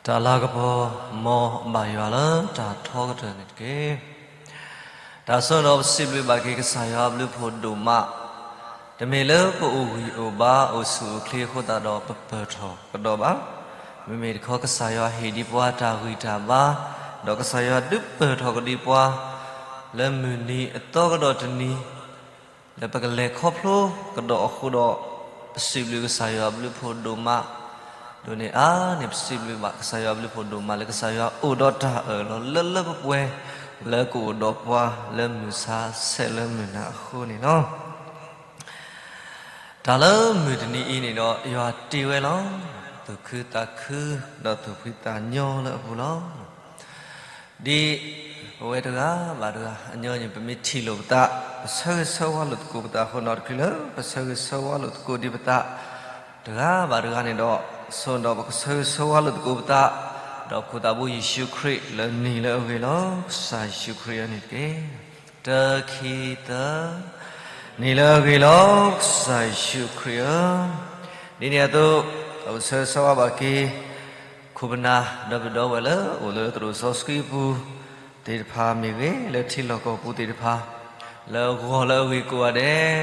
တၢ်လၤကပီၤ မ်ဘၣ်ယွၤလၢတၢ်ထီကတၢၢ်န့ၣ်တက့ၢ်. တၢ်ဆိဒီးပစံးဘျုးဘၣ်က့ၤကစၢ်ယွၤအဘျုးဖှိၣ်ဒိၣ်မး, တမ့ၢ်လၢပအိၣ်ဂံၢ်အိၣ်ဘါအိၣ်ဆူၣ်အိၣ်ချ့အဃိသတးဒီးပပၢၢ်ထီၣ်ကဒီးဘၣ်. မ့မ့ၢ်တခီကစၢ်ယွၤဟ့ၣ်ဒံးပှၤတၢ်ဂံၢ်တၢ်ဘါ, ဒီးကစၢ်ယွၤဒုးပၢၢ်ထီၣ်ကဒံးပှၤ လၢမုၢ်နံၤအသီကဒီးတနံၤ လၢပကလဲၤခီဖျိကဒီးအဃိဒီး ပစံးဘျုးကစၢ်ယွၤအဘျုးဖှိၣ်ဒိၣ်မး, ဒိးန့ၢ်အါန့ၢ် ပစံးဘျုးဘၣ်ကစၢ်ယွၤအဘျုးဖှိၣ်ဒိၣ်မး လၢကစၢ်ယွၤအိၣ်ဒီးတၢ်အၢၣ်လီၤလၢလၢပှဲၤပှဲၤ လၢကအိၣ်ဒီးပှၤလၢမုၢ်ဆါဆဲးလၢမုၢ်နၤအဃိန့ၣ်လီၤ. တၢ်လၢမုၢ်တနံၤအံၤန့ၣ်ဒီး ယွၤတ့ဝဲလီၤ. သူၣ်ခုသးခု ဒီးသူၣ်ဖှံသးညီလၢအပူၤလီၤ. ဒ်ပဝဲတဂၤဘၣ်တဂၤ အညီန့ၣ် ပမ့ၢ်ထံၣ်လိာ်ပသး ပဆၢဂ့ၤဆၢဝါလိာ်သကိးပသးအဃိ နီတချုးလၢပဆၢဂ့ၤဆၢဝါလိာ်သကိးဒံးပသး တဂၤဘၣ်တဂၤန့ၣ်ဒီး ဆိဒီးပကဆၢဂ့ၤဆၢဝါလိာ်သကိးပသး ဒီးပခိၣ်သးဘိယ့ၣ်ၡူးခရံာ်လၢနံၤလၢအဂ့ၤလီၤ. ကစၢ်ယ့ၣ်ၡူးခရံာ်အန့ၣ်တက့ၢ်. တၢ ခံ သၢ, နံၤလၢအဂ့ၤလီၤ. ကစၢ်ယ့ၣ်ၡူးခရံာ်ဧၢ, ဒ်န့ၣ်အသိး ပဆၢဂ့ၤဆၢဝါဘၣ်က့ၤ ခိၣ်ပနၢ် ဒီပုၢ်ဒီဝဲၢ်လၢအိၣ်လၢသရိာ်စီဆှံအပူၤသ့ၣ်တဖၣ်မ့ၢ်ဂ့ၤ, လၢထံလီၢ်ကီၢ်ပူၤသ့ၣ်တဖၣ် လၢအဂီၢ်လၢအဂ့ၤကိးဂၤဒဲး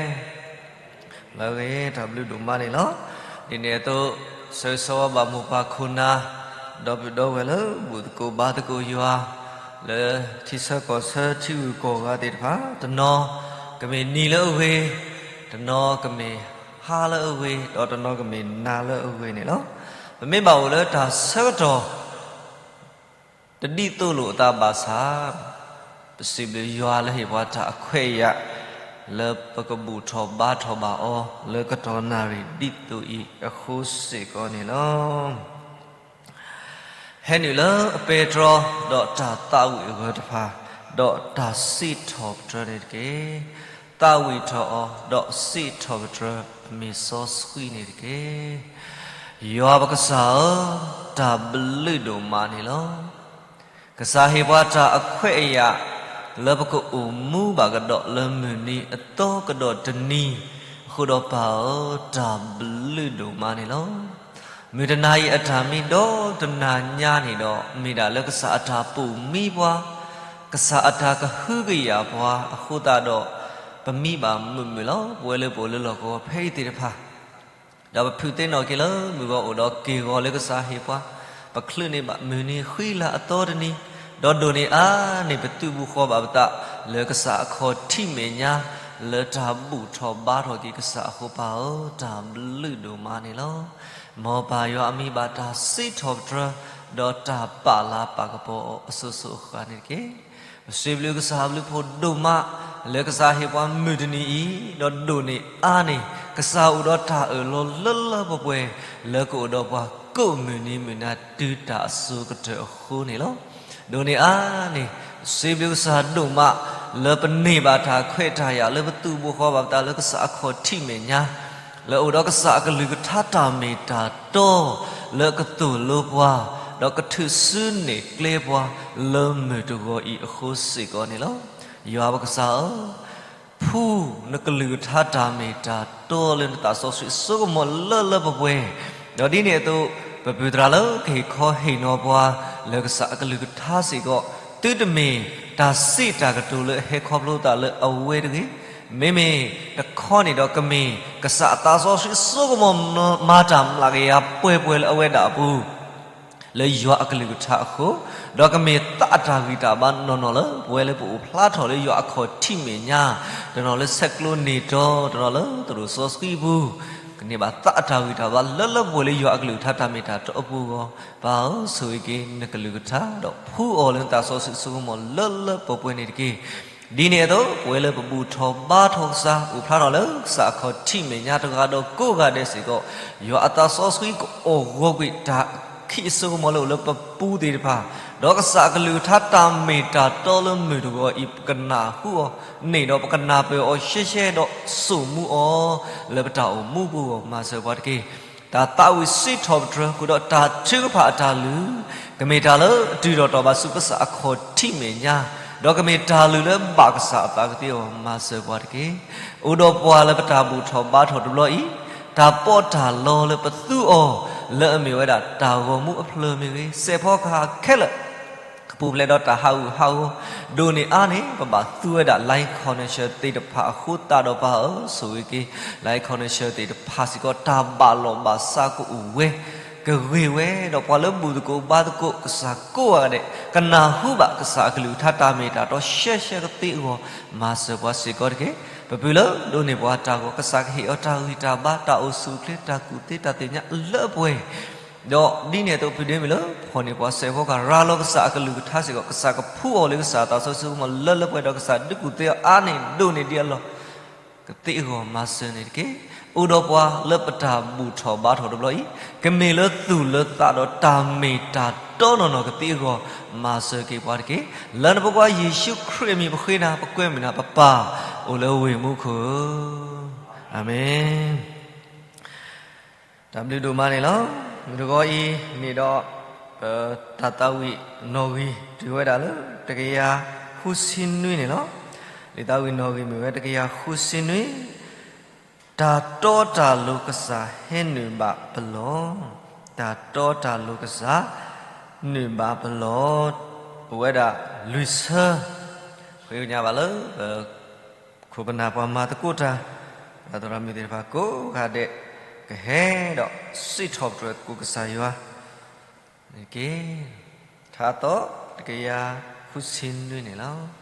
လၢအဂ့ၤ တၢ်ဘျုးဒိၣ်မးန့ၣ်လီၤ. ဒ်န့ၣ်အသိး ဆၢဂ့ၤဆၢဝါဘၣ်မိၢ်ပၢ်ခိၣ်နၢ် ဒီပုၢ်ဒီဝဲၢ်လၢဘူၣ်သကိးဘါသကိးယွၤ လၢထံဆၢကီၢ်ဆၢထံဂုၤကီၢ်ဂၤသ့ၣ်တဖၣ် တနီၤကမ့ၢ်နံၤလၢအဂ့ၤ, တနီၤကမ့ၢ်ဟါလၢအဂ့ၤ, ဒီးတနီၤကမ့ၢ်နၤလၢအဂ့ၤန့ၣ်လီၤ. ပမ့ၢ်ဘၣ်အိၣ်လၢတၢ်ဆၢကတီၢ် တဒ်သိးလိာ်အသးဘၣ်ဆၣ်, ပစံးဘျုးယွၤလၢဟ့ၣ်ပှၤတၢ်အခွဲးအယာ် လၢပကဘူၣ်ထီၣ်ဘါထီၣ်ဘၣ်အီၤ လၢကတီၢ်နၣ်ရံၣ်ဒ်သိးအံၤအဃိစ့ၢ်ကီးန့ၣ်လီၤ. ဟဲနုာ်လၢအပဲတြီ ဒီးတၢ်သးဝံၣ်အဂၢၢ်တဖၣ်, ဒီးတၢ်စံးထီၣ်ပတြၢၤန့ၣ်တက့ၢ်. သးဝံၣ်ထီၣ်အီၤ ဒီးစံးထီၣ်ပတြၢၤ အမံၤစီဆှံန့ၣ်တက့ၢ်. ယွၤပကစၢ်ဧၢ, တၢ်ဘျုးဒိၣ်မးန့ၣ်လီၤ. ကစၢ်ဟ့ၣ်ပှၤတၢ်အခွဲးအယာ် လၢပကအိၣ်မူဘၣ်ကဒီးလၢမုၢ်နံၤအသီကဒီးတနံၤ, အဃိဒီးပၢ်ဧၢ, တၢ်ဘျုးဒိၣ်မးန့ၣ်လီၤ. မုၢ်တနၤအံၤအတၢ်မံဒီတနၤညါန့ၣ်ဒီး မ့ၢ်ဒၣ်လၢကစၢ်အတၢ်ပိာ်မံပှၤ, ကစၢ်အတၢ်ကဟုကယာ်ပှၤအဃိသတးဒီး, ပမံဘၣ်မုာ်မုာ်လီၤပဝဲလၢပအိၣ်လၢလီၢ်ကဝီၤဖဲအံၤသ့ၣ်တဖၣ် ဒီးပဖုးသ့ၣ်နီၣ်က့ၤလၢမုၢ်ဂီၤအိၣ်ဒီးက့ၢ်ဂီၤလၢကစၢ်ဟ့ၣ်ပှၤ, ပချုးန့ၢ်ဘၣ်မုၢ်နံၤဃံလၤအသီတနံၤ, ဒီးဒိၣ်န့ၢ်အါန့ၢ် ပသုးဘူးဃီဘၣ်ပသး လၢကစၢ်အခီၣ်ထံးမဲာ်ညါ, လၢတၢ်ဘူၣ်ထီၣ်ဘါထီၣ်က့ၤကစၢ်အဃိပၢ်ဧၢ, တၢ်ဘျုးဒိၣ်မးန့ၣ်လီၤ. မ်ပၢ်ယွၤအမံၤဘၣ်တၢ်စံးထီၣ်ပတြၢၤ, ဒီးတၢ်ပာ်လၤပာ်ကပီၤအီၤအစိၤစိၤအဃၣ်န့ၣ်တက့ၢ်. ပစံးဘျုးကစၢ်အဘျုးဖှိၣ်ဒိၣ်မး လၢကစၢ်ဟ့ၣ်ပှၤမုၢ်တနံၤအံၤ, ဒီးဒိၣ်န့ၢ်အါန့ၢ် ကစၢ်အိၣ်ဒီးတၢ်အၢၣ်လီၤလၢလၢပှဲၤပှဲၤ လၢကအိၣ်ဒီးပှၤကိးမုၢ်နံၤမုၢ်နၤတုၤတၢ်အစိၤကတၢၢ်အဃိန့ၣ်လီၤ. ဒိၣ်န့ၢ်အါန့ၢ် စံးဘျုးကစၢ်ဒိၣ်မး လၢပန့ၢ်ဘၣ်တၢ်ခွဲးတၢ်ယာ် လၢပသုးဘူးဃီဘၣ်ပသးလၢကစၢ်အခီၣ်ထံးမဲာ်ညါ, လၢအိၣ်ဒီးကစၢ်အကလုၢ်ကထါတၢ်မ့ၢ်တၢ်တီ လၢကသိၣ်လိပှၤ, ဒီးကထုးစုနဲၣ်ကျဲပှၤ လၢမုၢ်တဂီၤအံၤအဃိစ့ၢ်ကီးန့ၣ်လီၤ. ယွၤပကစၢ်ဧၢ, ဖှူနကလုၢ်ကထါတၢ်မ့ၢ်တၢ်တီလၢနသးစီဆှံအစိကမီၤလၢလၢပှဲၤပှဲၤ, ဒီးဒ်န့ၣ်အသိး ပပုၢ်သရၣ်လၢကဟ့ၣ်ခီဟ့ၣ်နီၤပှၤ လၢကစၢ်အကလုၢ်ကထါစ့ၢ်ကီး, သုတမ့ၢ်တၢ်စံးတၢ်ကတိၤလၢအဟဲခီဖျိသးလၢအဝဲတဂ့ၤ, မ့မ့ၢ်တခီန့ၣ်ဒီးကမ့ၢ် ကစၢ်အသးစီဆှံအစိကမီၤမၤတၢ်မျးကယၤပှဲၤပှဲၤလၢအဝဲဒၣ်အပူၤ လၢယွၤအကလုၢ်ကထါအဃိ, ဒီးကမ့ၢ်သးအတၢ်ဂံၢ်တၢ်ဘါနီၢ်နီၢ်လၢ ပဝဲလၢပအိၣ်ဖျါထီၣ်လၢယွၤအခီၣ်ထံးမဲာ်ညါ, တနီၤလၢဆဲးကျိးန့ၢ်တီ, တနီၤလၢသရိာ်စီဆှံအပူၤ, ကန့ၢ်ဘၣ်သးအတၢ်ဂံၢ်တၢ်ဘါလၢလၢပှဲၤပှဲၤလၢယွၤအကလုၢ်ကထါတၢ်မ့ၢ်တၢ်တီအပူၤအဂီၢ်, ပၢ်ဧၢ, ဆိၣ်ဂ့ၤက့ၤနကလုၢ်ကထါ ဒီးဖှူအီၤလၢနသးစီဆှံအစိကမီၤလၢလၢပှဲၤပှဲၤန့ၣ်တက့ၢ်. ဒ်န့ၣ်အသိး ပဝဲလၢပဘူၣ်ထီၣ်ဘါထီၣ်ကစၢ် အိၣ်ဖျါထီၣ်လၢကစၢ်အခီၣ်ထံးမဲာ်ညါတဂၤဒီးကိးဂၤဒဲးစ့ၢ်ကီး, ယွၤအသးစီဆှံကအိၣ်ဂီၤကွံာ်တၢ်ခံးအစိကမီၤလၢအိၣ်လၢပပူၤသ့ၣ်တဖၣ်, ဒီးကစၢ်အကလုၢ်ကထါတၢ်မ့ၢ်တၢ်တီလၢမုၢ်တဂီၤအံၤ ပကနၢ်ဟူအီၤန့ၣ်ဒီး ပကနၢ်ပၢၢ်အီၤရှဲရှဲဒီးစိာ်မူအီၤ လၢပတၢ်အိၣ်မူပူၤအဂီၢ် မၤစၢၤပှၤတက့ၢ်. တၢ်သးဝံၣ်စံးထီၣ်ပတြၢၤဃုာ်ဒီးတၢ်ထုကဖၣ်အတၢ်လုၢ်, ကမ့ၢ်တၢ်လၢအတုၤထီၣ်တီၢ်ဘၣ်ဆူကစၢ်အခီၣ်ထံးမဲာ်ညါ, ဒီးကမ့ၢ်တၢ်လုၢ်လၢဘၣ်ကစၢ်အသးကသ့အဂီၢ် မၤစၢၤပှၤတက့ၢ်. အိၣ်ဒီးပှၤလၢပတၢ်ဘူၣ်ထီၣ်ဘါထီၣ်တဘျီအံၤ, တၢ်ပီးတၢ်လီလၢပသူအီၤ လၢအမ့ၢ်ဝဲဒၣ်တၢ်ဂီၤမူအဖျၢၣ်မ့ၢ်ဂ့ၤ, စဲးဖီကဟၣ်ခဲလၢာ် ကပူၤဖျဲးဒီးတၢ်ဟးဂူာ်ဟးဂီၤ, ဒိၣ်န့ၢ်အါန့ၢ် ပဘၣ်သူဝဲဒၣ် live connection သ့ၣ်တဖၣ်အဃိသတးဒီး ပၢ်ဧၢ ဆိၣ်ဂ့ၤက့ၤ live connection သ့ၣ်တဖၣ်စ့ၢ်ကီး တၢ်ဘၣ်လိာ်ဘၣ်စးကအိၣ်ဝဲ ကဂ့ၤဝဲဒီး ပှၤလၢဘူၣ်သကိးဘါသကိး ကစၢ်ကိးဂၤဒဲး ကနၢ်ဟူဘၣ်ကစၢ်အကလုၢ်ကထါတၢ်မ့ၢ်တၢ်တီ ရှဲရှဲကသ့အဂီၢ် မၤစၢၤပှၤစ့ၢ်ကီးတက့ၢ်. ပပုၢ်လၢဒိးန့ၢ်ပှၤတၢ်ဂီၤ ကစၢ်ကဟ့ၣ်အီၤတၢ်ဂံၢ်တၢ်ဘါ တၢ်အိၣ်ဆူၣ်အိၣ်ချ့ တၢ်ကူၣ်သ့တၢ်သ့ၣ်ညါလၢအပှဲၤ ဒီးဒ်န့ၣ်အသိး ဖုဒ့မုၢ်လၢဖီၣ်န့ၢ်ပှၤစဲးဖီကဟၣ် ရၤလီၤကစၢ်အကလုၢ်ကထါစ့ၢ်ကီး ကစၢ်ကဖှူအီၤလၢကစၢ်အသးစီဆှံကမီၤ လၢလၢပှဲၤပှဲၤဒီး ကစၢ်ဒုးကူၣ်သ့အီၤအါန့ၢ်ဒိၣ်န့ၢ်ဒံးအလီၢ် ကသ့အဂီၢ်မၤစၢၤန့ၣ်တက့ၢ်. အိၣ်ဒီးပှၤလၢပတၢ်ဘူၣ်ထီၣ်ဘါထီၣ်တဘျီအံၤ ကမ့ၢ်လၢသူၣ်လၢသးဒီးတၢ်မ့ၢ်တၢ်တီနီၢ်နီၢ်ကသ့အဂီၢ် မၤစၢၤက့ၤပှၤတက့ၢ်. လၢနဖိခွါယ့ၣ်ၡူးခရံာ်အမံၤပဃ့နၤ ပကွဲမုာ်နၤ ပပၢ်အိၣ်လၢဝ့ၢ်မူခိၣ်ဧၢ, အၤမ့ၣ်. တၢ်ဘျုးဒိၣ်မးန့ၣ်လီၤ. မုၢ်တဂီၤအံၤန့ၣ်ဒီး ပတၢ်သးဝံၣ်နီၣ်ဂံၢ်တုၤဝဲဒၣ်လၢ တကယၤဃုဆံနွံန့ၣ်လီၤ. လံာ်သးဝံၣ်နီၣ်ဂံၢ်မ့ၢ်ဝဲ တကယၤဃုဆံနွံ, တၢ်တီတၢ်လိၤကစၢ်ဟဲနုာ်ဘၣ်ပလီၢ်, တၢ်တီတၢ်လိၤကစၢ် နုာ်ဘၣ်ပလီၢ်, အိၣ်ဝဲဒၣ်လွံၢ်ဆၢ, ဃ့ကညးဘၣ်လၢ ပခိၣ်ပနၢ်ပှၤမၤသကိးတၢ် သရၣ်မုၣ်သ့ၣ်တဖၣ်ကိးဂၤဒဲး ကဟဲဒီးစံးထီၣ်ပတြၢၤသကိးကစၢ်ယွၤန့ၣ်တက့ၢ်. ထါသီတကယၤဃုဆံနွံန့ၣ်လီၤ.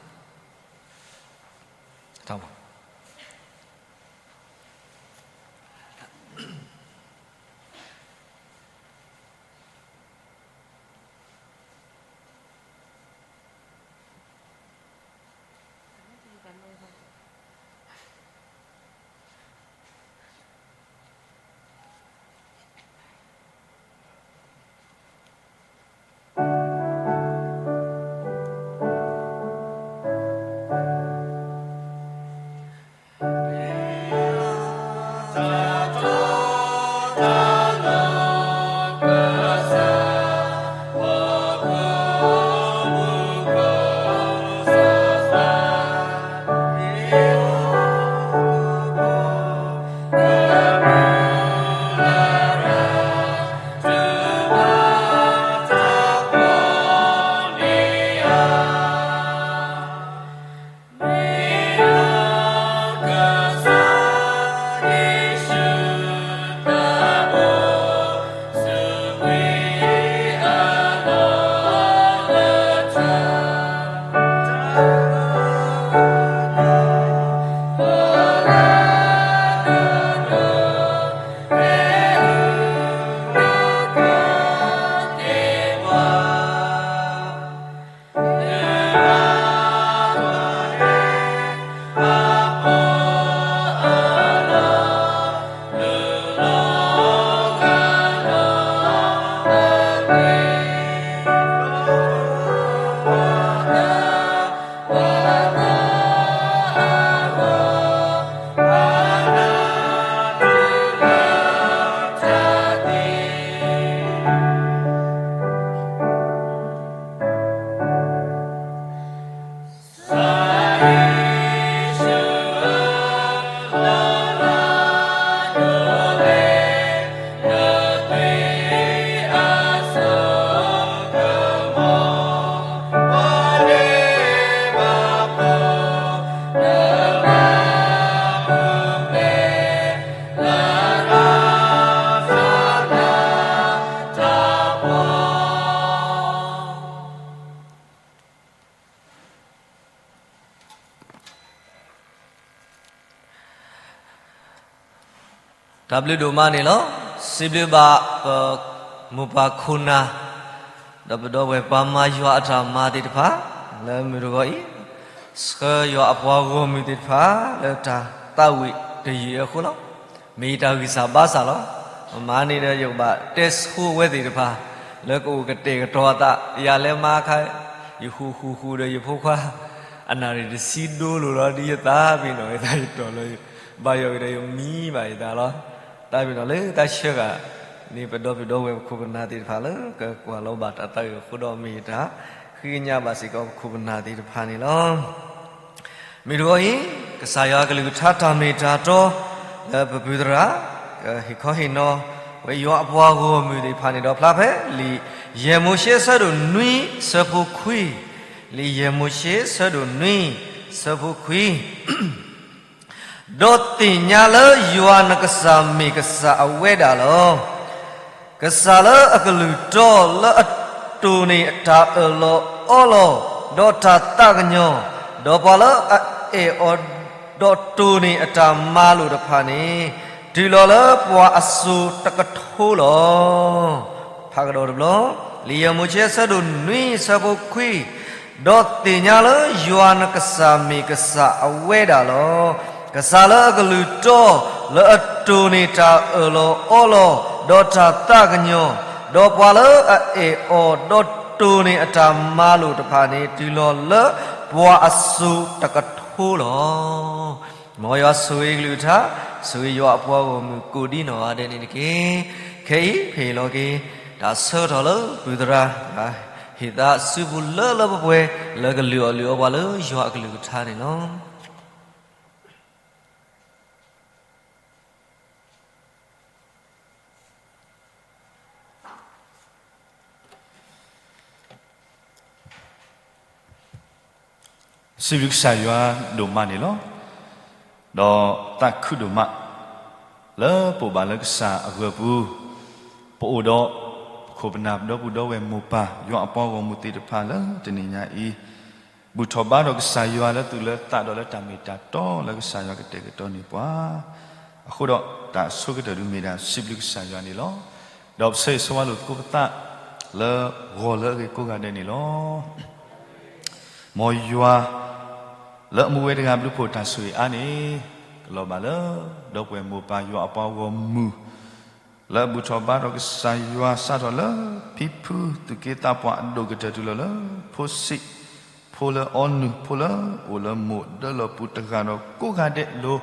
တၢ်ဘျုးဒိၣ်မးန့ၣ်လီၤ. စံးဘျုးဘၣ်ပမိၢ်ပၢ်ခိၣ်နၢ် ဒီးပဒီပုၢ်ဝဲၢ်ပှၤမၤယွၤအတၢ်မၤသ့ၣ်တဖၣ် လၢမုၢ်တဂီၤအံၤ ဆှၢယွၤအပှၤဂီၢ်မုၢ်သ့ၣ်တဖၣ် လၢတၢ်သးဝံၣ်တယုၢ်အဃိလီၤ. မ့ၢ်ယတၢ်ဂံၢ်စၢ်ဘါစၢ်လီၤ. မ့ၢ်မၤန့ၣ်ဒီးယကဘၣ်တဲဆိဝဲသ့ၣ်တဖၣ် လၢကအိၣ်ကတဲာ်ကတီၤအသး ယၤလဲၤမၤခါ ယဃူဃူဃူဒီးယဖိခွါ အနၣ်ရံၣ်တဆံဒိလိာ်လီၤ ဒ်ယသးပ့ၤနီၣ် ယသးယတီၢ်လီၤ ဘၣ်ယိၣ်ကဒီးယမံဘၣ်ယသးလီၤ. တၢ်ပ့ၤနီၣ်လၢတၢ်ဆှၢဂၤန့ၣ် ပဒီပုၢ်ဝဲၢ်ပခိၣ်ပနၢ်သ့ၣ်တဖၣ်လၢ ကကွၢ်လီၤဘၣ်တၢ်သးဝံၣ်အဃိဒီး မ့ၢ်ယတၢ်ဃ့ကညးဘၣ်စ့ၢ်ကီးပခိၣ်ပနၢ်သ့ၣ်တဖၣ်န့ၣ်လီၤ. မုၢ်တဂီၤအံၤ ကစၢ်ယွၤအကလုၢ်ကထါတၢ်မ့ၢ်တၢ်တီ လၢပပုၢ်သရၣ် ကဟ့ၣ်ခီဟ့ၣ်နီၤ ဝဲယွၤအပှၤဂီၢ်မုၢ်သ့ၣ်တဖၣ်န့ၣ်ဒီးဖျါဖဲလံာ်ယဲၢ်မိၤၡ့အဆၢဒိၣ်နွံဆၢဖိခွံ, လံာ်ယဲၢ်မိၤၡ့အဆၢဒိၣ်နွံဆၢဖိခွံ, ဒီးသ့ၣ်ညါလၢယွၤနကစၢ်မ့ၢ်ကစၢ်အဝဲဒၣ်လီၤ. ကစၢ်လၢအကလုၢ်တီလၢအတိၢ်န့ၢ်အတၢ်အၢၣ်လီၤအီလီၤ, ဒီးတၢ်သးကညီၤ, ဒီးပှၤလၢအအဲၣ်အီၤ, ဒီးတိၢ်န့ၢ်အတၢ်မၤလိာ်တဖၣ်န့ၣ်, တုၤလီၤလၢပှၤအစိၤတကထိလီၤ. ဖးကဒီးတဘျီ, လံာ်ယဲၢ်မိၤၡ့အဆၢဒိၣ်နွံဆၢဖိခွံ, ဒီးသ့ၣ်ညါလၢယွၤနကစၢ်မ့ၢ်ကစၢ်အဝဲဒၣ်လီၤ. ကစၢ်လၢအကလုၢ်တီ, လၢအတိၢ်န့ၢ်တၢ်အၢၣ်လီၤအီလီၤ, ဒီးတၢ်သးကညီၤ, ဒီးပှၤလၢအအဲၣ်အီၤ, ဒီးတိၢ်န့ၢ်အတၢ်မၤလိာ်တဖၣ်န့ၣ်, တုၤလီၤလၢပှၤအစိၤတကထိလီၤ. မ်ယွၤဆိၣ်ဂ့ၤကလုၢ်ကထါ, ဆိၣ်ဂ့ၤယွၤအပှၤဂီၢ်မုၢ်ကိးဒံနီၢ်ဂၤဒဲးန့ၣ်တက့ၢ်. ခဲအံၤ ဖဲအံၤလီၤက့ၤ တၢ်ဆၢကတီၢ်လၢပုၢ်သရၣ် ဟ့ၣ်သးစုပူၤလၢလၢပှဲၤပှဲၤ လၢကလုၢ်အီၣ်လုၢ်အီပှၤလၢယွၤအကလုၢ်ကထါန့ၣ်လီၤ. စံးဘျုးကစၢ်ယွၤဒိၣ်မးန့ၣ်လီၤ. ဒီးသးခုဒိၣ်မး လၢပအိၣ်ဘၣ်လၢကစၢ်အဂၢၤပူၤ, ပအိၣ်ဒီးပခိၣ်ပနၢ်ပဒီပုၢ်ဒီဝဲၢ်မိၢ်ပၢ် ယွၤအပှၤဂီၢ်မုၢ်သ့ၣ်တဖၣ်လၢတနံၤညါအံၤ ဘူၣ်ထီၣ်ဘါထီၣ်ကစၢ်ယွၤလၢသူၣ်လၢသးဒီးလၢတၢ်မ့ၢ်တၢ်တီလၢကစၢ်ယွၤကတဲာ်ကတီၤန့ၢ်ပှၤ, အဃိဒီးတၢ်အဆိကတၢၢ်ဒုးမ့ၢ်ဒၣ်စံးဘျုးကစၢ်ယွၤန့ၣ်လီၤ. ဒီးပဆၢဂ့ၤဆၢဝါလိာ်သကိးပသး လၢဂီၤလၢအဂ့ၤကိးဂၤဒဲးန့ၣ်လီၤ. မ်ယွၤ လၢအမူဝဲတဂၤဘျုးဖှိၣ်တၢ်ဆိၣ်ဂ့ၤအါန့ၣ် ကလီၤဘၣ်လၢ ဒီပုၢ်ဝဲၢ်မိၢ်ပၢ်ယွၤအပှၤဂီၢ်မုၢ် လၢအဘူၣ်ထီၣ်ဘါထီၣ်ကစၢ်ယွၤ စးထီၣ်လၢဖံဖု သူၣ်က့သးပှၢ်အဒိၣ်ကတၢၢ်တုၤလီၤလၢ ဖိဆံး, ဖိလၢအီနုၢ်, ဖိလၢအိၣ်လၢမိၢ်ဒၢလီၢ်ပူၤတဂၤဒီးကိးဂၤဒဲးအလိၤ,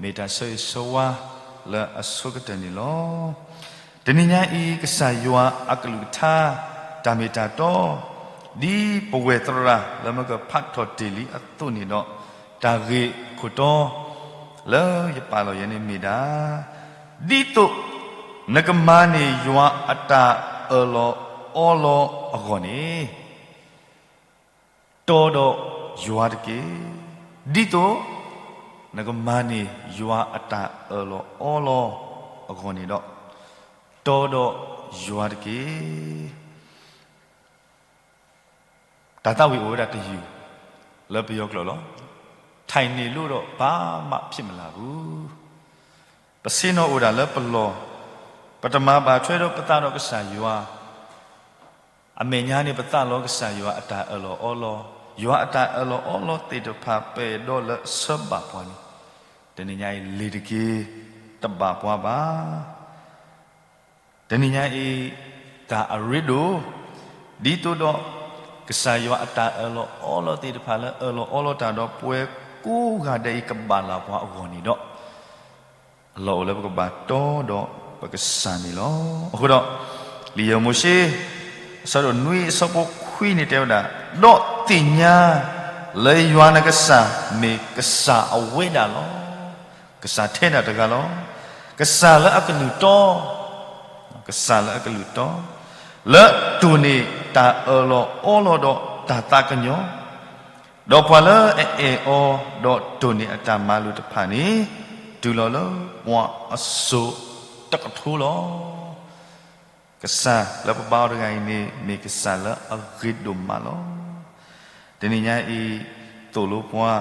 မ့ၢ်တၢ်ဆၢဂ့ၤဆၢဝါလၢအဆိကတၢၢ်န့ၣ်လီၤ. တနံၤညါအံၤ ကစၢ်ယွၤအကလုၢ်ကထါ တၢ်မ့ၢ်တၢ်တီ ဒ်ပဝဲၢ်သရၣ်လၢမ့ၢ်ကဖးထီၣ်တ့ၢ်လံအသိးန့ၣ်ဒီး, တၢ်ဂ့ၢ်ခိၣ်တီ လၢယပာ်လီၤယဲန့ၣ်မ့ၢ်ဒၣ်, ဒ်သိးနကမၤန့ၢ်ယွၤအတၢ်အၢၣ်လီၤအီလီၤအဂီၢ်န့ၣ်, တီဒီးယွၤတက့ၢ်. ဒ်သိးနကမၤန့ၢ်ယွၤအတၢ်အၢၣ်လီၤအီလီၤအဂီၢ်န့ၣ်ဒီး, တီဒီးယွၤတက့ၢ်. တၢ်သးဝံၣ်အိၣ်ဝဲဒၣ်တယုၢ် လၢပယီၤကျိာ်လီၤ. ထိုင်နေလို့တော့ ဘာမှဖြစ်မလာဘူး. ပဆ့ၣ်နီၤအိၣ်ဒၣ်လၢပလီၢ်, ပတမၤဘၣ်ထွဲဒီးပသးဒီးကစၢ်ယွၤ, အမဲာ်ညါန့ၣ် ပသးလီကစၢ်ယွၤအတၢ်အၢၣ်လီၤအီလီၤ, ယွၤအတၢ်အၢၣ်လီၤအီလီၤသ့ၣ်တဖၣ် ပအဲၣ်ဒိးလၢအဆၢဘၣ်ပှၤန့ၣ်, တနံၤညါအံၤ လ့ၤတက့ၢ်, တဘၣ်ပှၤဘၣ်. တနံၤညါအံၤ တၢ်အရ့ဒိၣ်, ဒ်သိးဒီး ကစၢ်ယွၤအတၢ်အၢၣ်လီၤအီလီၤသ့ၣ်တဖၣ်လၢအၢၣ်လီၤအီလီၤတၢ်ဒီးပဝဲကိးဂၤဒဲးအံၤ ကဘၣ်လၢ်ပှၤအဂီၢ်န့ၣ်ဒီး, အလီၢ်အိၣ်လၢပကဘၣ်တီဒီးပကစၢ်န့ၣ်လီၤ. အဃိဒီး လံာ်ယဲၢ်မိၤၡ့ အဆၢဒိၣ်နွံအဆၢဖိခွံန့ၣ်တဲဝဲဒၣ်, ဒီးသ့ၣ်ညါ လၢယွၤနကစၢ်မ့ၢ်ကစၢ်အဝဲဒၣ်လီၤ. ကစၢ်ထဲဒၣ်တဂၤလီၤ. ကစၢ်လၢအကလုၢ်တီ, ကစၢ်လၢအကလုၢ်တီ, လၢတိၢ်န့ၢ်တၢ်အၢၣ်လီၤအီလီၤဒီးတၢ်သးကညီၤ, ဒီးပှၤလၢအအဲၣ်အီၤဒီးတိၢ်န့ၢ်အတၢ်မၤလိာ်တဖၣ်န့ၣ်, တုၤလီၤလၢပှၤအစိၤတကထိလီၤ. ကစၢ်လၢပဘါအီၤတဂၤအံၤန့ၣ် မ့ၢ်ကစၢ်လၢအဂ့ၤဒိၣ်မးလီၤ. တနံၤညါအံၤ သိၣ်လိပှၤ,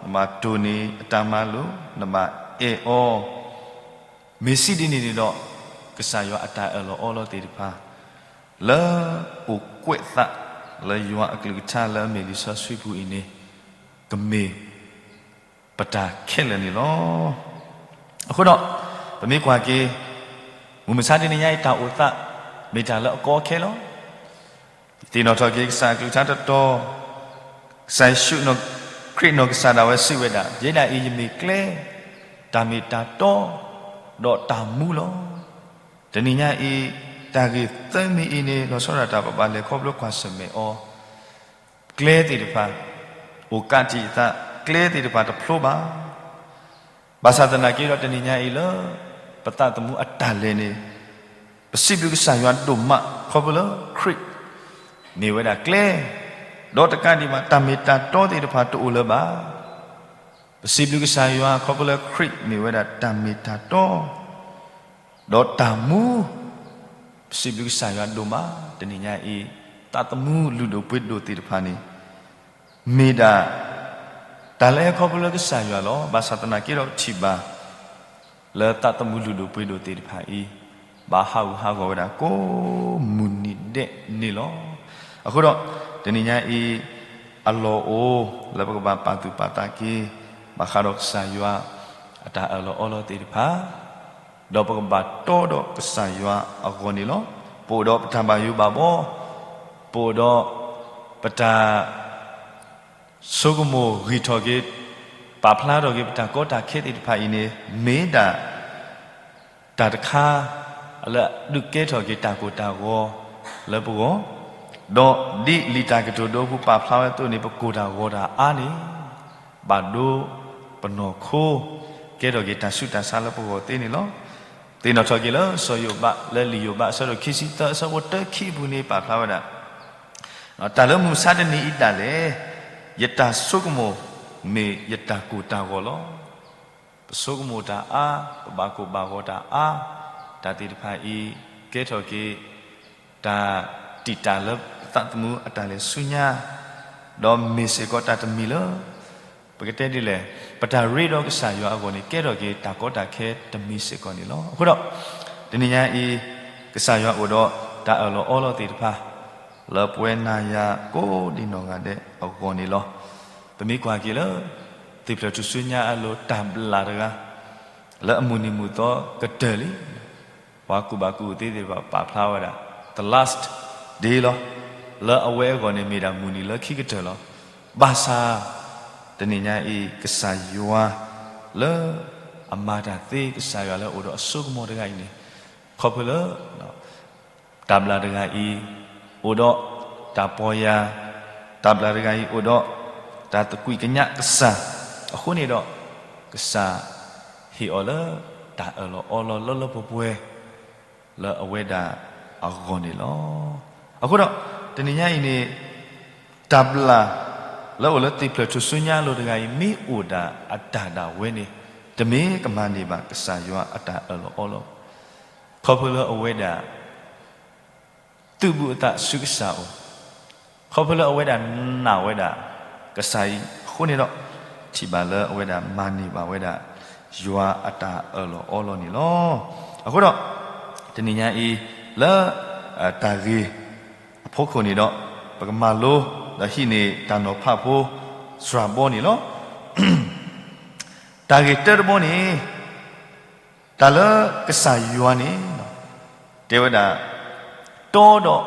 နဘၣ်တိၢ်န့ၢ်အတၢ်မၤလိာ်, နဘၣ်အဲၣ်အီၤ, မ့ၢ်စံးဒ်န့ၣ်န့ၣ်ဒီး, ကစၢ်ယွၤအတၢ်အၢၣ်လီၤအီလီၤသ့ၣ်တဖၣ် လၢအိၣ်ကွဲးသး လၢယွၤအကလုၢ်ကထါလၢအမ့ၢ်လံာ်စီဆှံပူၤအံၤန့ၣ် ကမ့ၢ်ပတၢ်ခဲလၢာ်န့ၣ်လီၤ. အဃိဒီး ပမ့ၢ်ကွၢ်က့ၤ မုၢ်မဆါတနံၤညါအံၤ တၢ်အိၣ်သး မ့ၢ်တၢ်လၢအကီအခဲလီၤ. သ့ၣ်နီၣ်ထီၣ်က့ၤကစၢ်အကလုၢ်ကထါတတီၤ, ကစၢ်ယ့ၣ်ၡူးခရံာ်နီၢ်ကစၢ်ဒၣ်ဝဲစံးဝဲဒၣ်, ယဲဒၣ်အံၤယမ့ၢ်ကျဲ, တၢ်မ့ၢ်တၢ်တီ, ဒီးတၢ်မူလီၤ. တနံၤညါအံၤ တၢ်ဂ့ၢ်သၢမံၤအံၤန့ၣ် လီၤဆီဒၣ်တၢ်ပဘၣ်လဲၤခီဖျိကွၢ်ဆၢၣ်မဲာ်အီၤ, ကျဲသ့ၣ်တဖၣ် အိၣ်ကးတံာ်အသး, ကျဲသ့ၣ်တဖၣ်တဖျိဘၣ်. ဘၣ်ဆၣ်သနာ်က့ဒီး တနံၤညါအံၤလၢ ပသးသမူအတၢ်လဲၤန့ၣ် ပစံးဘျုးကစၢ်ယွၤဒိၣ်မး ခီဖျိလၢခရံာ်မ့ၢ်ဝဲဒၣ်ကျဲ, ဒီးတကးဒံးဘၣ် တၢ်မ့ၢ်တၢ်တီသ့ၣ်တဖၣ်တအိၣ်လၢၤဘၣ်. ပစံးဘျုးကစၢ်ယွၤ ခီဖျိလၢခရံာ်မ့ၢ်ဝဲဒၣ်တၢ်မ့ၢ်တၢ်တီ ဒီးတၢ်မူ, ပစံးဘျုးကစၢ်ယွၤဒိၣ်မး တနံၤညါအံၤ, သးသမူလုၢ်ဒိၣ်ပှ့ၤဒိၣ်သ့ၣ်တဖၣ်န့ၣ် မ့ၢ်ဒၣ် တၢ်လၢဟဲခီဖျိလၢကစၢ်ယွၤလီၤ. ဘၣ်ဆၣ်သနာ်က့ဒီးပထံၣ်ဘၣ် လၢသးသမူလုၢ်ဒိၣ်ပှ့ၤဒိၣ်သ့ၣ်တဖၣ်အံၤ ဘၣ်ဟးဂူာ်ဟးဂီၤဝဲဒၣ်ကိးမုၢ်နံၤဒဲးန့ၣ်လီၤ. အဃိဒီး တနံၤညါအံၤ အလီၢ်အိၣ်လၢပကဘၣ်ပာ်သူၣ်ပာ်သးက့ၤ ဘၣ်ဃးဒီးကစၢ်ယွၤ အတၢ်အၢၣ်လီၤအီလီၤသ့ၣ်တဖၣ် ဒီးပကဘၣ်တီဒီးကစၢ်ယွၤအဂီၢ်န့ၣ်လီၤ. ပအိၣ်ဒီးပတၢ်ဘၣ်ယိၣ်ဘၣ်ဘီ, ပအိၣ်ဒီးပတၢ် ဆိကမိၣ်ဂံၢ်ထီၣ်က့ၤ ပာ်ဖျါထီၣ်က့ၤ ပတၢ်ကီတၢ်ခဲသ့ၣ်တဖၣ်အံၤန့ၣ် မ့ၢ်ဒၣ် တၢ်တခါ လၢဒုးကဲထီၣ်က့ၤတၢ်ကိၢ်တၢ်ဂီၤလၢပဂီၢ်, ဒီးဒ်လံာ်တၢ်ကတိၤဒိပူၤပာ်ဖျါဝဲအသိးန့ၣ် ပကိၢ်တၢ်ဂီၤတၢ်အါန့ၣ် ဘၣ်ဒိပနီၢ်ခိ ကဲထီၣ်က့ၤတၢ်ဆူးတၢ်ဆါလၢပဂီၢ်သ့န့ၣ်လီၤ. သ့ၣ်နီၣ်ထီၣ်က့ၤလၢစီၤယိၤဘး လၢလံာ်ယိၤဘးအဆၢဒိၣ်ခံဆံသၢ အဆၢဖိတၢခံအပူၤန့ၣ် ပာ်ဖျါဝဲဒၣ် တၢ်လၢမုၢ်မဆါတနံၤအံၤဒၣ်လဲာ် ယတၢ်ဆိကမိၣ်မ့ၢ်ယတၢ်ကိၢ်တၢ်ဂီၤလီၤ. ပဆိကမိၣ်တၢ်အါ, ပဘၣ်ကိၢ်ဘၣ်ဂီၤတၢ်အါ, တၢ်သ့ၣ်တဖၣ်အံၤ ကဲထီၣ်က့ၤ တၢ်တံာ်တာ်လၢပသးသမူအတၢ်လဲၤဆူညါ, ဒီးမ့ၢ်စ့ၢ်ကီးတၢ်တမံၤလၢ ပကတဲဒ်လဲၣ်, ပတၢ်ရ့ဒီးကစၢ်ယွၤအဂီၢ်န့ၣ် ကဲထီၣ်က့ၤတၢ်ကီတၢ်ခဲတမံၤစ့ၢ်ကီးန့ၣ်လီၤ. အဃိဒီး တနံၤညါအံၤ ကစၢ်ယွၤအိၣ်ဒီးတၢ်အၢၣ်လီၤအီလီၤသ့ၣ်တဖၣ် လၢပဝဲနၤယၤကိးဒံနီၢ်ဂၤဒဲးအဂီၢ်န့ၣ်လီၤ. ပမ့ၢ်ကွၢ်က့ၤလၢ သ့ၣ်ဖျၢၣ်ထူၣ်စုညါအလိၤတၢ်ဘျၣ်တဂၤ လၢအမုၢ်နံၤမုၢ်သီကတၢၢ်လံ ပှၤကူၣ်ဘၣ်ကူၣ်သ့သ့ၣ်တဖၣ်ပာ်ဖျါဝဲဒၣ် the last day လီၤ. လၢအဝဲအဂီၢ်န့ၣ်မ့ၢ်ဒၣ်မုၢ်နံၤလၢခံကတၢၢ်လီၤ. ဘၣ်ဆၣ် တနံၤညါအံၤ ကစၢ်ယွၤ လၢအမၤတၢ်သ့ ကစၢ်ယွၤလၢအအိၣ်ဒီးအစိကမီၤတဂၤအံၤန့ၣ် ခီဖျိလၢ တၢ်ဘျၣ်တဂၤအံၤ အိၣ်ဒီးတၢ်ပီၢ်ယၢ်, တၢ်ဘျၣ်တဂၤအံၤအိၣ်ဒီးတၢ်သကွံာ်ကညးကစၢ်, အဃိန့ၣ်ဒီး ကစၢ်ဟ့ၣ်အီၤလၢတၢ်အၢၣ်လီၤအီလီၤလၢလၢပှဲၤပှဲၤ လၢအဝဲဒၣ်အဂီၢ်န့ၣ်လီၤ. အဃိဒီး တနံၤညါအံၤန့ၣ် တၢ်ဘျၣ်လၢအိၣ်လၢသ့ၣ်ဖျၢၣ်ထူၣ်စုညါအလိၤတဂၤအံၤ မ့ၢ်အိၣ်ဒၣ်အတၢ်ဒၣ်ဝဲန့ၣ် တမ့ၢ်ကမၤန့ၢ်ဘၣ်ကစၢ်ယွၤအတၢ်အၢၣ်လီၤအီလီၤ ခီဖျိလၢအဝဲဒၣ် သုးဘူးအသးဆူကစၢ်အအိၣ်, ခီဖျိလၢအဝဲဒၣ်နာ်ဝဲဒၣ်ကစၢ်အံၤအဃိန့ၣ်ဒီး ထံၣ်ဘၣ်လၢအဝဲဒၣ်မၤန့ၢ်ဘၣ်ဝဲဒၣ် ယွၤအတၢ်အၢၣ်လီၤအီလီၤန့ၣ်လီၤ. အဃိဒီး တနံၤညါအံၤ လၢ တၢ်ဂ့ၢ်အဖီခိၣ်န့ၣ်ဒီး ပကမၤလိ ဒီးဟံးန့ၢ်တၢ်နီၤဖးဖိ စှၤဘီန့ၣ်လီၤ. တၢ်ဂ့ၢ်တၢတဘီန့ၣ် တၢ်လၢကစၢ်ယွၤန့ၣ် တဲဝဲဒၣ် တီဒီး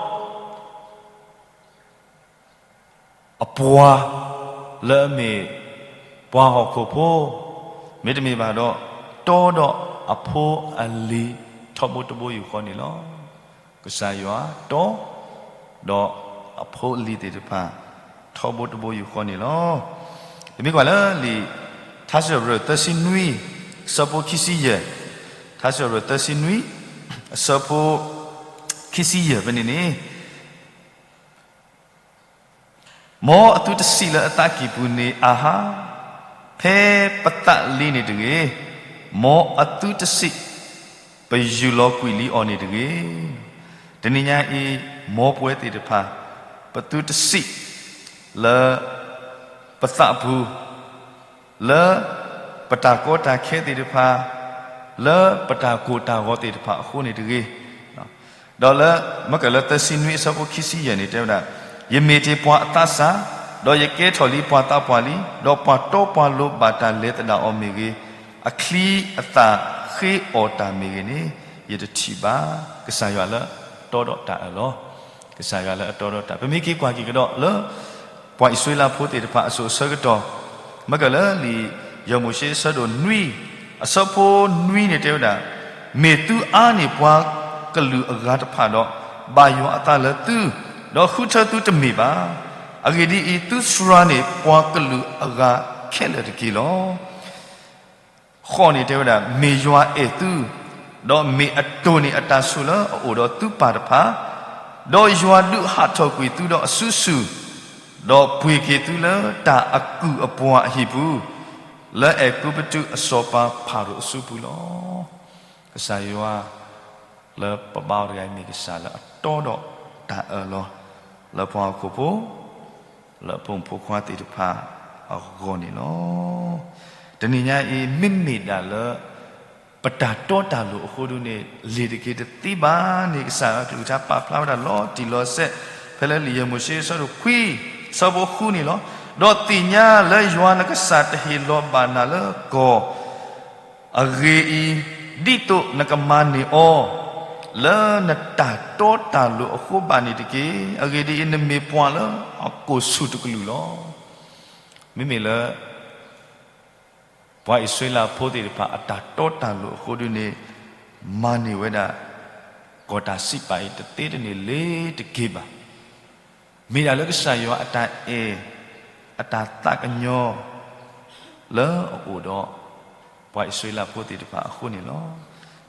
အပှၤ လၢအမ့ၢ် ပှၤဟီၣ်ခိၣ်ဖိ မ့တမ့ၢ်ဘၣ်ဒီး တီဒီးအဖိအလံၤထီဘိတဘိယူၢ်ဃီန့ၣ်လီၤ. ကစၢ်ယွၤတီ ဒီးအဖိအလံၤသ့ၣ်တဖၣ် ထီဘိတဘိယူၢ်ဃီန့ၣ်လီၤ. ပမ့ၢ်ကွၢ်လၢလံာ် ထါစံးပတြၢၤသၢဆံနွံ အဆၢဖိခံဆံယဲၢ်, ထါစံးပတြၢၤသၢဆံနွံ အဆၢဖိ ခံဆံယဲၢ်ဖဲန့ၣ်န့ၣ် မ်အသုတဆံးလၢအသးကံၢ်ပူၤန့ၣ်အါဟါ, ဖဲပသးလံန့ၣ်တဂ့ၤ, မ်အသုတဆံး ပယူၢ်လီၤကွံာ်လံအီၤန့ၣ်တဂ့ၤ. တနံၤညါအံၤ မ်ပဝဲသ့ၣ်တဖၣ် ပသုတဆံး လၢ ပသးပူၤ လၢ ပတၢ်ကီတၢ်ခဲသ့ၣ်တဖၣ်, လၢပတၢ်ကိၢ်တၢ်ဂီၤသ့ၣ်တဖၣ်အဃိန့ၣ်တဂ့ၤ. ဒီးလၢ မ့ၢ်ကလၢသၢဆံနွံအဆၢဖိခံဆံယဲၢ်န့ၣ် တဲဝဲဒၣ်, ယမ့ၢ်တ့ၢ်ပှၤအသးစၢ်, ဒီးယကဲထီၣ်လံပှၤသးပှၢ်လံ, ဒီးပှၤတီပှၤလိၤဘၣ်တၢ်လဲၤသဒၣ်အီၤမ့ၢ်ဂ့ၤ, အချံအသၣ်ဃ့အီၣ်တၢ်မ့ၢ်ဂ့ၤန့ၣ်, ယတထံၣ်ဘၣ်. ကစၢ်ယွၤလၢအတီဒီးတၢ်အၢၣ်လီၤ ကစၢ်ယွၤလၢအတီဒီးတၢ်, ပမ့ၢ်က့ၤကွၢ်က့ၤကဒီးလၢ ပှၤအံၣ်စရ့လးဖိသ့ၣ်တဖၣ်အစိၤအဆၢကတီၢ်, မ့ၢ်ကလၢလံာ်ယဲၢ်မိၤၡ့အဆၢဒိၣ်နွံ အဆၢဖိနွံန့ၣ်တဲဝဲဒၣ်, မ့ၢ်သုအါန့ၢ်ပှၤကလုာ်အဂၤတဖၣ်ဒီး, ဘၣ်ယွၤအသးလၢသု, ဒီးဃုထၢသုတမ့ၢ်ဘၣ်. အဂ့ၢ်ဒ်အံၤ, သုစှၤန့ၢ်ပှၤကလုာ်အဂၤခဲလၢာ်တက့ၢ်လီၤ. ဃိးန့ၣ်တဲဝဲဒၣ်, မ့ၢ်ယွၤအဲၣ်သု ဒီးမ့ၢ်အတိၢ်န့ၢ်အတၢ်ဆိၣ်လၢအအိၣ်ဒီးသုပၢ်တဖၣ်, ဒီးယွၤဒုးဟးထီၣ်ကွံာ်သုဒီးအစုဆူၣ်, ဒီးပှ့ၤက့ၤသုလၢတၢ်အကုၢ်အပှၤအဟံၣ်ပူၤ, လၢအဲၤကူပတူးအစီၤပၤဖၤရိၤအစုပူၤလီၤ. ကစၢ်ယွၤလၢပဘါအီၤတဂၤအံၤ မ့ၢ်ကစၢ်လၢအတီဒီးတၢ်အၢၣ်လီၤ လၢပှၤဟီၣ်ခိၣ်ဖိ လၢအဖိမုၣ်ဖိခွါသ့ၣ်တဖၣ်အဂီၢ်န့ၣ်လီၤ. တနံၤညါအံၤ မ့မ့ၢ်ဒၣ်လၢ ပတၢ်တီတၢ်လိၤအဃိဒုန့ၣ် လ့ၤတက့ၤတသ့ဘၣ်န့ၣ် ကစၢ်ယွၤအကလုၢ်ကထါပာ်ဖျါဝဲဒၣ်လီၤတံၢ်လီၤဆဲး ဖဲလၢလံာ်ယဲၢ်မိၤၡ့ အဆၢဒိၣ်ခွံ အဆၢဖိဃုန့ၣ်လီၤ. ဒီးသ့ၣ်ညါလၢယွၤနကစၢ်တဟ့ၣ်လီၤဘၣ်နၤလၢကီၢ် အဂ့ၤအံၤ, ဒ်သိးနကမၤန့ၢ်အီၤ လၢနတၢ်တီတၢ်လိၤအဃိဘၣ်န့ၣ်တက့ၢ်. အဂ့ၢ်ဒ်အံၤ, နမ့ၢ်ပှၤလၢအကိၢ်ဆူၣ်တကလုာ်လီၤ. မ့မ့ၢ်လၢ ပှၤအံၣ်စရ့လးဖိသ့ၣ်တဖၣ် အတၢ်တီတၢ်လိၤအဃိဒုန့ၣ် မၤန့ၢ်ဝဲဒၣ် ကီၢ်တၢ်စံးပာ်အံၤ တသ့တန့ၢ်လ့ၤတက့ၢ်ဘၣ်. မ့ၢ်ဒၣ်လၢကစၢ်ယွၤအတၢ်အဲၣ် အတၢ်သးကညီၤ လၢအအိၣ်ဒီး ပှၤအံၣ်စရ့လးဖိသ့ၣ်တဖၣ်အဃိန့ၣ်လီၤ.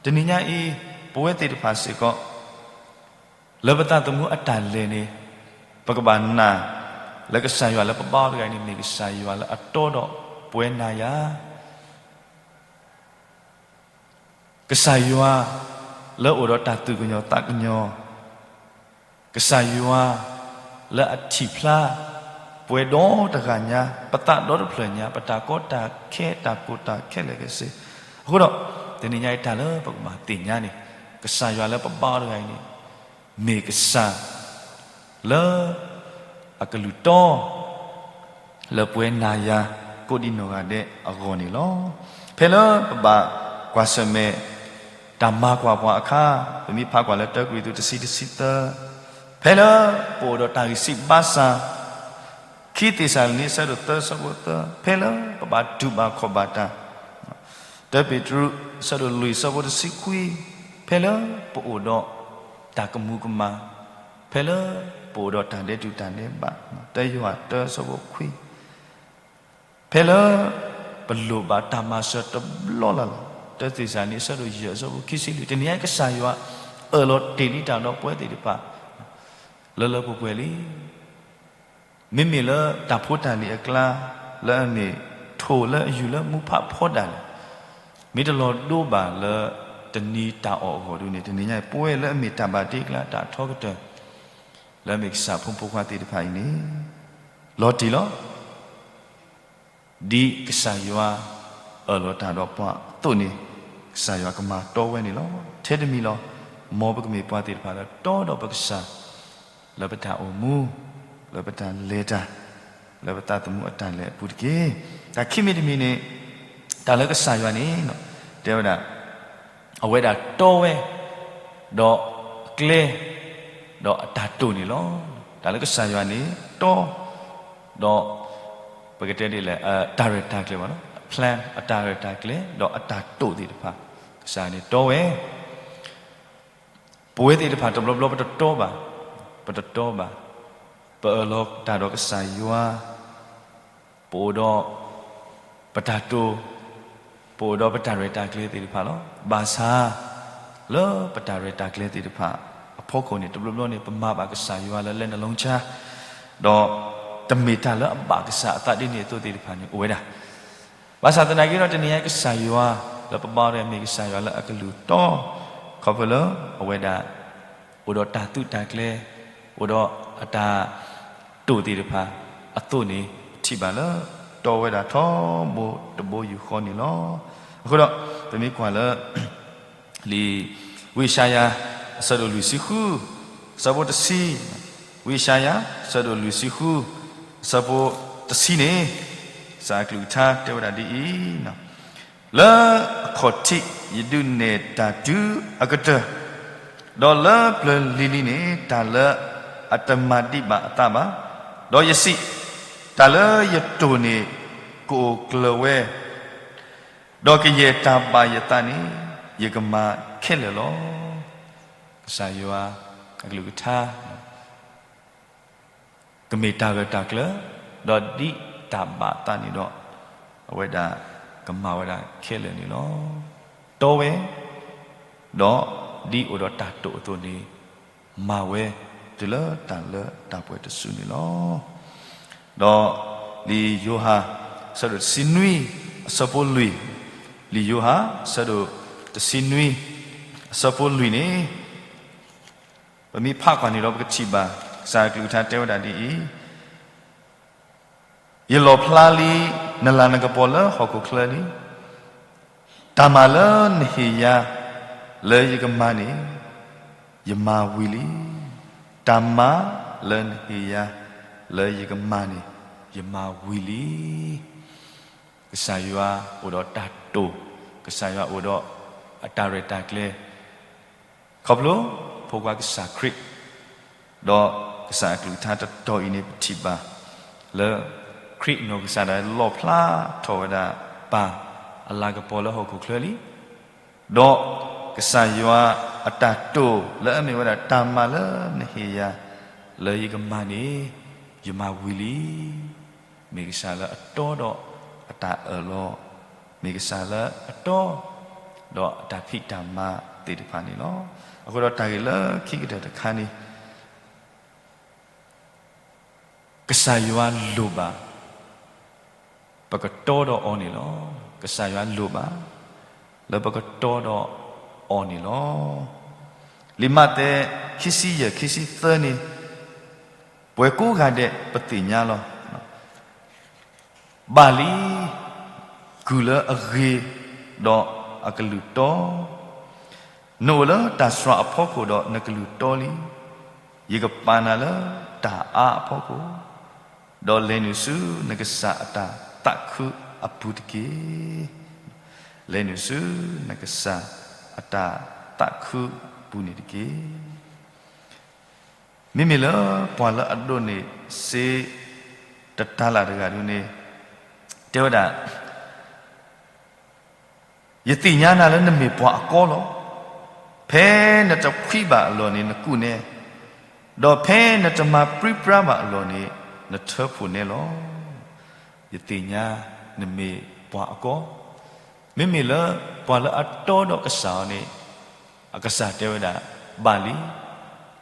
တနံၤညါအံၤ ပဝဲသ့ၣ်တဖၣ်စ့ၢ်ကီး လၢပသးသမူအတၢ်လဲၤန့ၣ် ပကဘၣ်နာ် လၢကစၢ်ယွၤလၢပဘါအီၤတဂၤအံၤန့ၣ် မ့ၢ်ကစၢ်ယွၤလၢအတီဒီးပဝဲနၤယၤ ကစၢ်ယွၤလၢအိၣ်ဒီးတၢ်သူၣ်ကညီၤသးကညီၤ, ကစၢ်ယွၤလၢအထံၣ်ဖျါ ပဝဲဒီတဂၤညါ, ပသးဒီတဖျၢၣ်ညါ, ပတၢ်ကီတၢ်ခဲ တၢ်ကိၢ်တၢ်ခဲလၢာ်ခဲဆ့. အဃိဒီး တနံၤညါအံၤတၢ်လၢပကဘၣ်သ့ၣ်ညါန့ၣ် ကစၢ်ယွၤလၢပဘါအီၤတဂၤအံၤန့ၣ် မ့ၢ်ကစၢ် လၢ အကလုၢ်တီ လၢပဝဲနၤယၤ ကိးဒံနီၢ်ဂၤဒဲးအဂီၢ်န့ၣ်လီၤ. ဖဲလၢပဘၣ်ကွၢ်ဆၢၣ်မဲာ် တၢ်မၤကွၢ်ပှၤအခါ, ပမ့ၢ်ဖးကွၢ်လၢတၢကရံၣ်သူးတဆံတဆံသၢ, ဖဲလၢပအိၣ်ဒီးတၢ်ဂံၢ်စၢ်ဘါစၢ်, ခံသ့းစၤလနံအဆၢဒိၣ်သၢဆၢဖိသၢ, ဖဲလၢပဘၣ်တူၢ်ဘၣ်ခီၣ်ဘၣ်တၢ် တၢပ့းတရူး အဆၢဒိၣ်လွံၢ်အဆၢဖိတဆံခွံ, ဖဲလၢပအိၣ်ဒီးတၢ်ကမူၤကမၣ်, ဖဲလၢပအိၣ်ဒီးတၢ်ဒဲးတူၢ်တၢ်ဒဲးဘး, တၢယိၤဟၣ်တၢအဆၢဖိခွံ, ဖဲလၢပလိၣ်ဘၣ်တၢ်မၤစၢၤတဘျီလၢ်လၢ်, တၢသ့းစၤလနံအဆၢဒိၣ်ယဲၢ်အဆၢဖိခံဆံလွံၢ်, တနံၤညါအံၤကစၢ်ယွၤအၢၣ်လီၤတ့ၢ်လံတၢ်ဒီးပဝဲသ့ၣ်တဖၣ် လၢလၢပှဲၤပှဲၤလံ. မ့မ့ၢ်လၢတၢ်ဖိတၢ်လံၤအကျါ လၢအမ့ၢ်ထိၣ်လၢအယူၢ်လၢမူဖးဖီဒၣ်လဲာ်, မ့ၢ်တလီၤဒိဘၣ်လၢတနံၤတၢ်အီၣ်အဂီၢ်ဒုန့ၣ် တနံၤညါအံၤ ပဝဲလၢအမ့ၢ်တၢ်ဘၣ်တ့အကျါ တၢ်ထီကတၢၢ် လၢအမ့ၢ်ကစၢ်ဖိမုၣ်ဖိခွါသ့ၣ်တဖၣ်အံၤန့ၣ် လီၤတံၢ်လီၤ. ဒ်ကစၢ်ယွၤအၢၣ်လီၤတၢ်ဒီးပှၤအသိးန့ၣ် ကစၢ်ယွၤကမၤတီဝဲန့ၣ်လီၤ. ထဲတမံၤလီၤ. မ်ပကမ့ၢ်ပှၤသ့ၣ်တဖၣ်လၢတီဒီးပကစၢ် လၢပတၢ်အိၣ်မူ, လၢပတၢ်လဲၤတၢ်, လၢပသးသမူအတၢ်လဲၤအပူၤတက့ၢ်. တၢ်ခံမံၤတမံၤန့ၣ် တၢ်လၢကစၢ်ယွၤန့ၣ် တဲဝဲဒၣ် အဝဲဒၣ်တီဝဲ ဒီးကျဲ ဒီးအတၢ်တိာ်န့ၣ်လီၤ. တၢ်လၢကစၢ်ယွၤန့ၣ် တီ ဒီး ပကတဲဒ်လဲၣ် တၢ်ရဲၣ်တၢ်ကျဲၤဘၣ်လီၤ. plan အတၢ်ရဲၣ်တၢ်ကျဲၤ ဒီးအတၢ်တိာ်သ့ၣ်တဖၣ် ကစၢ်ယွၤန့ၣ်တီဝဲ ပဝဲသ့ၣ်တဖၣ်တဘျီဘျီပတတီဘၣ်, ပတတီဘၣ်, ပအၢၣ်လီၤတၢ်ဒီးကစၢ်ယွၤ ပအိၣ်ဒီး ပတၢ်တိာ်, ပအိၣ်ဒီးပတၢ်ရဲၣ်တၢ်ကျဲၤသ့ၣ်တဖၣ်လီၤ. ဘၣ်ဆၣ် လၢပတၢ်ရဲၣ်တၢ်ကျဲၤသ့ၣ်တဖၣ်အဖီခိၣ်န့ၣ် တဘျီဘျီန့ၣ် ပမၤဘၣ်ကစၢ်ယွၤလၢလဲၤနလီၤဆါ, ဒီးတမ့ၢ်တၢ်လၢအဘၣ်ကစၢ်အသးဒ်န့ၣ်အသိးသ့ၣ်တဖၣ်န့ၣ် အိၣ်ဝဲဒၣ် ဘၣ်ဆၣ်သနာ်က့ဒီး တနံၤညါအံၤကစၢ်ယွၤ လၢပဘါအီၤတဂၤမ့ၢ်ကစၢ်ယွၤလၢအကလုၢ်တီ, ခီဖျိလၢအဝဲဒၣ် အိၣ်ဒီးတၢ်သုးတၢ်ကျဲၤ, အိၣ်ဒီးအတၢ်တိာ်သ့ၣ်တဖၣ်အသိးန့ၣ် ပထံၣ်ဘၣ်လၢ တီဝဲဒၣ်ထီဘိတဘိယူၢ်ဃီန့ၣ်လီၤ. အဃိဒီး ပမ့ၢ်ကွၢ်လၢ လံာ်ဝံယၡါယၤ အဆၢဒိၣ်လွံၢ်ဆံဃု အဆၢဖိတဆံ, ဝံယၡါယၤ အဆၢဒိၣ်လွံၢ်ဆံဃု အဆၢဖိတဆံန့ၣ် ကစၢ်အကလုၢ်ကထါတဲဝဲဒၣ်ဒ်အံၤ, လၢအခီၣ်ထံးယဒုးနဲၣ်တၢ်တုၤအကတၢၢ်, ဒီးလၢပျၢၤလံၤလံၤန့ၣ် တၢ်လၢအတမၤဒံးဘၣ်အသးဘၣ်, ဒီးယစံး, တၢ်လၢယတိာ်န့ၣ် ကအိၣ်ကျၢၤဝဲ, ဒီးကယဲၢ်တၢ်ဘၣ်ယသးန့ၣ် ယကမၤခဲလၢာ်လီၤ. ကစၢ်ယွၤအကလုၢ်ကထါ ကမ့ၢ်တၢ်ဂၢၢ်တၢ်ကျၢၤ, ဒီးဒ်တၢ်ဘၣ်သးန့ၣ်ဒီး အဝဲဒၣ်ကမၤဝဲဒၣ်ခဲလၢာ်န့ၣ်လီၤ. တီဝဲ, ဒီးဒ်အိၣ်ဒီးတၢ်တိာ်အသိးန့ၣ် မၤဝဲတုၤလၢတၢ်လၢတၢ်ပှဲၤတစုန့ၣ်လီၤ. ဒီးလံာ်ယိၤဟၣ် ဆၢဒိၣ်တဆံနွံ အဆၢဖိလွံၢ်, လံာ်ယိၤဟၣ် ဆၢဒိၣ်တဆံနွံ အဆၢဖိလွံၢ်န့ၣ် ပမ့ၢ်ဖးကွၢ်န့ၣ်ဒီး ပကထံၣ်ဘၣ် ကစၢ်အကလုၢ်ကထါတဲဝဲဒၣ်ဒ်အံၤ, ယလီၣ်ဖျါလံ နလၤနကပီၤလၢဟီၣ်ခိၣ်ချၢလံ. တၢ်မၤလၢနဟ့ၣ်ယၤ လၢယကမၤန့ၣ် ယမၤဝံၤလံ. တၢ်မၤလၢနဟ့ၣ်ယၤ လၢယကမၤန့ၣ် ယမၤဝံၤလံ. ကစၢ်ယွၤအိၣ်ဒီးတၢ်တိာ်, ကစၢ်ယွၤအိၣ်ဒီးအတၢ်ရဲၣ်တၢ်ကျဲၤ ခီဖျိ ဖိခွါကစၢ်ခရံာ်, ဒီးကစၢ်အကလုၢ်ကထါတတီၤအံၤန့ၣ် ပထံၣ်ဘၣ်လၢ ခရံာ်နီၢ်ကစၢ်ဒၣ်လီၣ်ဖျါထီၣ်ဝဲဒၣ်ပၢ်အလၤကပီၤလၢဟီၣ်ခိၣ်ချၢလံ, ဒီးကစၢ်ယွၤအတၢ်တိာ်လၢအမ့ၢ်ဝဲဒၣ်တၢ်မၤလၢနဟ့ၣ်ယၤ လၢယကမၤန့ၣ် ယမၤဝံၤလံ. မ့ၢ်ကစၢ်လၢအတီဒီးအတၢ်အၢၣ်လီၤ, မ့ၢ်ကစၢ်လၢအတီဒီးအတၢ်ဖံးတၢ်မၤသ့ၣ်တဖၣ်န့ၣ်လီၤ. အဃိဒီးတၢ်ဂ့ၢ်လၢခံကတၢၢ်တခါန့ၣ် ကစၢ်ယွၤလိၣ်ဘၣ် ပကတီဒီးအီၤန့ၣ်လီၤ. ကစၢ်ယွၤလိၣ်ဘၣ် လၢပကတီဒီးအီၤန့ၣ်လီၤ. လံာ်မးသဲ ခံဆံယဲၢ် ခံဆံသၢန့ၣ် ပှၤကိးဂၤဒဲးပသ့ၣ်ညါလီၤ. ဘၣ်လံ, ကုၢ်လၢအဂ့ၤဒီးအကလုၢ်တီ, နအိၣ်လၢတၢ်စှၤအဖီခိၣ်ဒီးနကလုၢ်တီလံ. ယကပာ်နၤလၢတၢ်အါအဖီခိၣ်, ဒီးလဲၤနုာ်ဆူနကစၢ်အတၢ်သးခုအပူၤတက့ၢ်. လဲၤနုာ်ဆူနကစၢ်အတၢ်သးခုပူၤန့ၣ်တက့ၢ်. မ့မ့ၢ်လၢပှၤလၢအဒိးန့ၢ်စ့တတၤလၣ်တဂၤဒုန့ၣ် တဲဝဲဒၣ်, ယသ့ၣ်ညါနၤလၢနမ့ၢ်ပှၤအကီလီၤ. ဖဲနတဖှံဘၣ်အလီၢ်န့ၣ် နကူၣ်နဲ, ဒီးဖဲနတမၤပြံပြါဘၣ်အလီၢ်န့ၣ် နထၢဖှိၣ်နဲလီၤ. ယသ့ၣ်ညါနမ့ၢ်ပှၤအကီ, မ့မ့ၢ်လၢပှၤလၢအတီဒီးကစၢ်အီၤန့ၣ် အကစၢ်တဲဝဲဒၣ်, ဘၣ်လံ,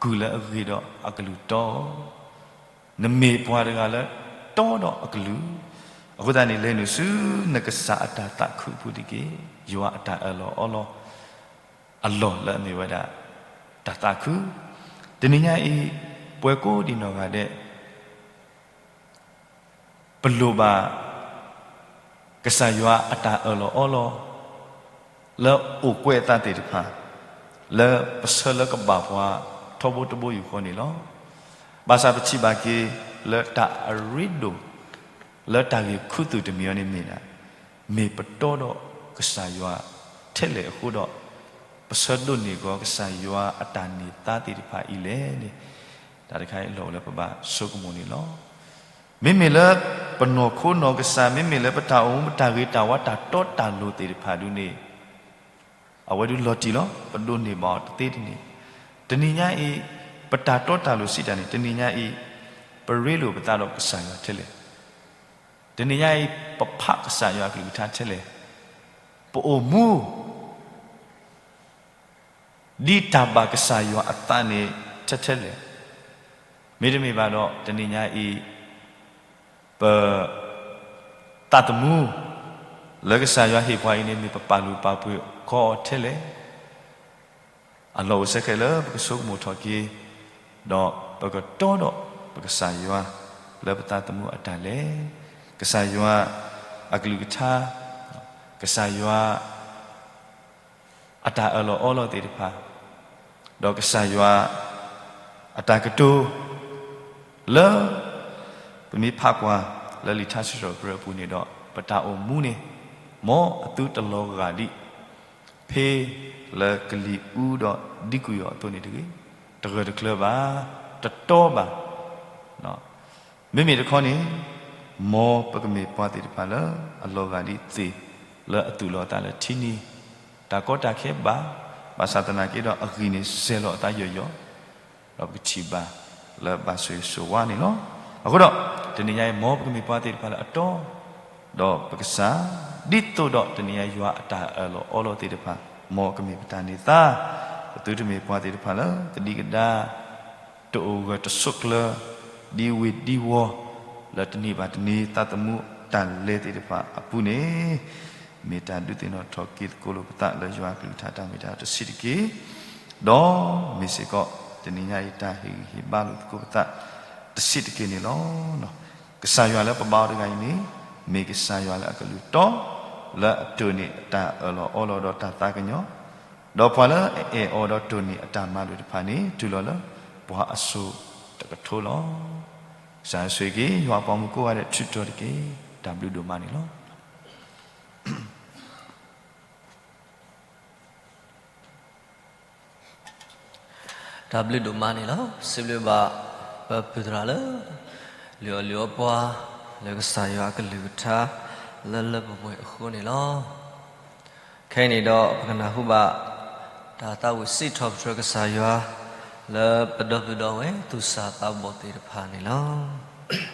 ကုၢ်လၢအဂ့ၤဒီးအကလုၢ်တီ, နမ့ၢ်ပှၤတဂၤလၢတီဒီးအကလုၢ်, အဃိသတးန့ၣ် လဲၤနုာ်ဆူနကစၢ်အတၢ်သးခုအပူၤတက့ၢ်. ယွၤအတၢ်အၢၣ်လီၤအီလီၤအလီၢ်လၢအမ့ၢ်ဝဲဒၣ်တၢ်သးခု, တနံၤညါအံၤ ပှၤကိးဒံးနီၢ်ဂၤဒဲး ပလိၣ်ဘၣ် ကစၢ်ယွၤအတၢ်အၢၣ်လီၤအီလီၤ လၢအိၣ်ကွဲးအသးသ့ၣ်တဖၣ် လၢပဆၢလၢကဘၣ်ပှၤထီဘိတဘိယူၢ်ဃီန့ၣ်လီၤ. ဘၣ်ဆၣ်ပထံၣ်ဘၣ်က့ၤလၢတၢ်အရ့ဒိၣ် လၢတၢ်ဂ့ၢ်ခူသူၣ်တမံၤအံၤန့ၣ်မ့ၢ်ဒၣ် မ့ၢ်ပတီဒီးကစၢ်ယွၤထဲလဲၣ်အဃိဒီး ပဆၢဒိးန့ၢ်ကီးကစၢ်ယွၤအတၢ်န့ၢ်သါသ့ၣ်တဖၣ်အံၤလဲၣ်န့ၣ် တၢ်တခါအံၤလီၢ်အိၣ်လၢပဘၣ်ဆိကမိၣ်န့ၣ်လီၤ. မ့မ့ၢ်လၢပနီၢ်ခိနီၢ်ကစၢ် မ့မ့ၢ်လၢပတၢ်အိၣ်မူ ပတၢ်ဂ့ၤတၢ်ဝါ တၢ်တီတၢ်လိၤသ့ၣ်တဖၣ်ဒုန့ၣ် အဝဲဒုလီၤတံၢ်လီၤ. ပဒိးန့ၢ်ဘၣ်အီၤတသ့တန့ၢ်. တနံၤညါအံၤ ပတၢ်တီတၢ်လိၤစံးတၢ်န့ၣ် တနံၤညါအံၤ ပရ့လိာ်ပသးဒီးကစၢ်ယွၤထဲလဲၣ်. တနံၤညါအံၤ ပဖးကစၢ်ယွၤအကလုၢ်ကထါထဲလဲၣ်. ပအိၣ်မူ ဒ်တၢ်ဘၣ်ကစၢ်ယွၤအသးန့ၣ်ထဲထဲလဲၣ်. မ့တမ့ၢ်ဘၣ်ဒီး တနံၤညါအံၤ ပသးသမူ လၢကစၢ်ယွၤဟ့ၣ်ပှၤအံၤန့ၣ် မ့ၢ်ပပာ်လုၢ်ပာ်ပှ့ၤကီအီၤထဲလဲၣ်. အလီၢ်အိၣ်စ့ၢ်ကီးလၢပကဆိကမိၣ်ထီၣ်က့ၤ ဒီးပကတီဒီးပကစၢ်ယွၤ လၢပသးသမူအတၢ်လဲၤ, ကစၢ်ယွၤအကလုၢ်ကထါ, ကစၢ်ယွၤ အတၢ်အၢၣ်လီၤအီလီၤသ့ၣ်တဖၣ်, ဒီးကစၢ်ယွၤအတၢ်ကတိၤ လၢပမ့ၢ်ဖးကွၢ်လၢလံာ်ထါစံးထီၣ်ပတြၢၤအပူၤန့ၣ်ဒီး ပတၢ်အိၣ်မူန့ၣ် မ်အသုတလီၤဂာ်ဒ် ဖ့လၢကလံၤအူဒီးဒံကွံာ်အီၤအသိးန့ၣ်တဂ့ၤ, တဂၢၢ်တကျၢၤဘၣ်, တတီဘၣ်. မ့မ့ၢ်တခီန့ၣ် မ်ပကမ့ၢ်ပှၤသ့ၣ်တဖၣ်လၢအလီၤဂာ်ဒ်သ့ၣ် လၢအသူၣ်လီၤအသးလၢထံနံၤ, တၢ်ကီတၢ်ခဲဘၣ်, ဘၣ်ဆၣ်သနာ်က့ဒီးအဂံၢ်န့ၣ်စဲၤလီၤအသးယီၤယီၤ, ဒီးပကထံၣ်ဘၣ်လၢဘၣ်ဆိၣ်ဂ့ၤဆိၣ်ဝါန့ၣ်လီၤ. အဃိဒီး တနံၤညါအံၤ မ်ပကမ့ၢ်ပှၤသ့ၣ်တဖၣ်လၢအတီဒီးပကစၢ်, ဒ်သိးဒီးတနံၤညါယွၤအတၢ်အၢၣ်လီၤအီလီၤသ့ၣ်တဖၣ် မ်ကမ့ၢ်ပတၢ်န့ၢ်သါ, ပသုတမ့ၢ်ပှၤသ့ၣ်တဖၣ်လၢ ကဒံကဒါ တအိၣ်ဂၢၢ်တဆိးကျၢၤ ဒ်ဝ့ၤဒ်ဝီၤ လၢတနံၤဘၣ်တနံၤသးသမူတၢ်လဲၤသ့ၣ်တဖၣ်အပူၤန့ၣ်, မ့ၢ်တၢ်ဒုးသ့ၣ်နီၣ်ထီၣ်က့ၤသကိးလိာ်ပသးလၢယွၤအကလုၢ်ကထါတၢ်မ့ၢ်တၢ်တဆံးတက့ၢ်. ဒီးမ့ၢ်စ့ၢ်ကီး တနံၤညါအံၤတၢ်ဟ့ၣ်ဂံၢ်ဟ့ၣ်ဘါလိာ်သကိးပသးတဆံးတက့ၢ်န့ၣ်လီၤ. ကစၢ်ယွၤလၢပဘါအီၤတဂၤအံၤန့ၣ် မ့ၢ်ကစၢ်ယွၤလၢအကလုၢ်တီ လၢအတိၢ်န့ၢ်အတၢ်အၢၣ်လီၤအီလီၤဒီးတၢ်သးကညီၤ, ဒီးပှၤလၢအအဲၣ်အီၤဒီးတိၢ်န့ၢ်အတၢ်မၤလိာ်တဖၣ်န့ၣ် တုၤလီၤလၢပှၤအစိၤတကထိလီၤ. ကစၢ်ဆိၣ်ဂ့ၤက့ၤ ယွၤအပှၤမုၣ်ကိးဂၤဒဲး ထုးထီၣ်တက့ၢ်. တၢ်ဘျုးဒိၣ်မးန့ၣ်လီၤ. တၢ်ဘျုးဒိၣ်မးန့ၣ်လီၤ. စံးဘျုးဘၣ် ပပုၢ်သရၣ်လၢ လုၢ်အီၣ်လုၢ်အီပှၤ လၢကစၢ်ယွၤအကလုၢ်ကထါ လၢလၢပှဲၤပှဲၤအဃိန့ၣ်လီၤ. ခဲအံၤန့ၣ်ဒီး ပကနၢ်ဟူဘၣ် တၢ်သးဝံၣ်စံးထီၣ်ပတြၢၤကစၢ်ယွၤ လၢပဒီပုၢ်ဒီဝဲၢ်သူၣ်စၢ်သးဘီၣ်သ့ၣ်တဖၣ်န့ၣ်လီၤ.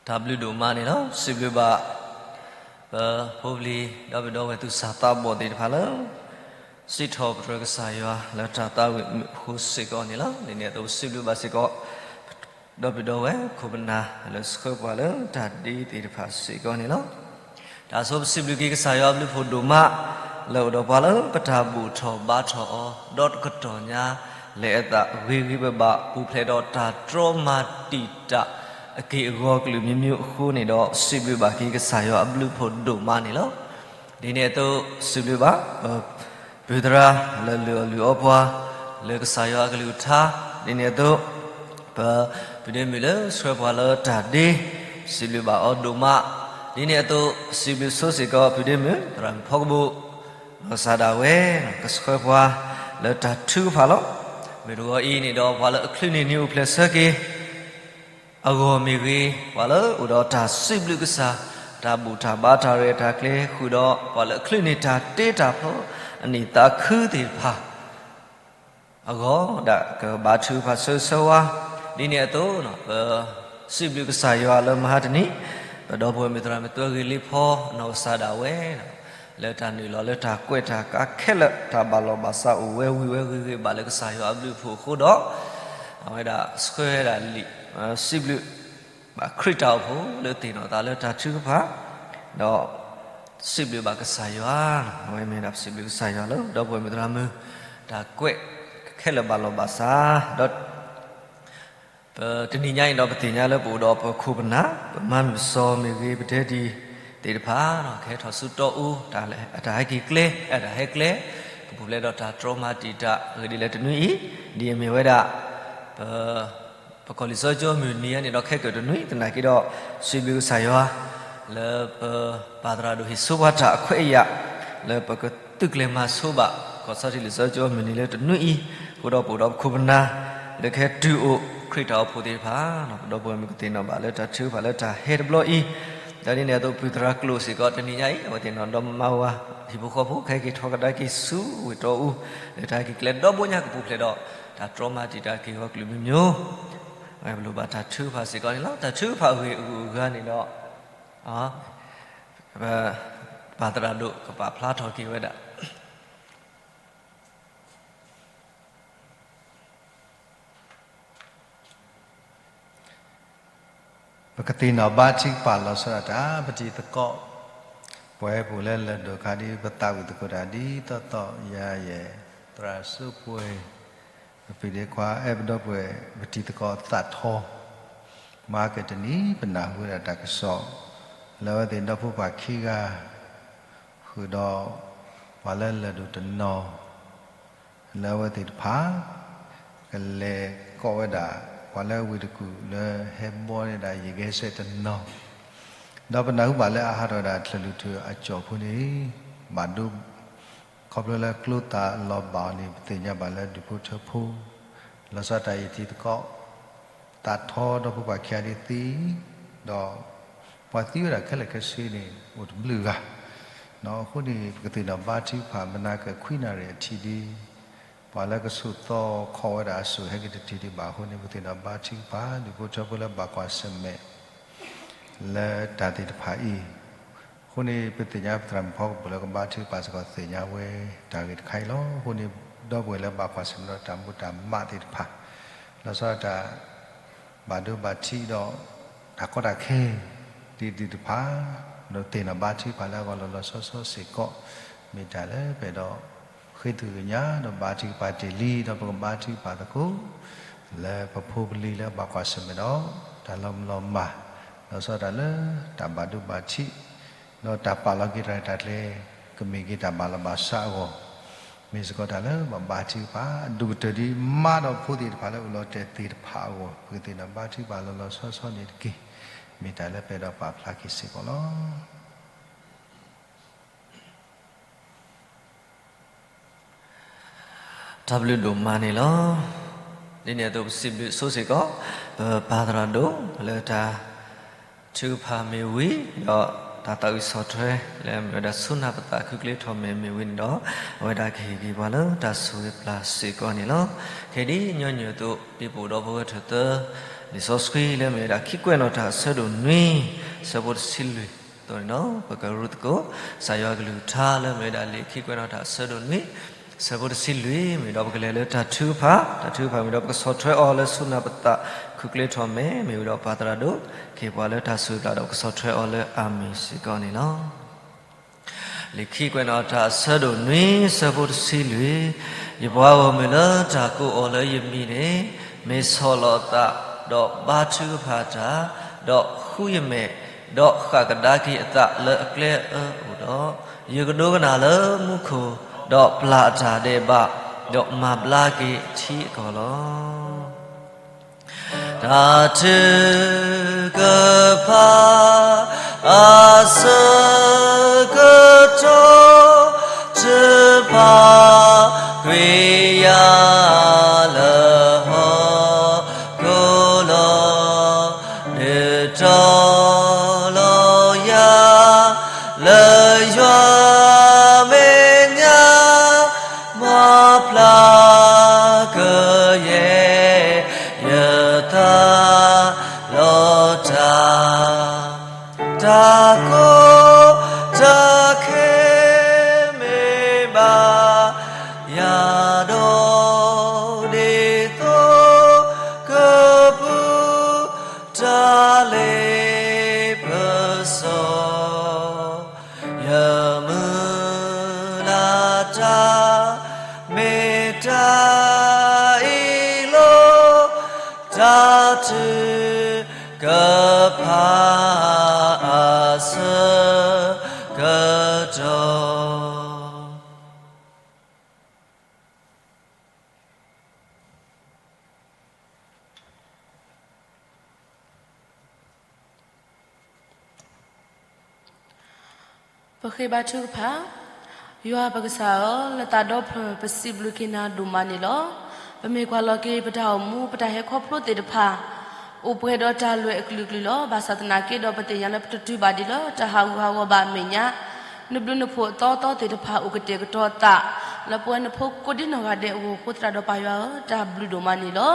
တၢ်ဘျုးဒိၣ်မးန့ၣ်လီၤ. စံးဘျုးဘၣ် ပဖိပလံၤ ဒီပုၢ်ဒီဝဲၢ်သူၣ်စၢ်သးဘီၣ်သ့ၣ်တဖၣ်လၢ စံးထီၣ်ပတြၢၤကစၢ်ယွၤလၢတၢ်သးဝံၣ်မုာ်အဃိစ့ၢ်ကီးန့ၣ်လီၤ. ဒ်န့ၣ်အသိး ပစံးဘျုးဘၣ်စ့ၢ်ကီး ဒီပုၢ်ဒီဝဲၢ်ခိၣ်ပနၢ်လၢဆှၢပှၤလၢတၢ်ဒ့သ့ၣ်တဖၣ်စ့ၢ်ကီးန့ၣ်လီၤ. တၢ်ဆိပစံးဘျုးက့ၤကစၢ်ယွၤအဘျုးဖှိၣ်ဒိၣ်မး လၢအိၣ်ဒီးပှၤလၢပတၢ်ဘူၣ်ထီၣ်ဘါထီၣ်အီၤ ဒီးတကတီၢ်ညါ လဲၤအသးဂ့ၤဂ့ၤဘၣ်ဘၣ် ပူၤဖျဲးဒီးတၢ်တြီမၤတံာ်တာ်အက့ၢ်အဂီၤကလုာ်မံၤမံၤအဃိန့ၣ်ဒီး စံးဘျုးဘၣ်က့ၤကစၢ်ယွၤအဘျုးဖှိၣ်ဒိၣ်မးန့ၣ်လီၤ. ဒ်န့ၣ်အသိး စံးဘျုးဘၣ် ပပုၢ်သရၣ်လၢလုၢ်အီၣ်လုၢ်အီပှၤ လၢကစၢ်ယွၤအကလုၢ်ကထါ ဒ်န့ၣ်အသိး ပ ပုၢ်ဒ့မုၣ်လၢဆှၢပှၤလၢတၢ်ဒ့ စံးဘျုးဘၣ်အီၤဒိၣ်မး ဒ်န့ၣ်အသိး စံးဘျုးဆိစ့ၢ်ကီး ပုၢ်ဒ့မုၣ် သရၣ်မုၣ်ဖီကဘိၣ် လီၤစၢ်ဒၣ်ဝဲ ကဆှၢပှၤလၢတၢ်ထုကဖၣ်လီၤ. မုၢ်တဂီၤအံၤန့ၣ်ဒီး ပှၤလၢအချုးန့ၢ်နံၤအိၣ်ဖျဲၣ်ဆၢက့ၤ အဂီၢ်မ့ၢ်ဂ့ၤ, ပှၤလၢအိၣ်ဒီးတၢ်စံးဘျုးကစၢ်, တၢ်ဘူၣ်တၢ်ဘါတၢ်ရဲၣ်တၢ်ကျဲၤဃုာ်ဒီး ပှၤလၢအချုးန့ၢ်တၢ်တ့တၢ်ဖျီအနံၣ်သးခုသ့ၣ်တဖၣ် အဂီၢ်ဒၣ်ကဘါထုကဖၣ်ဆၢဂ့ၤဆၢဝါ, ဒ်န့ၣ်အသိး ပစံးဘျုးကစၢ်ယွၤလၢမဟါတနံၤ ပဒီပုၢ်ဝဲၢ်မုၣ်သရၣ်မုၣ်သွဲဂ့ၤလ့ဖီ နီၢ်ကစၢ်ဒၣ်ဝဲ လၢတၢ်နုာ်လီၤလၢတၢ်ကွဲးတၢ်ကးခဲလၢာ် တၢ်ဘၣ်လီၢ်ဘၣ်စးအိၣ်ဝဲဝံၤဝဲဂ့ၤဂ့ၤဘၣ်လၢကစၢ်ယွၤအဘျုးအဖှိၣ်အဃိဒီး အဝဲဒၣ်ဆှၢဝဲဒၣ်လံာ် စံးဘျုးဘၣ်ခရံာ်တၢ်အိၣ်ဖှိၣ်လၢသ့ၣ်နီၣ်သးလၢတၢ်ထုကဖၣ် ဒီး စံးဘျုးဘၣ်ကစၢ်ယွၤ, အဝဲမ့ၢ်ဒၣ်ပစံးဘျုးကစၢ်ယွၤလၢ ဒီပုၢ်ဝဲၢ်မုၣ်သရၣ်မုၣ် တၢ်ကွဲးခဲလၢာ်ဘၣ်လီၢ်ဘၣ်စး, ဒီး ပတနံၤညါအံၤဒီးပသ့ၣ်ညါလၢပအိၣ်ဒီးပခိၣ်ပနၢ်, ပမါမုၣ်စီၤမ့ၢ်ဂ့ၤ ပတဲဒံးသ့ၣ်တဖၣ် ကဟဲထီၣ်ဆူတီအူ, တၢ်ဟဲက့ၤကျဲ, တၢ်ဟဲကျဲ, ကပူၤဖျဲးဒီးတၢ်တြီမၤတံာ်တာ် အဂ့ၢ်ဒ်လဲၣ်တနွံအံၤ, ဒ်အမ့ၢ်ဝဲဒၣ် ပ ပကီၢ်လံာ်စီဆှံကၠိမုၢ်နံၤအံၤန့ၣ်ဒီး ခဲကိာ်တနွံ, သနာ်က့ဒီး စံးဘျုးကစၢ်ယွၤ လၢပပၢ်သရၣ်ဒိၣ်ဟ့ၣ်ဆိပှၤတၢ်အခွဲးအယာ် လၢပကသုးကျဲၤမၤဆိဘၣ် ကီၢ်ဆီထံးလံာ်စီဆှံကၠိမုၢ်နံၤလၢတနွံအံၤ, အဃိဒီးပအိၣ်ဒီးပခိၣ်ပနၢ် လၢကဟဲတုၤအိၣ်ခရံာ်တၢ်အိၣ်ဖှိၣ်သ့ၣ်တဖၣ်, ပဒီပုၢ်ဝဲၢ်မုၣ်ကသ့ၣ်နီၣ်ဘၣ်လၢတၢ်ထုကဖၣ်လၢတၢ်ဟဲတဘျီအံၤ, ဒီးဒ်န့ၣ်အသိး ပပုၢ်သရၣ်ကျိာ်စ့ၢ်ကီး တနံၤညါအံၤ အဝဲသ့ၣ်နီၣ်ဒီးမါဝၤ ဟံၣ်ဖိဃီဖိ ကဟဲက့ၤထီၣ်ကဒါက့ၤဆူဝ့ၢ်တီအူ, လၢတၢ်ဟဲက့ၤကျဲဒီဘိညါ ကပူၤဖျဲးဒီး တၢ်တြီမၤတံာ်တာ်က့ၤဂီၤကလုာ်မံၤမံၤ, အဝဲပလိၣ်ဘၣ်တၢ်ထုကဖၣ်စ့ၢ်ကီးန့ၣ်လီၤ. တၢ်ထုကဖၣ်အဂ့ၢ်အဂုၤအဂၤန့ၣ်ဒီး ပပၢ်သရၣ်ဒိၣ်ကပာ်ဖျါထီၣ်က့ၤဝဲဒၣ် ပကသ့ၣ်နီၣ်ဘါထုကဖၣ်လီၤဆီဒၣ်တၢ် ပတံၤသကိး ပဝဲပအိၣ်လၢလၢၢ်ဒိၣ်ခါဒ် ပသးဝံၣ်သကိးတၢ်ဒ်သိးသိး ယၤယဲၢ် သရၣ်စိပှဲၤ ပဖံးဒ့ခွါ အဲၣ်ပဒီပုၢ်ဝဲၢ် ပတံၤသကိးသးထီ မၤကတနံၤ ပနၢ်ဟူဝဲဒၣ်တၢ်ကစီၣ် လၢအဝဲသ့ၣ်ဒီဖိပၢ်ခံဂၤ ဃုာ်ဒီး ပှၤလၢလၢၢ်ဒိၣ်တနီၤ လၢအဝဲသ့ၣ်တဖၣ် ကလဲၤကိးဝဲဒၣ် ပှၤလၢဝ့ၢ်တကူၣ်လၢဟဲဘှီဝဲဒၣ် ယံၤကဲစဲးတနီၤ, ဒီးပနၢ်ဟူဘၣ်လၢအဟးထီၣ်ဝဲဒၣ် ချၢၣ်လွံၢ်ထူၣ်အကၠီၣ်ဖိန့ၣ် ဘၣ်ဒိ ခီဖျိလၢကျိသၣ်လီၤဘၣ်အီၤန့ၣ် ပသ့ၣ်ညါဘၣ်လၢဒူၣ်ဖိထၢဖိ လီၤဆီဒၣ်တၢ် ယတံၤသကိး သးထီ ဒီဖိပၢ်ခံဂၤဒ်သံ ဒီး ပှၤသံဝဲဒၣ်ခဲလၢာ်ခဲဆ့န့ၣ် အိၣ်တဘျုးဂၤ, အဃိန့ၣ် ပကသ့ၣ်နီၣ်ဘါထုကဖၣ် မနၤကခွံနၣ်ရံၣ်အထံးဒ် ပှၤလၢကဆူၣ်သီခီၣ်ဝဲဒၣ်အစိၣ်ဟဲက့ၤတထံၣ်ဒံးဘၣ်အဃိန့ၣ် ပကသ့ၣ်နီၣ်ဘါထုကဖၣ် ဒူၣ်ဖိထၢဖိလၢဘၣ်ကွၢ်ဆၢၣ်မဲာ် လၢတၢ်သ့ၣ်တဖၣ်အံၤ, အဃိန့ၣ် ပသ့ၣ်ညါပသရၣ်မုၣ်ဖီကပူၤလၢကဘါထုကဖၣ်စ့ၢ်ကီးသ့ၣ်ညါဝဲတၢ်ဂ့ၢ်တခါအံၤလီၤ. အဃိန့ၣ် ဒီပုၢ်ဝဲၢ်လၢဘၣ်ကွၢ်ဆၢၣ်မဲာ်ဒီးတၢ်မူတၢ်မးသ့ၣ်တဖၣ် လီၤဆီဒၣ်တၢ် ဘၣ်ဒိဘၣ်ထံးဒီး တၢ်ကီတၢ်ခဲ ဒ်သ့ၣ်တဖၣ် ဒီးသ့ၣ်နီၣ်ဘါထုကဖၣ်လၢအဂီၢ်လီၤလီၤဆီဆီစ့ၢ်ကီး မ့ၢ်တၢ်လၢပအဲၣ်ဒိးဃ့ထုကညး ဒီးဘါထုကဖၣ်တ့ၢ်လံ ဒီးပကဘါထုကဖၣ်သကိး လၢပဖိပလံၤလၢအဘၣ်ကွၢ်ဆၢၣ်မဲာ်ဒီး တၢ်လီၤမုၢ်လီၤမၢ် လီၤဆီဒၣ်တၢ်လၢတၢ်ဘၣ်ဒိဘၣ်ထံး ဒီးတၢ်ပာ်လီၤက့ၤတၢ်ရဲၣ်တၢ်ကျဲၤ ကမ့ၢ်က့ၤတၢ်ဘၣ်လီၤဘၣ်စးအဂီၢ် မ့ၢ်စ့ၢ်ကီးတၢ်လၢပဘါထုကဖၣ် အဒိၣ်ကတၢၢ်ဒ်မါဒီးဖိသ့ၣ်တဖၣ်လၢအိၣ်လီၤတဲာ်သ့ၣ်တဖၣ်အဂီၢ် ပကသ့ၣ်နီၣ်ဘါထုကဖၣ်လီၤလီၤဆီဆီန့ၣ်တက့ၢ်. မ့ၢ်တၢ်လၢပအဲၣ်ဒိးပာ်ဖျါက့ၤစ့ၢ်ကီးလီၤ. တၢ်ဘျုးဒိၣ်မးန့ၣ်လီၤ. ဒ်န့ၣ်အသိးပစံးဘျုးဆိစ့ၢ်ကီး ပပၢ်သရၣ်ဒိၣ်လၢတၢ်ထုကဖၣ်မ့ၢ်ဝံၤ ဒီးတၢ်သးဝံၣ်ဆီၣ်ထွဲ လၢအမ့ၢ်ဝဲဒၣ်ဆူနၢ်ပသးခုကျ့ထီၣ်မဲာ်မ့ၢ်ဝံၤန့ၣ်ဒီး အဝဲဒၣ်ကဟ့ၣ်က့ၤပှၤလၢတၢ်ဆိၣ်ဂ့ၤပျၢ်စ့ၢ်ကီးန့ၣ်လီၤ. ခဲဒ်ညီနုၢ်အသိး ဒ်ပအိၣ်ဒီးပဝဲထၢၣ်သၢ လံာ်စီဆှံလၢမ့ၢ်ဝဲဒၣ်ခံကွဲးနီၣ်တၢ်အဆၢဒိၣ်နွံ ဆၢဖိတဆံလွံၢ်အသိးန့ၣ်လီၤ. ပကရူၢ်သကိး ကစၢ်ယွၤအကလုၢ်ကထါလၢမ့ၢ်ဝဲဒၣ်လံာ်ခံကွဲးနီၣ်တၢ်အဆၢဒိၣ်နွံ ဆၢဖိတဆံလွံၢ် မ့ၢ်ဒီးပကလဲၤလၢတၢ်ထုကဖၣ်, တၢ်ထုကဖၣ်မ့ၢ်ဒီးပကဆီၣ်ထွဲအီၤလၢဆူနၢ်ပသး ခုၣ်ကျ့ထီၣ်မဲ မ့ၢ်ဝံၤဒီးပၢ်သရၣ်ဒိၣ် ကဟ့ၣ်ပှၤလၢတၢ်ဆိၣ်ဂ့ၤပျၢ်ဒီး ပကဆီၣ်ထွဲအီၤလၢအမ့ၢ်စ့ၢ်ကီးန့ၣ်လီၤ. လံာ်ခံကွဲးနီၣ်တၢ်အဆၢဒိၣ်နွံ ဆၢဖိတဆံလွံၢ်, ယပှၤဂီၢ်မုၢ်လၢတၢ်ကိးအီၤလၢယမံၤန့ၣ် မ့ၢ်ဆီၣ်လီၤအသး, ဒီးဘါထုကဖၣ်တၢ်, ဒီးဃုယမဲာ်, ဒီးဃၣ်ကဒါက့ၤအသးလၢအကျဲအအၢအိၣ်ဒီး, ယကဒိကနၣ်လၢမူခိၣ်, ဒီးပျၢ်အတၢ်ဒဲးဘး, ဒီးမၤဘျါက့ၤအထံအကီၢ်လီၤ. တၢ်ထုကဖၣ် အဆၢကတီၢ် ထုကဖၣ်ကွံာ်ယၤလၢ ဟီၣ်ခိၣ်လီၤ. ဒုးတီၤလီၤယၤ လၢယွၤမဲာ်ညါ မၤဖျါကယဲၢ် ယသးလီၤတၢ် တၢ်ကီတၢ်ခဲမ့ၢ်ဘၣ်ယၤဒီး ဒ်သိးကပူၤတၢ်လ့ပစီ ယမုၢ်လၢ်တၢ် မ့ၢ်တၢ်အံၤလီၤ. တၢ်ထုကဖၣ် အဆၢကတီၢ် ပဃ့ဘါထုကဖၣ်. ယွၤပကစၢ်ဧၢ, လၢသးဒီဖျၢၣ်ပစံးဘျုးက့ၤနၤဒိၣ်မးန့ၣ်လီၤ. ပမ့ၢ်ကွၢ်လီၤက့ၤပတၢ်အိၣ်မူ ပတၢ်ဟဲခီဖျိသ့ၣ်တဖၣ် အိၣ်ပှဲၤဒီးတၢ်လွဲၢ်အကလုာ်ကလုာ်လီၤ. ဘၣ်ဆၣ်သနာ်က့ဒီး ပသ့ၣ်ညါလၢပတတုၤဘၣ်ဒံးလၢတၢ်ဟးဂူာ်ဟးဂီၤဘၣ်အမဲာ်ညါ နဘျုးနဖှိၣ်အသီသီသ့ၣ်တဖၣ် အိၣ်ကတဲာ်ကတီၤသး လၢပဝဲနဖိကိးဒံနီၢ်ဂၤဒဲးအဂီၢ်အဃိသတးဒီး ပၢ်ယွၤဧၢ, တၢ်ဘျုးဒိၣ်မးန့ၣ်လီၤ.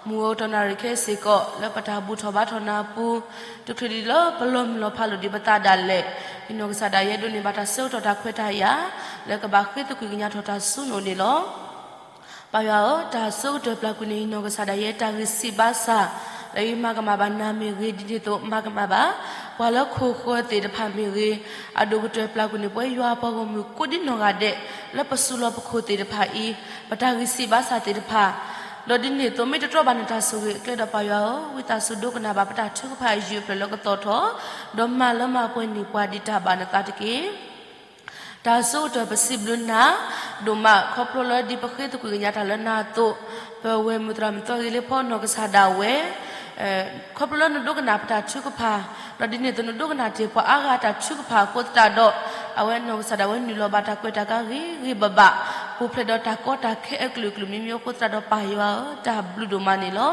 မုၢ်ဂီၤကတီၢ်နၣ်ရံၣ်ခဲအံၤစ့ၢ်ကီး လၢပတၢ်ဘူၣ်ထီၣ်ဘါထီၣ်နၤအပူၤ, တချုးဒံးလၢပလီၤမုၢ်လီၤဖးလိာ်ဒံးပသးဒၣ်လဲာ်, ယနီၢ်ကစၢ်ဒၣ်ယဲဒိးန့ၢ်ဘၣ်တၢ်ဆၢကတီၢ်တၢ်ခွဲးတၢ်ယာ် လၢကဘၣ်ဃ့သကွံာ်ကညးထီၣ်တၢ်ဆူနအိၣ်န့ၣ်လီၤ. ပၢ်ယွၤဧၢ, တၢ်ဆၢကတီၢ်ပျၢ်ကွံာ်န့ၣ် ယနီၢ်ကစၢ်ဒၣ်ယဲတၢ်ဂံၢ်စၢ်ဘါစၢ်, လၢယမၤကမၣ်ဘၣ်နၤမ့ၢ်ဂ့ၤ, ဒ်န့ၣ်အသိးမၤကမၣ်ဘၣ် ပှၤလၢခိၣ်ဃၢၤသ့ၣ်တဖၣ်မ့ၢ်ဂ့ၤ, အဒိၣ်ကတၢၢ်ပျၢ်ကွံာ်န့ၣ် ပဝဲယွၤပှၤဂီၢ်မုၢ်ကိးဒံနီၢ်ဂၤဒဲး လၢပစုလီၢ်ပခိၣ်သ့ၣ်တဖၣ်အံၤ ပတၢ်ဂံၢ်စၢ်ဘါစၢ်သ့ၣ်တဖၣ်, ဒီးဒ်န့ၣ်အသိး မ့ၢ်တတြီဘၣ်နတၢ်ဆိၣ်ဂ့ၤအကျဲဒီး ပၢ်ယွၤဧၢ, ဝံသးစူၤဒိကနၣ်ဘၣ်ပတၢ်ထုကဖၣ်အယုၢ်အဖျၢၣ်လၢကသီၣ်ထီၣ်, ဒီးမၤလၢမၤပှဲၤန့ၢ်ပှၤဒ်တၢ်ဘၣ်နသးတက့ၢ်. တၢ်ဆၢကတီၢ်ပစံးဘျုးနၤဒိၣ်မး ခီဖျိလၢဒ်ပဃ့သကွံာ်ကညးတၢ်လၢနၤအသိး, ပဝဲၢ်မုၢ်သရၣ်မုၣ်သီဂ့ၤလ့ဖီနီၢ်ကစၢ်ဒၣ်ဝဲ ခီဖျိလၢနဒိကနၣ်ပတၢ်ထုကဖၣ်, ဒီးဒ်န့ၣ်အသိးနဒိကနၣ်တ့ၢ်ပှၤအါဂၤတၢ်ထုကဖၣ်အဃိသတးဒီး, အဝဲနီၢ်ကစၢ်ဒၣ်ဝဲနုာ်လီၤဘၣ်တၢ်ကွဲးတၢ်ကါဂ့ၤဂ့ၤဘၣ်ဘၣ်, ပူၤဖျဲးဒီးတၢ်ကီတၢ်ခဲအကလုာ်ကလုာ်မံၤမံၤအဃိသတးဒီး ပၢ်ယွၤဧၢ, တၢ်ဘျုးဒိၣ်မးန့ၣ်လီၤ.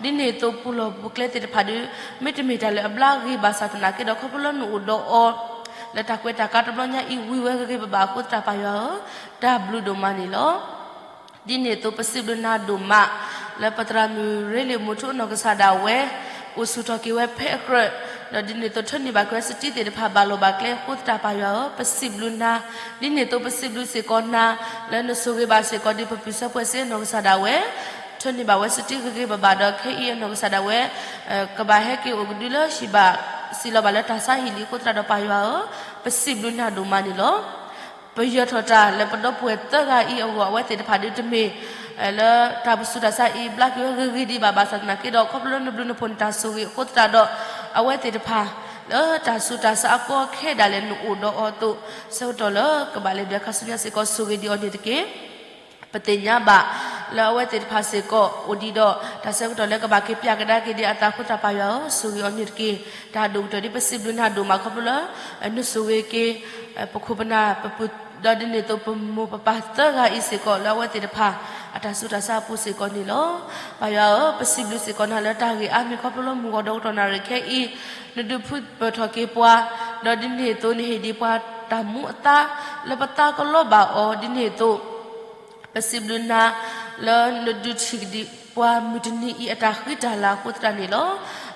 ဒ်န့ၣ်အသိးပူၤလီၢ်ပူၤကျဲသ့ၣ်တဖၣ်ဒီး မ့တမ့ၢ်တၢ်လၢအဘျါဂ့ၤဘၣ်ဆၣ်သနာ်က့ဒီး ခီဖျိလၢနအိၣ်ဒီးအီၤ လၢတၢ်ကွဲးတၢ်ကါတဘျီညါအံၤဝံၤဝဲဂ့ၤဂ့ၤဘၣ်ဘၣ်အဃိသတး ပၢ်ယွၤဧၢ, တၢ်ဘျုးဒိၣ်မးန့ၣ်လီၤ. ဒ်န့ၣ်အသိးပစံးဘျုးနၤဒိၣ်မး လၢပသရၣ်မုၣ်ရ့လံၣ်မူထူအနီၢ်ကစၢ်ဒၣ်ဝဲ အိၣ်ဆူၣ်ထီၣ်က့ၤဝဲဖဲအကြၢး, ဒီးဒ်န့ၣ်အသိးထၢန့ၢ်ဘၣ်က့ၤဝဲစတံသ့ၣ်တဖၣ်ဘၣ်လီၤဘၣ်ကျဲအဃိသတး ပၢ်ယွၤဧၢ, ပစံးဘျုးနၤ, ဒ်န့ၣ်အသိးပစံးဘျုးစ့ၢ်ကီးနၤ လၢနဆိၣ်ဂ့ၤဘၣ်စ့ၢ်ကီးဒ်ပပုၢ်စၢဖှဲးစ့အနီၢ်ကစၢ်ဒၣ်ဝဲ ထၢန့ၢ်ဘၣ်ဝဲစတံဂ့ၤဂ့ၤဘၣ်ဘၣ်ဒီး ခဲအံၤအနီၢ်ကစၢ်ဒၣ်ဝဲ ကဘၣ်ဟဲက့ၤအိၣ်ကဒုလၢဟံၣ်ဘၣ် စံးလီၤဘၣ်လၢတၢ်ဆါဟံၣ်လံအဃိသတးဒီး ပၢ်ယွၤဧၢ, ပစံးဘျုးနၤဒိၣ်မးန့ၣ်လီၤ. ပယၢၤထီၣ်တၢ်လၢပဒီပုၢ်ဝဲၢ်သၢဂၤအံၤအဂီၢ် အဝဲသ့ၣ်တဖၣ်ဒုးတမ့ၢ် လၢတၢ်ပစူးတၢ်ဆါအံၤ ဘျါက့ၤဝဲဂ့ၤဂ့ၤဒံးဘၣ် ဘၣ်ဆၣ်သနာ်က့ဒီး ခီဖျိလၢနဘျုးနဖှိၣ်နတၢ်ဆိၣ်ဂ့ၤအဃိသတးဒီး အဝဲသ့ၣ်တဖၣ် လၢတၢ်ဆူးတၢ်ဆါအကီ ခဲဒၣ်လဲာ် နအိၣ်ဒီးအီၤအသိး ဆၢကတီၢ်လၢကဘၣ်လဲၤဒွဲၣ်ခါဆူညါစ့ၢ်ကီး ဆိၣ်ဂ့ၤဒံးအီၤန့ၣ်တက့ၢ်. ပသ့ၣ်ညါဘၣ် လၢအဝဲသ့ၣ်တဖၣ်စ့ၢ်ကီး အိၣ်ဒံးဒီး တၢ်ဆၢကတီၢ်လၢကဘၣ်က့ၤပျၢ်ကဒါက့ၤဒံးအသးအဃိသတး ပၢ်ယွၤဧၢ, ဆိၣ်ဂ့ၤအီၤန့ၣ်တက့ၢ်. တၢ်ဒိၣ်ကတၢၢ်ဒ်ပစံးဘျုးနၤဒိၣ်မးခီဖျိလၢ နဆိၣ်ဂ့ၤက့ၤ ပခိၣ်ပနၢ်ပပုၢ် ဒီးဒ်န့ၣ်အသိးပမိၢ်ပပၢ်သၢဂၤအံၤစ့ၢ်ကီး လၢအဝဲသ့ၣ်တဖၣ် အတၢ်ဆူးတၢ်ဆါအပူၤစ့ၢ်ကီးန့ၣ်လီၤ. ပၢ်ယွၤဧၢ, ပစံးဘျုးစ့ၢ်ကီးနၤလၢတၢ်ဂ့ၢ်အါမံၤခီဖျိလၢမုၢ်ဂီၤဒီကတီၢ်နၣ်ရံၣ်ခဲအံၤ နဒုးဖုးပၢၢ်ထီၣ်က့ၤပှၤ, ဒီးဒ်န့ၣ်အသိးနဟ့ၣ်ဒံးပှၤတၢ်မူအသါ လၢပသးကလီဘၣ်အီၤ ဒ်န့ၣ်အသိး ပစံးဘျုးနၤ လၢနဒုးထံၣ်ကဒံး ပှၤမုၢ်တနံၤအံၤအတၢ်ဃံတၢ်လၤအဃိသတးန့ၣ်လီၤ.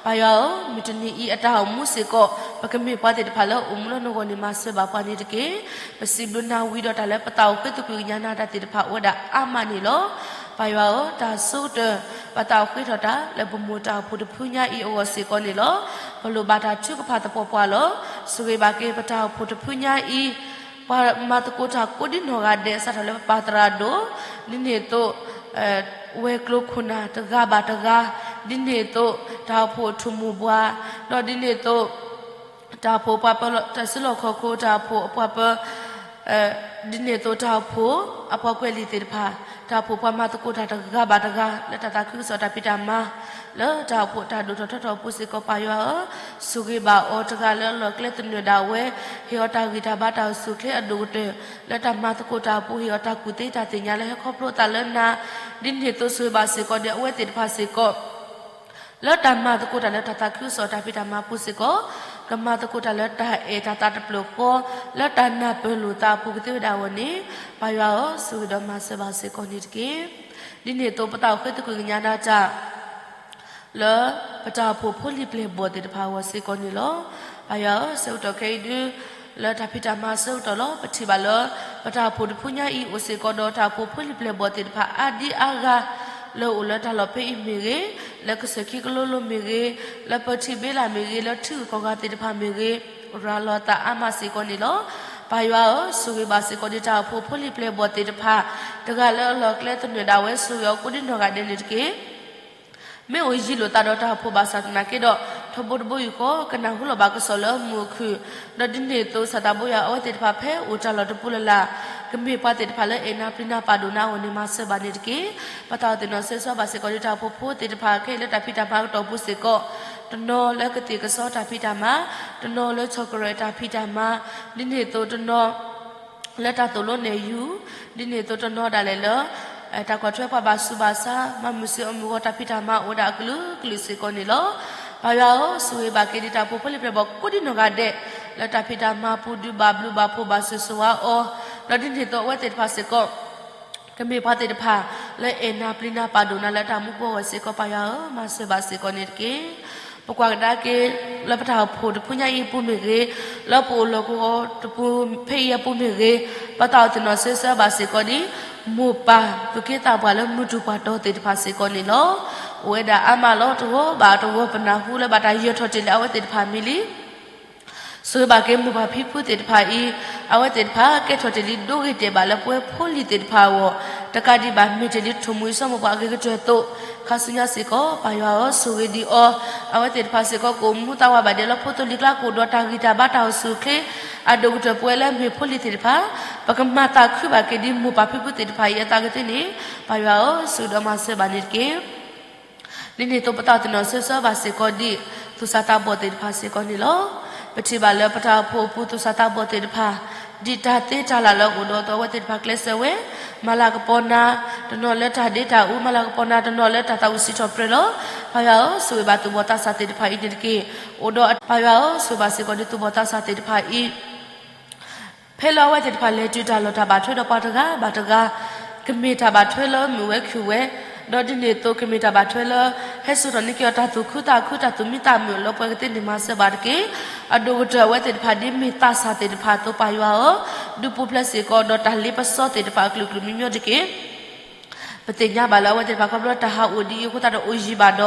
ပၢ်ယွၤဧၢ, မုၢ်တနံၤအံၤအတၢ်အိၣ်မူစ့ၢ်ကီး ပကမ့ၢ်ပှၤသ့ၣ်တဖၣ်လၢအိၣ်မူလၢနဂီၢ်န့ၣ် မၤစၢၤဘၣ်ပှၤန့ၣ်တက့ၢ်. ပစံးဘျုးနၤဝံၤဒီးတၢ်လၢပသးအိၣ်ဃ့သကွံာ်ကညးနၤတၢ်သ့ၣ်တဖၣ်အိၣ်ဝဲဒၣ်အါမးန့ၣ်လီၤ. ပၢ်ယွၤဧၢ, တၢ်ဆိကတၢၢ် ပသးအိၣ်ဃ့ထီၣ်တၢ်လၢပမိၢ်တၢ်အိၣ်ဖှိၣ်တဖုညါအံၤအဂီၢ်စ့ၢ်ကီးန့ၣ်လီၤ. ပလိၣ်ဘၣ်တၢ်ထုကဖၣ်သပှၢ်ပှၢ်လီၤ. ဆိၣ်ဂ့ၤဘၣ်က့ၤပတၢ်အိၣ်ဖှိၣ်တဖုညါအံၤ ပှၤမၤသကိးတၢ်ကိးဒ်နီၢ်ဂၤဒဲး စးထီၣ်လၢပပၢ်သရၣ်ဒိၣ်, ဒ်န့ၣ်အသိး ဝဲၤကျိၤခိၣ်နၢ်တဂၤဘၣ်တဂၤ, ဒ်န့ၣ်အသိး တၢ်အိၣ်ဖှိၣ်အထူၣ်မိၢ်ပှၢ်, ဒီးဒ်န့ၣ်အသိး တၢ်အိၣ်ဖှိၣ်ပှၤပၢၤလီၢ် တၢ်စုလီၢ်ခီၣ်ခိၣ် တၢ်အိၣ်ဖှိၣ်အပှၤပၢၤ ဒ်န့ၣ်အသိးတၢ်အိၣ်ဖှိၣ်အပှၤကွဲးလံာ်သ့ၣ်တဖၣ်, တၢ်အိၣ်ဖှိၣ်ပှၤမၤသကိးတၢ်တဂၤဘၣ်တဂၤ လၢတၢ်သးခုကစီၣ်တၢ်ဖံးတၢ်မၤ လၢတၢ်အိၣ်ဖှိၣ်တၢ်ဒိၣ်ထီၣ်ထီထီၣ်အပူၤစ့ၢ်ကီး ပၢ်ယွၤဧၢ, ဆိၣ်ဂ့ၤဘၣ်အီၤတဂၤလၢအလီၢ်ကျဲသနၢၣ်ဒၣ်ဝဲ, ဟ့ၣ်အီၤတၢ်ဂံၢ်တၢ်ဘါတၢ်အိၣ်ဆူၣ်အိၣ်ချ့အဒိၣ်ကတၢၢ် လၢတၢ်မၤသကိးတၢ်အပူၤ ဟ့ၣ်အီၤတၢ်ကူၣ်သ့တၢ်သ့ၣ်ညါလၢဟဲခီဖျိအသးလၢနၤ, ဒ်န့ၣ်အသိးဆိၣ်ဂ့ၤဘၣ်စ့ၢ်ကီးဒီးအဝဲသ့ၣ်တဖၣ်စ့ၢ်ကီး လၢတၢ်မၤသကိးတၢ်လၢတၢ်သးခုကစီၣ်တၢ်ဖံးတၢ်မၤအပူၤစ့ၢ်ကီး, ကမၤသကိးတၢ်လၢတၢ်အဲၣ်တၢ်သးတဖျၢၣ်ဃီ, လၢတၢ်နၢ်ပၢၢ်လိာ်သးအပူၤကသ့ဝဲဒၣ်အဂီၢ်န့ၣ်, ပၢ်ယွၤဧၢ, ဆိၣ်ဂ့ၤဒီးမၤစၢၤဘၣ်စ့ၢ်ကီးန့ၣ်တက့ၢ်. ဒ်န့ၣ်အသိးပသးအိၣ်ဃ့သကွံာ်ကညးနၤတၢ် လၢပတၢ်အိၣ်ဖှိၣ်ဖိလံၤပျဲၢ်ဘီၣ်သ့ၣ်တဖၣ်အဂီၢ်စ့ၢ်ကီးန့ၣ်လီၤ. ပၢ်ယွၤဧၢ, ဆၢကတီၢ်ခဲအံၤဒု လၢတၢ်ဖံးတၢ်မၤဆၢကတီၢ်လီၤ. ပထံၣ်ဘၣ်လၢ ပတၢ်အိၣ်ဖှိၣ်တဖုညါအံၤအိၣ်စ့ၢ်ကီးဒီးတၢ်အိၣ်ဖှိၣ်ဖိလံၤပျဲၢ်ဘီၣ်သ့ၣ်တဖၣ်အါဒံအါဂၤ လၢအိၣ်လၢတၢ်လီၢ်ဖဲအံၤမ့ၢ်ဂ့ၤ, လၢကစၢၢ်ခံကလိလိမ့ၢ်ဂ့ၤ, လၢပထံဘ့လးမ့ၢ်ဂ့ၤ, လၢထံဂုၤကီၢ်ဂၤသ့ၣ်တဖၣ်မ့ၢ်ဂ့ၤ, ရၤလီၤသးအါမးစ့ၢ်ကီးန့ၣ်လီၤ. ပၢ်ယွၤဧၢ, ဆိၣ်ဂ့ၤဘၣ်စ့ၢ်ကီးဒ်တၢ်အိၣ်ဖှိၣ်ဖိလံၤပျဲၢ်ဘီၣ်သ့ၣ်တဖၣ်, တဂၤလၢအလီၢ်ကျဲသနၢၣ်ဒၣ်ဝဲ ဆိၣ်ဂ့ၤအီၤကိးဒ်နီၢ်ဂၤဒဲးန့ၣ်တက့ၢ်. မ့ၢ်အိၣ်ယံၤလိာ်သးဒီးတၢ်အိၣ်ဖှိၣ်ဘၣ်ဆၣ်သနာ်က့ဒီး ထီဘိတဘိယူၢ်ဃီ ကနၢ်ဟူလီၤဘၣ်ကစီၣ်လၢမုာ်အခုၣ်, ဒီးဒ်န့ၣ်အသိး ဆၣ်သးဘိယွၤအဝဲသ့ၣ်တဖၣ်ဖဲအိၣ်တၢ်လီၢ်တပူၤလၢ်လၢ် ကမ့ၢ်ပှၤသ့ၣ်တဖၣ်လၢအဲၣ်နၤပျံၤနၤပာ်ဒိၣ်နၤအဂီၢ်န့ၣ် မၤစၢၤဘၣ်န့ၣ်တက့ၢ်. ပသးအိၣ်သ့ၣ်နီၣ်ဆၢဆၢဘၣ်စ့ၢ်ကီးဒ်တၢ်အိၣ်ဖှိၣ်ဖိသ့ၣ်တဖၣ်ခဲအံၤလၢတၢ်ဖံးတၢ်မၤကတီၢ်ပူၤစ့ၢ်ကီး, တနီၤလၢကသ့ၣ်ကစီတၢ်ဖံးတၢ်မၤ, တနီၤလၢ chocolate တၢ်ဖံးတၢ်မၤ, ဒ်န့ၣ်အသိးတနီၤ လၢတၢ်သိၣ်လိနဲၣ်ယူၤ, ဒ်န့ၣ်အသိးတနီၤဒၣ်လဲာ်လၢ တၢ်ကွၢ်ထွဲပှၤဘၣ်ဆူးဘၣ်ဆါ မၤမုာ်စ့ၢ်အီၤမုၢ်ဂီၤ တၢ်ဖံးတၢ်မၤအိၣ်ဝဲဒၣ်အကလုာ်ကလုာ်စ့ၢ်ကီးန့ၣ်လီၤ. ပၢ်ယွၤဧၢ, ဆိၣ်ဂ့ၤဘၣ်က့ၤဒ်တၢ်အိၣ်ဖှိၣ်ဖိလံၤပျဲၢ်ဘီၣ်ကိးဒ်နီၢ်ဂၤဒဲး လၢတၢ်ဖံးတၢ်မၤပူၤဒုးဘၣ်ဘျုးဘၣ်ဖှိၣ်ဘၣ်ဆိၣ်ဂ့ၤဆိၣ်ဝါအီၤ, ဒီးဒ်န့ၣ်အသိးအဝဲသ့ၣ်တဖၣ်စ့ၢ်ကီး ကမ့ၢ်ပှၤသ့ၣ်တဖၣ်လၢအဲၣ်နၤပျံၤနၤပာ်ဒိၣ်နၤလၢတၢ်မူပူၤအဂီၢ်စ့ၢ်ကီး ပၢ်ယွၤဧၢ, မၤစၢၤဘၣ်စ့ၢ်ကီးန့ၣ်တက့ၢ်. ပကွၢ်ကဒါက့ၤ လၢပတၢ်အိၣ်ဖှိၣ်တဖုညါအံၤအပူၤမ့ၢ်ဂ့ၤ, လၢပအိၣ်လီၢ်ကဝီၤတပူၤဖဲအံၤအပူၤမ့ၢ်ဂ့ၤ, ပသးအိၣ်သ့ၣ်နီၣ်ဆၢဆၢဘၣ်စ့ၢ်ကီးဒ် မိၢ်ပၢ်သူၣ်က့သးပှၢ်လၢမုၢ်တူၢ်ပှၢ်တီၤသ့ၣ်တဖၣ်စ့ၢ်ကီးန့ၣ်လီၤ. အိၣ်ဝဲဒၣ်အါမးလီၤ. တဂီၤဘၣ်တဂီၤ ပနၢ်ဟူလၢဘၣ်တၢ်ယၢၤထီၣ်တ့ၢ်လၢအဝဲသ့ၣ်တဖၣ်အမံၤလံ ဆိၣ်ဂ့ၤဘၣ်က့ၤမိၢ်ပၢ်ဖံဖုသ့ၣ်တဖၣ်အံၤ, အဝဲသ့ၣ်တဖၣ်ကဲထီၣ်တ့ၢ်လံဒိဂ့ၤတဲာ်ဘၣ်လၢပဝဲဖိလံၤသ့ၣ်တဖၣ်အဂီၢ်, တကးဒံးဘၣ် မ့ၢ်တ့ၢ်လံထိၣ်မှံၤစီၤမိၢ်ပှၢ်အဂ့ၤကတၢၢ်အသိး, ခါဆူညါစ့ၢ်ကီး ပၢ်ယွၤဧၢ, ဆိၣ်ဂ့ၤဒံးအီၤ, အဝဲသ့ၣ်တဖၣ်စ့ၢ်ကီး ကအိၣ်မူသးဝးဘၣ်ဒဲးလၢဖိသိလံၤကျါ ကအိၣ်ဒီးတၢ်ဂံၢ်တၢ်ဘါတၢ်အိၣ်ဆူၣ်အိၣ်ချ့ အဒိၣ်ကတၢၢ်ပဝဲလၢမ့ၢ်ဖိလံၤသ့ၣ်တဖၣ်, ပကမၤသးခုဘၣ်က့ၤဒ်မိၢ်ပၢ်ဖံဖုသ့ၣ်တဖၣ်အံၤအသးကသ့န့ၣ်, ပၢ်ယွၤဧၢ, ဆိၣ်ဂ့ၤဒီးမၤစၢၤဘၣ်န့ၣ်တက့ၢ်. ဒ်န့ၣ်အသိးပသးအိၣ်သ့ၣ်နီၣ်ဆၢဆၢဘၣ်စ့ၢ်ကီးဒ် သူၣ်စၢ်သးဘီၣ်သ့ၣ်တဖၣ်စ့ၢ်ကီးန့ၣ်လီၤ. ပထံၣ်ဘၣ်လၢပတၢ်အိၣ်ဖှိၣ်အပူၤသူၣ်စၢ်သးဘီၣ်သ့ၣ်တဖၣ်, ဒ်တၢ်သ့တၢ်လၢ်လၢအအိၣ်ဒီးအဝဲသ့ၣ်တဖၣ်ကျဲးစၢးဝဲ, မၤလၤကပီၤနၤ, တနီၤလၢတၢ်ဒ့တၢ်အူ, မၤလၤကပီၤနၤ တနီၤလၢတၢ်သးဝံၣ်စံးထီၣ်ပတြၢၤလီၤ. ပၢ်ယွၤဧၢ, ဆိၣ်ဂ့ၤဘၣ်သူၣ်ဘီၣ်သးစၢ်သ့ၣ်တဖၣ်အံၤန့ၣ်တက့ၢ်. အိၣ်ဒီးပၢ်ယွၤဧၢ, ဆိၣ်ဂ့ၤဘၣ်စ့ၢ်ကီးဒ်သူၣ်ဘီၣ်သးစၢ်သ့ၣ်တဖၣ်အံၤ ဖဲလၢအဝဲသ့ၣ်တဖၣ်လဲၤတုၤတၢ်လီၢ်တၢ်ဘၣ်ထွဲဒီးပှၤတဂၤဘၣ်တဂၤ, ကမ့ၢ်တၢ်ဘၣ်ထွဲလၢမုာ်ဝဲခုၣ်ဝဲ, ဒီးဒ်န့ၣ်အသိးကမ့ၢ်တၢ်ဘၣ်ထွဲလၢ ဟဲစိာ်ထီၣ်န့ၢ်က့ၤအီၤတၢ်သူၣ်ခုသးခု တၢ်သူၣ်မံသးမုာ်လၢပှၤကသ့န့ၣ်မၤစၢၤဘၣ်တက့ၢ်. အဒိၣ်ကတၢၢ်အဝဲသ့ၣ်တဖၣ်ဒ်မ့ၢ်သးစၢ်သ့ၣ်တဖၣ်အသိး ပၢ်ယွၤဧၢ, ဒုးပူၤဖျဲးစ့ၢ်ကီးဒီးတၢ်လ့ပစီသ့ၣ်တဖၣ်အကလုာ်ကလုာ်မံၤမံၤတက့ၢ်. ပသ့ၣ်ညါဘၣ်လၢအဝဲသ့ၣ်တဖၣ်ခီဖျိတၢ်ဟးအိၣ်ဒ်အံၤအဃိသတးဒီး အိၣ်ယံၤဘၣ်ဒီးတၢ်အိၣ်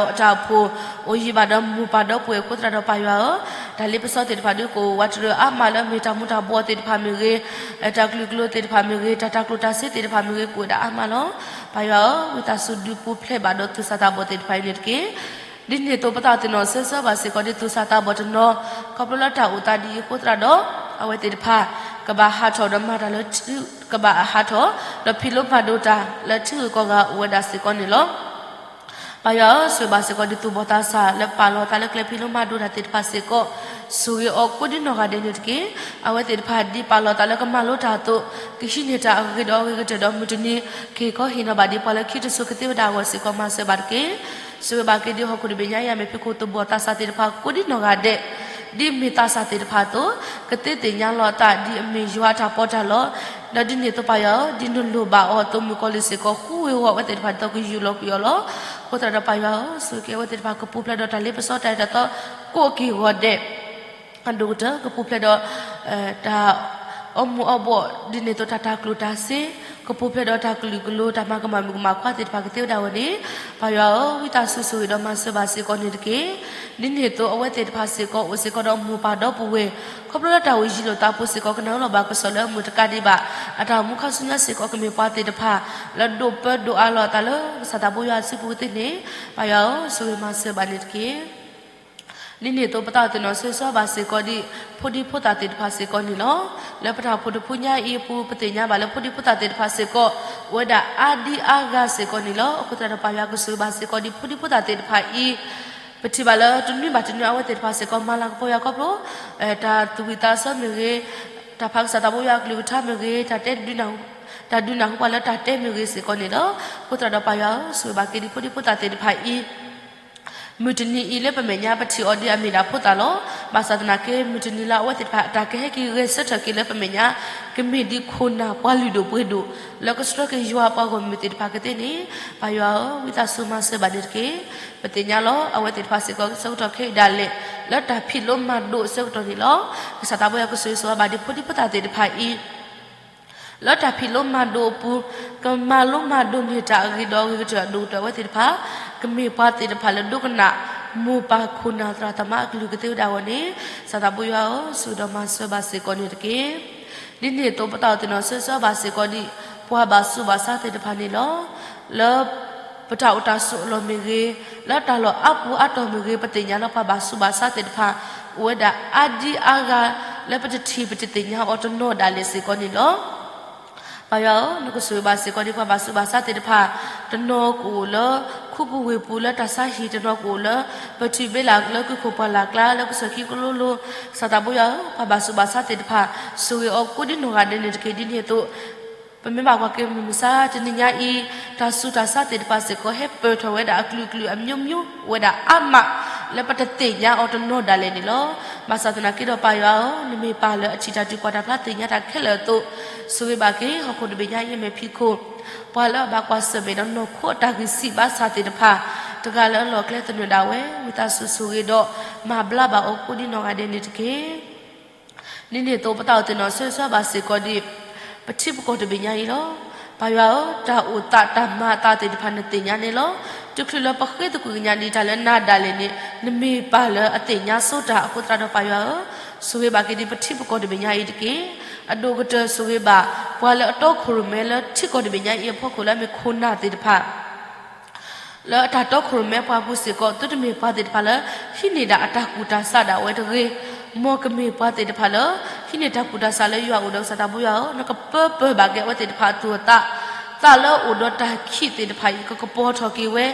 ဖှိၣ်, အိၣ်ယံၤဘၣ်ဒီးမိၢ်ပၢ်ဒီပုၢ်ဝဲၢ်အဃိသတးဒီး ပၢ်ယွၤဧၢ, တၢ်လ့ပစီသ့ၣ်တဖၣ်ဒုးကအိၣ်ဝးတရံးအါမးလၢမ့ၢ်တၢ်မူၤတၢ်ဘှီးသ့ၣ်တဖၣ်မ့ၢ်ဂ့ၤ, တၢ်ကလုာ်ကလိသ့ၣ်တဖၣ်မ့ၢ်ဂ့ၤ, တၢ်တၢ်ကျိၣ်တၢ်စ့သ့ၣ်တဖၣ်မ့ၢ်ဂ့ၤ ကအိၣ်ဝဲဒၣ်အါမးလီၤ. ပၢ်ယွၤဧၢ, ဝံသးစူၤဒုးပူၤဖျဲးဘၣ်ဒီးသူၣ်စၢ်သးဘီၣ်သ့ၣ်တဖၣ်အံၤန့ၣ်တက့ၢ်. ဒ်န့ၣ်အသိးပသးအိၣ်သ့ၣ်နီၣ်ဆၢဆၢဘၣ်စ့ၢ်ကီးဒ် သူၣ်စၢ်သးဘီၣ်တနီၤ, ခီဖျိလၢတၢ်အိၣ်သးဒ်အံၤအဃိသတးဒီး အဝဲသ့ၣ်တဖၣ် ကဘၣ်ဟးထီၣ်ဒီးမၤတၢ်လၢ ကဘၣ်ဟးထီၣ် ဒီးဖံးလိမၤဒိးတၢ်လၢထံဂုၤကီၢ်ဂၤအိၣ်ဝဲဒၣ်စ့ၢ်ကီးန့ၣ်လီၤ. ပၢ်ယွၤဧၢ, ဆိၣ်ဂ့ၤဘၣ်စ့ၢ်ကီးဒ်သူၣ်ဘီၣ်သးစၢ်လၢပာ်လီၤသးလၢကျဲဖံးလိမၤဒိးတၢ်သ့ၣ်တဖၣ်စ့ၢ်ကီး, ဆိၣ်ဂ့ၤအီၤကိးဒ်နီၢ်ဂၤဒဲးန့ၣ်တက့ၢ်. အဝဲသ့ၣ်တဖၣ်ဒ်ပာ်လီၤသးလၢကမၤလိတၢ်အသိး, ကဟံးန့ၢ်တၢ်အဂ့ၤဒီးအဂ့ၤကတၢၢ်ဒီးမုၢ်တနံၤ က့ၤခီဟ့ၣ်နီၤဘၣ်ဒ်ပှၤလၢခံတစိၤကသ့ဝဲဒၣ်အဂီၢ်စ့ၢ်ကီး မၤစၢၤဘၣ်တက့ၢ်. ဆိၣ်ဂ့ၤဘၣ်က့ၤဒ်ဟီၣ်ခိၣ်တဘ့ၣ်ညါအံၤအမဲာ်ဖံးခိၣ်သူၣ်ဘီၣ်သးစၢ်သ့ၣ်တဖၣ်ကိးဒ်နီၢ်ဂၤဒဲး, ဒ်မ့ၢ်သးစၢ်သ့ၣ်တဖၣ်အသိး, ကသ့သ့ၣ်ညါလီၤအသးဒ်အမ့ၢ်ယွၤအတၢ်ပီးတၢ်လီ, ဒီးဒ်န့ၣ်အသိးပၢ်ယွၤဧၢ, ဒ်နလိၣ်ဘၣ်အီၤအသိးမုၣ်ကီၤလံၢ်စ့ၢ်ကီး ဃုဝ့ၤဝီၤအဝဲသ့ၣ်တဖၣ်ဒ်သိးကယူၢ်လီၤကွံာ်အီၤလီၤ. အဃိသတးဒီးပၢ်ယွၤဧၢ, ဆိၣ်ဂ့ၤက့ၤအဝဲသ့ၣ်တဖၣ် ကပူၤဖျဲးဒီးတၢ်လ့ပစီတၢ်အဲၣ်တၢ်သီကိးက့ၤဂီၤဒဲး, အဒိၣ်ကတၢၢ် ကပူၤဖျဲးဒီး တၢ် အီမူၤအီဘှီၣ် ဒ်န့ၣ်အသိးတၢ်တၤကျိၣ်တၤစ့, ကပူၤဖျဲးဒီးတၢ်ကလုာ်ကလိၤ တၢ်မၤကမၣ်မုၣ်ကမၣ်ခွါသ့ၣ်တဖၣ်ကသ့ဝဲဒၣ်ဝဲန့ၣ်, ပၢ်ယွၤဧၢ, ဝံသးစူၤဆိၣ်ဂ့ၤဒီးမၤစၢၤဘၣ်စ့ၢ်ကီးန့ၣ်တက့ၢ်. ဒ်န့ၣ်အသိးအဝဲသ့ၣ်တဖၣ်စ့ၢ်ကီး အိၣ်စ့ၢ်ကီးဒီးမိၢ်ပၢ်ဒီပုၢ်ဝဲၢ်, ခီဖျိလၢတၢ်အိၣ်ယံၤလိာ်သးအပူၤစ့ၢ်ကီး ကနၢ်အူလီၤဘၣ်ကစီၣ်လၢအမုာ်တကးဒံးဘၣ်, အတၢ်အိၣ်မူခါဆူညါစ့ၢ်ကီး ကမ့ၢ်ပှၤသ့ၣ်တဖၣ် လၢဒိးပၢဒိးအးလီၤအသးလၢ ကစၢ်သးဘိယွၤအစုပူၤကသ့န့ၣ်, ပၢ်ယွၤဧၢ, ဆိၣ်ဂ့ၤမၤစၢၤဘၣ်န့ၣ်တက့ၢ်. ဒ်န့ၣ်အသိးပသးအိၣ်သ့ၣ်နီၣ်ဆၢဂ့ၤဆၢဝါဘၣ်စ့ၢ်ကီးဒ် ဖိဒံဖိသၣ်သ့ၣ်တဖၣ်စ့ၢ်ကီးန့ၣ်လီၤ. လၢပတၢ်အိၣ်ဖှိၣ်တဖုညါအံၤအပူၤ ပသ့ၣ်ညါဘၣ်လၢဖိဒံဖိသၣ်သ့ၣ်တဖၣ်စ့ၢ်ကီး အိၣ်ဝဲဒၣ်အါဒံအါဂၤစ့ၢ်ကီးန့ၣ်လီၤ. အဃိသတးဒီးပၢ်ယွၤကဆိၣ်ဂ့ၤဘၣ်စ့ၢ်ကီးဒ်ဖိဒံဖိသၣ်သ့ၣ်တဖၣ်အံၤ, ပထံၣ်ဘၣ်လၢတနွံဘၣ်တနွံအဝဲသ့ၣ်တဖၣ်စ့ၢ်ကီး မၤလၤကပီၤယွၤခီဖျိ တၢ်သူၣ်ဝံၣ်သးဆၢမ့ၢ်ဂ့ၤ, တၢ်ဖးကစၢ်သးဘိယွၤအကလုၢ်ကထါမ့ၢ်ဂ့ၤ, တၢ်တဲ တၢ်ဒုးနၢ်ဟူပှၤလၢတၢ်တဲမ့ၢ်ဂ့ၤစ့ၢ်ကီးန့ၣ်လီၤ. အဃိသတးဒီးပၢ်ယွၤဧၢ, ဆိၣ်ဂ့ၤဘၣ်က့ၤဒ်ဖိဒံဖိသၣ်သ့ၣ်တဖၣ်အံၤ မုၢ်တနံၤအံၤလၢပမဲာ်ညါ ပထံၣ်အီၤဒ်အမ့ၢ်ဒၣ်ဖိသၣ်လီၤ. ဘၣ်ဆၣ်သနာ်က့ မုၢ်တနံၤလၢအဝဲသ့ၣ်တဖၣ် အတၢ်ကဟဲက့ၤဂဲၤဆၢထၢၣ်က့ၤလၢပမဲာ်ညါ ကမ့ၢ်ဒ်ခိၣ်နၢ်ပှၤလုၢ်ဒိၣ်ပှ့ၤဒိၣ် လၢကဆှၢက့ၤယွၤအပှၤဂီၢ်မုၢ်သ့ၣ်တဖၣ်ကသ့န့ၣ်, ပၢ်ယွၤဧၢ, ဝံသးစူၤမၤစၢၤဘၣ်န့ၣ်တက့ၢ်. ပသ့ၣ်ညါလီၤ အဝဲသ့ၣ်တဖၣ်စ့ၢ်ကီး ဆၢကတီၢ်ခဲအံၤဒၣ်လဲာ် လၢတၢ်ဖံးလိမၤဒိးအဆၢကတီၢ်န့ၣ်လီၤ. ကစၢ်သးဘိယွၤကဆိၣ်ဂ့ၤဆိၣ်ဝါဘၣ်ဒ်ဖိဒံဖိသၣ်သ့ၣ်တဖၣ်အံၤ လၢတၢ်ဖံးလိမၤဒိးအပူၤ, ကမၤလိမၤဒိးန့ၢ်တၢ်အဂ့ၤဒီးအဂ့ၤကတၢၢ်အဒိၣ်ကတၢၢ်အဝဲသ့ၣ်တဖၣ်, ကမ့ၢ်ပှၤသ့ၣ်တဖၣ်လၢဒိကနၣ် မိၢ်ပၢ်ခိၣ်နၢ်သရၣ်သမါအကလုၢ်ကသ့ဝဲဒၣ်အဂီၢ်န့ၣ်, ကစၢ်သးဘိယွၤဧၢ, ဆိၣ်ဂ့ၤဒီးမၤစၢၤဘၣ်စ့ၢ်ကီးန့ၣ်တက့ၢ်. ဒ်န့ၣ်အသိး ပသးအိၣ်သ့ၣ်နီၣ်ဆၢဂ့ၤဆၢဝါဘၣ်စ့ၢ်ကီးဒ် ပှၤဘၣ်ဆူးဘၣ်ဆါသ့ၣ်တဖၣ်န့ၣ်လီၤ. လၢ ပတၢ်အိၣ်တၢ်ဆိးအလီၢ်မ့ၢ်ဂ့ၤ, လၢတၢ်လီၢ်အါပူၤအါတီၢ်မ့ၢ်ဂ့ၤ, ပသ့ၣ်ညါလၢပှၤဘၣ်ဆူးဘၣ်ဆါသ့ၣ်တဖၣ် အိၣ်ဝဲဒၣ်အါဒံအါဂၤ လၢပတထံၣ်ပတသ့ၣ်ညါအီၤတနီၤဒၣ်လဲာ်စ့ၢ်ကီးန့ၣ်လီၤ. ပၢ်ယွၤဧၢ, နကဆိၣ်ဂ့ၤဘၣ်စ့ၢ်ကီးဒ်ပှၤဘၣ်ဆူးဘၣ်ဆါသ့ၣ်တဖၣ်, တနီၤကအိၣ်လၢ ခူပူၤဝ့ၢ်ပူၤလၢတၢ်ဆါဟံၣ်, တနီၤကအိၣ်လၢ ပထံၣ်ဘ့လးလၢကုခိၣ်ပှၢ်လၢ်ကျါ လၢကစၢၢ်ခံကလိလိၤ, ကစၢ်သးဘိယွၤဧၢ, ပှၤဘၣ်ဆူးဘၣ်ဆါသ့ၣ်တဖၣ် ဆိၣ်ဂ့ၤအီၤကိးဒ်နီၢ်ဂၤဒဲးန့ၣ်တက့ၢ်. ဒ်န့ၣ်အသိး ပမ့ၢ်ဘၣ်ကွၢ်က့ၤမုၢ်မဆါတနံၤညါအံၤ, တၢ်ဆူးတၢ်ဆါသ့ၣ်တဖၣ်စ့ၢ်ကီး ဟဲပၢၢ်ထီၣ်ဝဲဒၣ်အကလုာ်ကလုာ်အမျိုးမျိုး အိၣ်ဝဲဒၣ်အါမး လၢပတသ့ၣ်ညါအီၤတနီၤဒၣ်လဲာ်န့ၣ်လီၤ. ဘၣ်ဆၣ်သနာ်က့ဒီးပၢ်ယွၤဧၢ, နမ့ၢ်ပၢ်လၢအထံၣ်တၢ်တုၤကွၢ်တၢ်ဖျါသ့ၣ်ညါတၢ်ခဲလၢာ်အသိး, ဆိၣ်ဂ့ၤဘၣ်က့ၤ ဟီၣ်ခိၣ်တဘ့ၣ်ညါအံၤအမဲာ်ဖံးခိၣ်, ပှၤလၢအဘၣ်ကွၢ်ဆၢၣ်မဲာ်ဒီးနီၢ်ခိအတၢ်ဂံၢ်စၢ်ဘါစၢ်သ့ၣ်တဖၣ်, တဂၤလၢအလီၢ်အကျဲသနၢၣ်ဒၣ်ဝဲ, ဝံသးစူၤဆိၣ်ဂ့ၤဒီး မၤဘျါဘၣ်အီၤကိးဒ်နီၢ်ဂၤဒဲးန့ၣ်တက့ၢ်. ဒ်န့ၣ်အသိး ပသးအိၣ်သ့ၣ်နီၣ်ဆၢဂ့ၤဆၢဝါဘၣ်စ့ၢ်ကီးဒ် ပထံပကီၢ်တဘ့ၣ်ညါအံၤလီၤ. ပၢ်ယွၤဧၢ, တၢ်အိၣ်သးတၢ်မၤအသးသ့ၣ်တဖၣ်နသ့ၣ်ညါန့ၣ်လီၤ. တချုးလၢပဃ့သကွံာ်ကညးဒံးတၢ်လၢနၤဒၣ်လဲာ်န့ၣ်, နမ့ၢ်ပၢ်လၢအသ့ၣ်ညါဆိတၢ်အဃိသတးဒီးပၢ်ယွၤဧၢ, ဆိၣ်ဂ့ၤဘၣ်က့ၤဒ်ပထံပကီၢ်တဘ့ၣ်ညါအံၤတက့ၢ်. အဒိၣ်ကတၢၢ်ဆိၣ်ဂ့ၤဘၣ် ပှၤလၢအတီခိၣ်ရိၣ်မဲလၢထံကီၢ်တဘ့ၣ်ညါအံၤအဖီခိၣ်လၢအမ့ၢ်ခိၣ်နၢ်သ့ၣ်တဖၣ် လၢအတၢ်တီခိၣ်ရိၣ်မဲပှၤအပူၤစ့ၢ်ကီး သုတမ့ၢ်ပှၤသ့ၣ်တဖၣ်လၢ ဟံးန့ၢ်ဒၣ်အတၢ်ကူၣ်တၢ်ဆးဒၣ်ဝဲတဂ့ၤ, မ်ကမ့ၢ်ပှၤသ့ၣ်တဖၣ်လၢ ဟံးန့ၢ်တၢ်ကူၣ်တၢ်ဆးလၢယွၤအအိၣ်ဒီးကစၢ်သးဘိယွၤဧၢ, နကပၢပၢၢ်ဘၣ်က့ၤအဝဲသ့ၣ်တဖၣ်အသူၣ်အသး, သးလၢအအိၣ်ဒီးတၢ်ခံးသ့ၣ်တဖၣ်အံၤ ကကပီၤထီၣ်က့ၤဝဲ,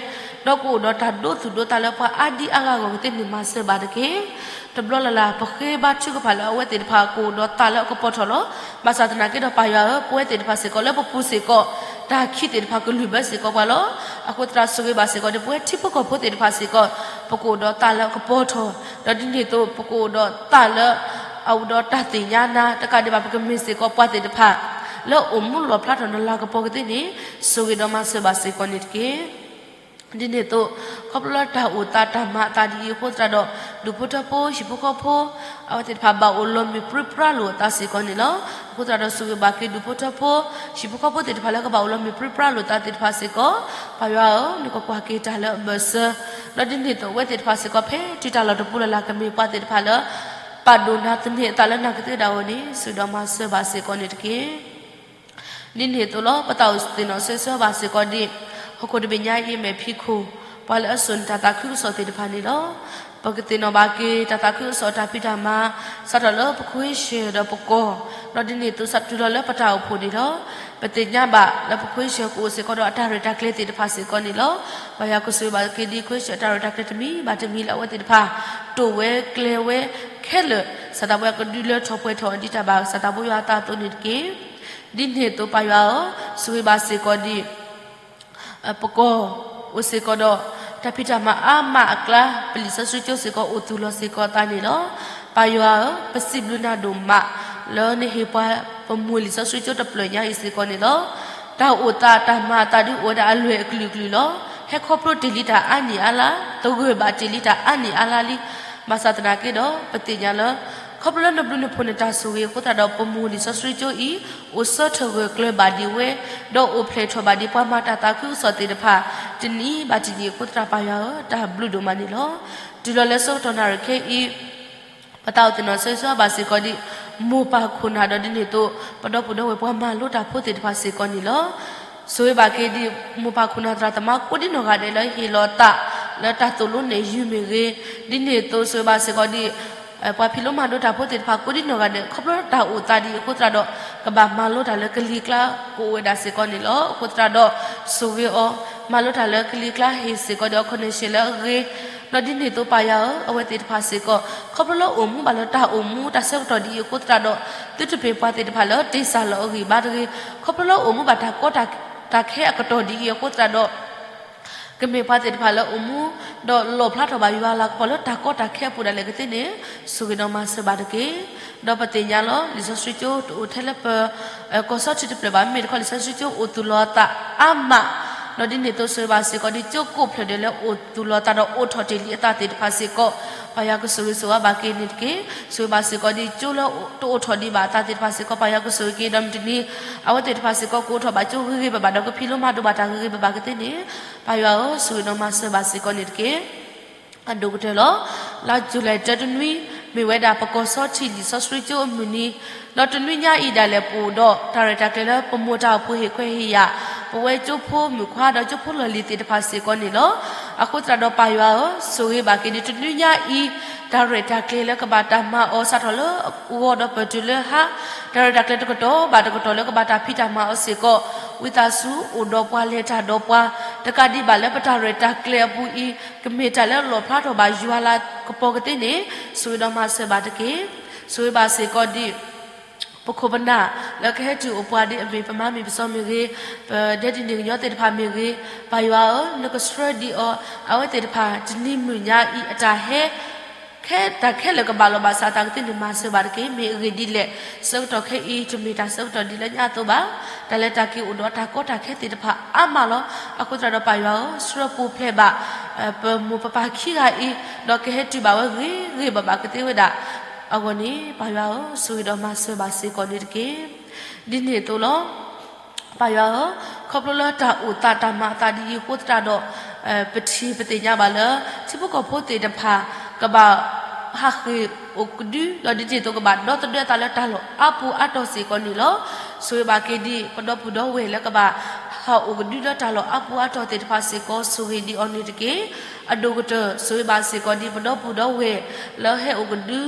ဒီးကအိၣ်ဒီးတၢ်ဒိသူၣ်ဒိသးလၢပှၤအါဒံအါဂၤအဂီၢ်ကသ့န့ၣ်မၤစၢၤဘၣ်တက့ၢ်. တဘျီလၢ်လၢ် ပဃ့ဘါထုကဖၣ်လၢအဝဲသ့ၣ်တဖၣ်ကအိၣ်ဒီးသးလၢအကပီၤထီၣ်လီၤ. ဘၣ်ဆၣ်သနာ်က့ဒီးပၢ်ယွၤဧၢ, ပဝဲသ့ၣ်တဖၣ်စ့ၢ်ကီးလၢပပူၤစ့ၢ်ကီး တၢ်ခံးသ့ၣ်တဖၣ်ကလုၢ်ဘၢစ့ၢ်ကီးပှၤလီၤ. အဃိသတးဆိၣ်ဂ့ၤဘၣ်စ့ၢ်ကီးဒ်ပဝဲထံဖိကီၢ်ဖိသ့ၣ်တဖၣ်စ့ၢ်ကီး ပကအိၣ်ဒီးသးလၢအကပီၤထီၣ်, ဒီးဒ်န့ၣ်အသိး ပကအိၣ်ဒီးသးလၢ အအိၣ်ဒီးတၢ်သ့ၣ်ညါနၤ တကးဒံးဘၣ် ပကမ့ၢ်စ့ၢ်ကီးပှၤသ့ၣ်တဖၣ် လၢအိၣ်မူလီၣ်ဖျါထီၣ်နလၤကပီၤကသ့န့ၣ် ဆိၣ်ဂ့ၤဒီးမၤစၢၤဘၣ်စ့ၢ်ကီးန့ၣ်တက့ၢ်. ဒ်န့ၣ်အသိး ခီဖျိလၢတၢ်အိၣ်သးတၢ်မၤအသးဒ်အံၤအဃိသတးဒီး ဒူၣ်ဖိထၢဖိ ဟံၣ်ဖိဃီဖိ အဝဲသ့ၣ်တဖၣ်ဘၣ်အိၣ်လီၤမုၢ်ပြံပြါလိာ်အသးစ့ၢ်ကီးန့ၣ်လီၤ. အဃိသတးဒီးဆိၣ်ဂ့ၤဘၣ်က့ၤဒူၣ်ဖိထၢဖိ ဟံၣ်ဖိဃီဖိသ့ၣ်တဖၣ်လၢကဘၣ်အိၣ်လီၤမုၢ်ပြံပြါလိာ်သးသ့ၣ်တဖၣ်စ့ၢ်ကီး, ပၢ်ယွၤဧၢ, နကကွၢ်က့ၤတၢ်လၢအဘၢၣ်စၢၤ, ဒီးဒ်န့ၣ်အသိးအဝဲသ့ၣ်တဖၣ်စ့ၢ်ကီး ဖဲတုၤတၢ်လီၢ်တပူၤလၢ်လၢ် ကမ့ၢ်ပှၤသ့ၣ်တဖၣ်လၢ ပာ်ဒိၣ်နၤသန့ၤအသးလၢနၤကသ့ဝဲဒၣ်အဂီၢ်န့ၣ် ဆိၣ်ဂ့ၤဒီးမၤစၢၤဘၣ်စ့ၢ်ကီးန့ၣ်တက့ၢ်. ဒ်န့ၣ်အသိးလီၤ ပသးအိၣ်သ့ၣ်နီၣ်ဆၢဂ့ၤဆၢဝါဘၣ်စ့ၢ်ကီးဒ် ဟီၣ်ခိၣ်တဘ့ၣ်ညါအံၤအမဲာ်ဖံးခိၣ် ပှၤလၢအစိာ်န့ၢ်တၢ်သးခုကစီၣ်သ့ၣ်တဖၣ်န့ၣ်လီၤ. ပကသ့ၣ်နီၣ်ဘၣ်က့ၤ တၢ်သးခုကစီၣ်တၢ်ဖံးတၢ်မၤ စးထီၣ်လၢပခွ့ၡၢၣ်ဒီးပကီၢ်, ဒီးဒ်န့ၣ်အသိးစးထီၣ်တုၤလီၤလၢပတၢ်အိၣ်ဖှိၣ်န့ၣ်လီၤ. ပသ့ၣ်ညါဘၣ်လၢပခွ့ၡၢၣ်ကအိၣ်စ့ၢ်ကီးဒီးအတၢ်ရဲၣ်တၢ်ကျဲၤသ့ၣ်တဖၣ်စ့ၢ်ကီးန့ၣ်လီၤ. ပၢ်ယွၤကဆိၣ်ဂ့ၤဘၣ်က့ၤဒ်ခွ့ၡၢၣ်အတၢ်ရဲၣ်တၢ်ကျဲၤတမံၤဘၣ်တမံၤလၢအဝဲသ့ၣ်တဖၣ် တိာ်ဝဲကျဲၤဝဲခဲလၢာ် စးထီၣ်ဝဲကဒုးလၢထီၣ်ပှဲၤထီၣ်ဒ်တၢ်ဘၣ်ကစၢ်သးဘိယွၤအသးအသိးန့ၣ်တက့ၢ်. ဒ်န့ၣ်အသိးပၢ်ယွၤဧၢ, ဆိၣ်ဂ့ၤဘၣ်စ့ၢ်ကီးဒ် ပကီၢ် အိၣ်စ့ၢ်ကီးဒီး တၢ်ဖံးတၢ်မၤအါမးအကျါ ပလံာ်စီဆှံကၠိစ့ၢ်ကီးအိၣ်သူၣ်လီၤစ့ၢ်ကီးအသးန့ၣ်လီၤ. ပၢ်ယွၤဧၢ, ပစံးဘျုးနၤဒိၣ်မး လၢနဟ့ၣ်ပှၤပမူလံာ်စီဆှံကၠိတဖျၢၣ်ညါအံၤစ့ၢ်ကီးန့ၣ်လီၤ. တၢ်အိၣ်သးတၢ်မၤအသးဒ်အိၣ်ဝဲဒၣ်အလွဲၢ်အကလုာ်ကလုာ်လီၤ. ဟဲခီဖျိတ့ၢ်လံတၢ်အါနံၣ်အါလါ, သဂၢၢ်ဘၣ်တ့ၢ်လံတၢ်အါနံၣ်အါလါလံ. ဘၣ်ဆၣ်သနာ်က့ဒီး ပသ့ၣ်ညါလၢ ခီဖျိလၢနဘျုးနဖှိၣ်နတၢ်ဆိၣ်ဂ့ၤအဃိသတးဒီး ပမိၢ်လံာ်စီဆှံကၠိအံၤ အိၣ်ဆၢထၢၣ်ဂၢၢ်ကျၢၤဘၣ်ဒံးဝဲ, ဒီးအိၣ်ဖျဲၣ်ထီၣ်ဘၣ်ဒံးပှၤမၤတၢ်သးခုကစီၣ်သ့ၣ်တဖၣ် တနံၤဘၣ်တနံၤအဃိသတး ပၢ်ယွၤဧၢ, တၢ်ဘျုးဒိၣ်မးန့ၣ်လီၤ. တုၤလီၤလၢဆၢကတီၢ်နၣ်ရံၣ်ခဲအံၤ ပသးအိၣ်သ့ၣ်နီၣ်ဆၢဂ့ၤဆၢဝါဘၣ်စ့ၢ်ကီးဒ် မိၢ်ပၢ်ခိၣ်နၢ်ဒီးဒ်န့ၣ်အသိး ပဒီပုၢ်ဒီဝဲၢ်ပှၤမၤလိတၢ်ဖိသ့ၣ်တဖၣ်စ့ၢ်ကီးန့ၣ်လီၤ. ဆိၣ်ဂ့ၤဘၣ်က့ၤဒ် မိၢ်ပၢ်ခိၣ်နၢ်သရၣ်သမါကိးဒံနီၢ်ဂၤဒဲးလၢဟ့ၣ်လီၤသး လၢတၢ်သိၣ်လိနဲၣ်ယုၢ်မ့ၢ်ဂ့ၤ, ဒ်န့ၣ်အသိးဆိၣ်ဂ့ၤဘၣ်စ့ၢ်ကီးဒ် ပှၤဖံးလိမၤဒိးတၢ်ဖိသ့ၣ်တဖၣ်ကိးဒံနီၢ်ဂၤဒဲး ခီဖျိတၢ်အိၣ်သးဒ်အံၤအဃိသတးဒီး ကဘၣ်မၤလိတၢ်လၢကလံၤကျါကအိၣ်ဝဲဒၣ်စ့ၢ်ကီးန့ၣ်လီၤ. အဃိသတးဒီး ဆိၣ်ဂ့ၤအီၤ မၤလိတၢ်လၢကလံၤကျါဟ့ၣ်စ့ၢ်ကီးဒ်အီၤ connection လၢအဂ့ၤ, ဒီးဒ်န့ၣ်အသိးပၢ်ယွၤဧၢ, အဝဲသ့ၣ်တဖၣ်စ့ၢ်ကီး ခီဖျိလၢအိၣ်မူဘၣ်လၢတၢ်အိၣ်မူတၢ်ဆၢကတီၢ်ဒ်အံၤအဃိသတးဒီး သုတမ့ၢ်ပှၤသ့ၣ်တဖၣ်လၢတ့ၢ်စၢ်လီၤအဂံၢ်ဘါတဂ့ၤ, ခီဖျိလၢအိၣ်မူဘၣ်တၢ်ကီတၢ်ခဲအကတီၢ်ဒ်အံၤအဃိသတးဒီး ကမ့ၢ်ပှၤသ့ၣ်တဖၣ်လၢအိၣ်မူ ဒီးလီၣ်ဖျါထီၣ်ဘၣ်ယွၤလၤကပီၤလၢတၢ်ကီတၢ်ခဲအပူၤဒၣ်လဲာ်ကသ့န့ၣ် ဆိၣ်ဂ့ၤဒီးမၤစၢၤဘၣ်တက့ၢ်. ဒီးပသ့ၣ်ညါလီၤ လံာ်စီဆှံကၠိတအိၣ်ထဲလၢပ ကီၢ်စီထံတဖျၢၣ်ဘၣ်, မ့မ့ၢ်တခီလံာ်စီဆှံကၠိအိၣ်သူၣ်လီၤအသးအါမး, ဒီးဒ်န့ၣ်အသိးဆိၣ်ဂ့ၤဘၣ်စ့ၢ်ကီးဒ်ကၠိကိးဖျၢၣ်ဒဲးလၢအိၣ်သူၣ်လီၤအသးဒီးအိးထီၣ်တ့ၢ်လံအသးသ့ၣ်တဖၣ်စ့ၢ်ကီး ပၢ်ယွၤကဆိၣ်ဂ့ၤဆိၣ်ဝါဘၣ်က့ၤန့ၣ်တက့ၢ်. ဆိၣ်ဂ့ၤဘၣ်စ့ၢ်ကီးဒ်ကၠိလၢတအိးထီၣ်ဒံးဘၣ်အသးသ့ၣ်တဖၣ်စ့ၢ်ကီး ပၢ်ယွၤကဆိၣ်ဂ့ၤက့ၤ ဒီးမုၢ်တနံၤ အဝဲသ့ၣ်တဖၣ်စ့ၢ်ကီးကအိးထီၣ်ဘၣ်ကၠိဂ့ၤဂ့ၤဘၣ်ဘၣ်ဒီးကဖံးလိမၤဒိးဘၣ်တၢ်ဂ့ၤဂ့ၤဘၣ်ဘၣ်ကသ့န့ၣ် ပၢ်ယွၤဧၢ, ဆိၣ်ဂ့ၤဒီးမၤစၢၤဘၣ်စ့ၢ်ကီးန့ၣ်တက့ၢ်. အဒိၣ်ကတၢၢ်လီၤ. လါယူၤလံတၢတနွံ မ့ၢ်ဝဲဒၣ်ပကီၢ်စီထံလံာ်စီဆှံကၠိအမုၢ်နံၤ, ဒီးတနွံညါအံၤဒၣ်လဲာ်ပအိၣ်ဒီးတၢ်ရဲၣ်တၢ်ကျဲၤလၢပမိၢ်တၢ်အိၣ်ဖှိၣ်ဟ့ၣ်ခွဲးဟ့ၣ်ယာ် ပဝဲကၠိဖိမုၣ်ခွါဒီးကၠိဖိလီၢ်လံၤသ့ၣ်တဖၣ်စ့ၢ်ကီးန့ၣ်လီၤ. အဃိသတးဒီးပၢ်ယွၤဧၢ, ဆိၣ်ဂ့ၤဘၣ်က့ၤဒ်တနွံညါအံၤ တၢ်ရဲၣ်တၢ်ကျဲၤလၢကဘၣ်တၢ်မၤအီၤစးထီၣ်လၢဂီၤဒီးပၢၢ်တုၤလၢဟါ, တၢ်ရဲၣ်တၢ်ကျဲၤတကတီၢ်ဘၣ်တကတီၢ်လၢကဘၣ်တၢ်ဖံးတၢ်မၤအီၤစ့ၢ်ကီး, ဝံသးစူၤအိၣ်ဒီးပှၤလဲၤတၢ်ဒီးပှၤ, တကးဒံးဘၣ်လၢပတၢ်ရဲၣ်တၢ်ကျဲၤအပူၤအံၤ ကမ့ၢ်တၢ်လၢအလီၣ်ဖျါထီၣ်ဘၣ်ယွၤလၤကပီၤကသ့န့ၣ် ဆိၣ်ဂ့ၤဒီးမၤစၢၤဘၣ်တက့ၢ်. ဆိၣ်ဂ့ၤဘၣ်စ့ၢ်ကီးဒ် ပခိၣ်ပနၢ်လၢကဟဲတုၤအိၣ်ပှၤဒ်အမ့ၢ်ပမါမ့ၢ်ပစီမ့ၢ်ဂ့ၤ, ပဒဲဒံးန့ၣ်ကညီသ့ၣ်တဖၣ်မ့ၢ်ဂ့ၤ, ပၢ်ယွၤဧၢ, နကဆှၢဒံးအီၤ အဝဲသ့ၣ်တဖၣ်တနံၤမုၢ်ညါအံၤအတၢ်ဟဲ ခဲတၢ်ခဲလၢာ်ကဘၣ်လီၤဘၣ်ဆၣ်သနာ်က့န့ၣ် မၤစၢၤဘၣ်တက့ၢ်. မ့ၢ်အဂ့ၢ်ဒ်လဲၣ်, ဆၢကတီၢ်ခဲအံၤ တမ့ၢ်တၢ်ဆၢကတီၢ်ဒ်လၢညါအသိးဘၣ်. တၢ်လဲၤတၢ်က့ၤအိၣ်ဒီးတၢ်ကီတၢ်ခဲသ့ၣ်တဖၣ်အါမးလီၤ. အဃိသတးဒီးပၢ်ယွၤဧၢ, ဆှၢပူၤဖျဲးဘၣ် ပမိၢ်ပပၢ်ခံဂၤအံၤ, ဒီးကဟဲတုၤဘၣ်ဝဲဂ့ၤဂ့ၤဘၣ်ဘၣ်ကသ့ဝဲဒၣ်အဂီၢ်န့ၣ် ပၢ်ယွၤဧၢ, ဆိၣ်ဂ့ၤဒီးမၤစၢၤဘၣ်စ့ၢ်ကီးန့ၣ်တက့ၢ်. ဒ်န့ၣ်အသိးလီၤ. ပၢ်ယွၤဧၢ, ခီဖျိလၢတၢ်အိၣ်သးတၢ်မၤအသးဒ်အံၤအဃိသတးဒီး ပထံၣ်ပသ့ၣ်ညါဘၣ်လၢ ထံဖိကီၢ်ဖိသ့ၣ်တဖၣ် ကဘၣ်ဟးဃ့ၢ်အိၣ်ကဒု ဒီးဒ်န့ၣ်အသိးကဘၣ်ဒီသဒၢသးလၢတၢ်လီၢ်အါပူၤအါတီၢ်စ့ၢ်ကီးန့ၣ်လီၤ. ဆိၣ်ဂ့ၤဘၣ်က့ၤဒ် ပဒီပုၢ်ဒီဝဲၢ်လၢကဘၣ်ဟးအိၣ်ကဒုလၢတၢ်လီၢ်အါပူၤအါတီၢ်သ့ၣ်တဖၣ်စ့ၢ်ကီး ဆိၣ်ဂ့ၤဒံးအီၤန့ၣ်တက့ၢ်. အဒိၣ်ကတၢၢ် ဆိၣ်ဂ့ၤဘၣ်စ့ၢ်ကီးဒ်ပဒီပုၢ်ဒီဝဲၢ်လၢဟဲအိၣ်ကဒု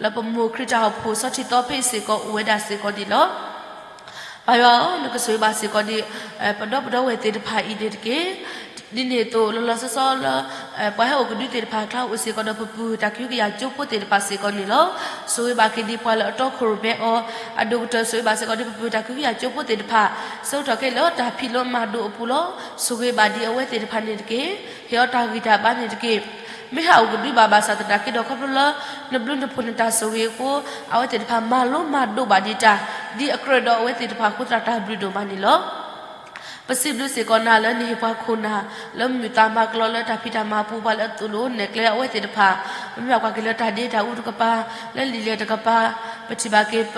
လၢပမိၢ်ခရံာ်တၢ်အိၣ်ဖှိၣ်ဆီထံသီဖ့စ့ၢ်ကီးအိၣ်ဝဲဒၣ်စ့ၢ်ကီးန့ၣ်လီၤ. ပၢ်ယွၤဧၢ, နကဆိၣ်ဂ့ၤဘၣ်စ့ၢ်ကီးဒ် ပဒီပုၢ်ဒီဝဲၢ်သ့ၣ်တဖၣ်အံၤန့ၣ်တက့ၢ်. ဒ်န့ၣ်အသိး လီၤလီၤဆီဆီလၢ ပှၤဟဲအိၣ်ကဒုသ့ၣ်တဖၣ်အကျါ အိၣ်စ့ၢ်ကီးဒီးပပုၢ်တၢ်ကဟုကယာ်ကၠိဖိသ့ၣ်တဖၣ်စ့ၢ်ကီးန့ၣ်လီၤ. ဆိၣ်ဂ့ၤဘၣ်က့ၤဒ်ပှၤလၢအတီခိၣ်ရိၣ်မဲအီၤ, အဒိၣ်ကတၢၢ်ဆိၣ်ဂ့ၤဘၣ်စ့ၢ်ကီးဒ်ပပုၢ်တၢ်ကဟုကယာ်ကၠိဖိသ့ၣ်တဖၣ် ဆၢကတီၢ်ခဲအံၤလၢတၢ်ဖံးလိမၤဒိးအပူၤလီၤ. ဆိၣ်ဂ့ၤဘၣ်ဒ်အဝဲသ့ၣ်တဖၣ်န့ၣ်တက့ၢ်. ဟ့ၣ်အီၤတၢ်ဂံၢ်တၢ်ဘါန့ၣ်တက့ၢ်. မ့ၢ်ဟးအိၣ်ကဒုဘၣ်ဘၣ်ဆၣ်သနာ်က့ဒီး ခီဖျိလၢ နဘျုးနဖှိၣ်နတၢ်ဆိၣ်ဂ့ၤအဃိ အဝဲသ့ၣ်တဖၣ်မၤလိမၤဒိးဘၣ်ဒံးတၢ် ဒ်အကြၢးဒီးအဝဲသ့ၣ်တဖၣ်အဃိသတးတၢ်ဘျုးဒိၣ်မးန့ၣ်လီၤ. ပစံးဘျုးစ့ၢ်ကီးနၤလၢနဟ့ၣ်ပှၤခိၣ်နၢ် လၢမုာ်သးမၤကလီလၢတၢ်ဖံးတၢ်မၤပူၤ ပှၤလၢအသိၣ်လိနဲၣ်ကျဲအဝဲသ့ၣ်တဖၣ်, ပမ့ၢ်ဘၣ်ကွၢ်က့ၤလၢတၢ်ဒ့တၢ်အူတကပၤ, လၢလံာ်လဲၢ်တကပၤ, ပထံၣ်ဘၣ်က့ၤပ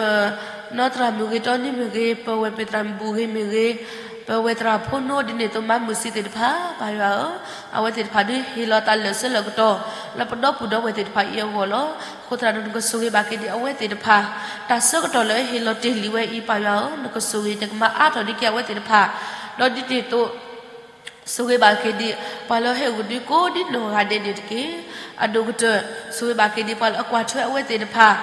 နီၢ်သရၣ်မုၣ်ဂ့ၤ တီနံမုၣ်ဂ့ၤ, ပဝဲၢ်မ့ၢ်သရၣ်မုၣ်ဘူၣ်ဂ့ၤမ့ၢ်ဂ့ၤ, ပဝဲၢ်သရၣ်ဖိနီၣ် ဒ်န့ၣ်အသိးမၤမုာ်ဆံးသ့ၣ်တဖၣ် ပၢ်ယွၤဧၢ, အဝဲသ့ၣ်တဖၣ်ဒုးဟ့ၣ်လီၤသးလၢာ်ဆၢလၢာ်ကတီၢ် လၢပဒီပုၢ်ဒီဝဲၢ်သ့ၣ်တဖၣ်အံၤအဂီၢ်လီၤ. အဃိသတးဒီးနကဆိၣ်ဂ့ၤဘၣ်က့ၤဒ်အဝဲသ့ၣ်တဖၣ် တၢ်ဆၢကတီၢ်လၢအဟ့ၣ်လီၤတ့ၢ်လံဝဲအံၤ ပၢ်ယွၤဧၢ, နကဆိၣ်ဂ့ၤနကမၤအါထီၣ်ဒံးက့ၤအဝဲသ့ၣ်တဖၣ်, ဒီးဒ်န့ၣ်အသိး ဆိၣ်ဂ့ၤဘၣ်က့ၤဒ် ပှၤလၢဟဲအိၣ်ကဒုကိးဒ်နီၢ်ဂၤဒဲးန့ၣ်တက့ၢ်. အဒိၣ်ကတၢၢ် ဆိၣ်ဂ့ၤဘၣ်က့ၤဒ်ပှၤလၢအကွၢ်ထွဲအဝဲသ့ၣ်တဖၣ်,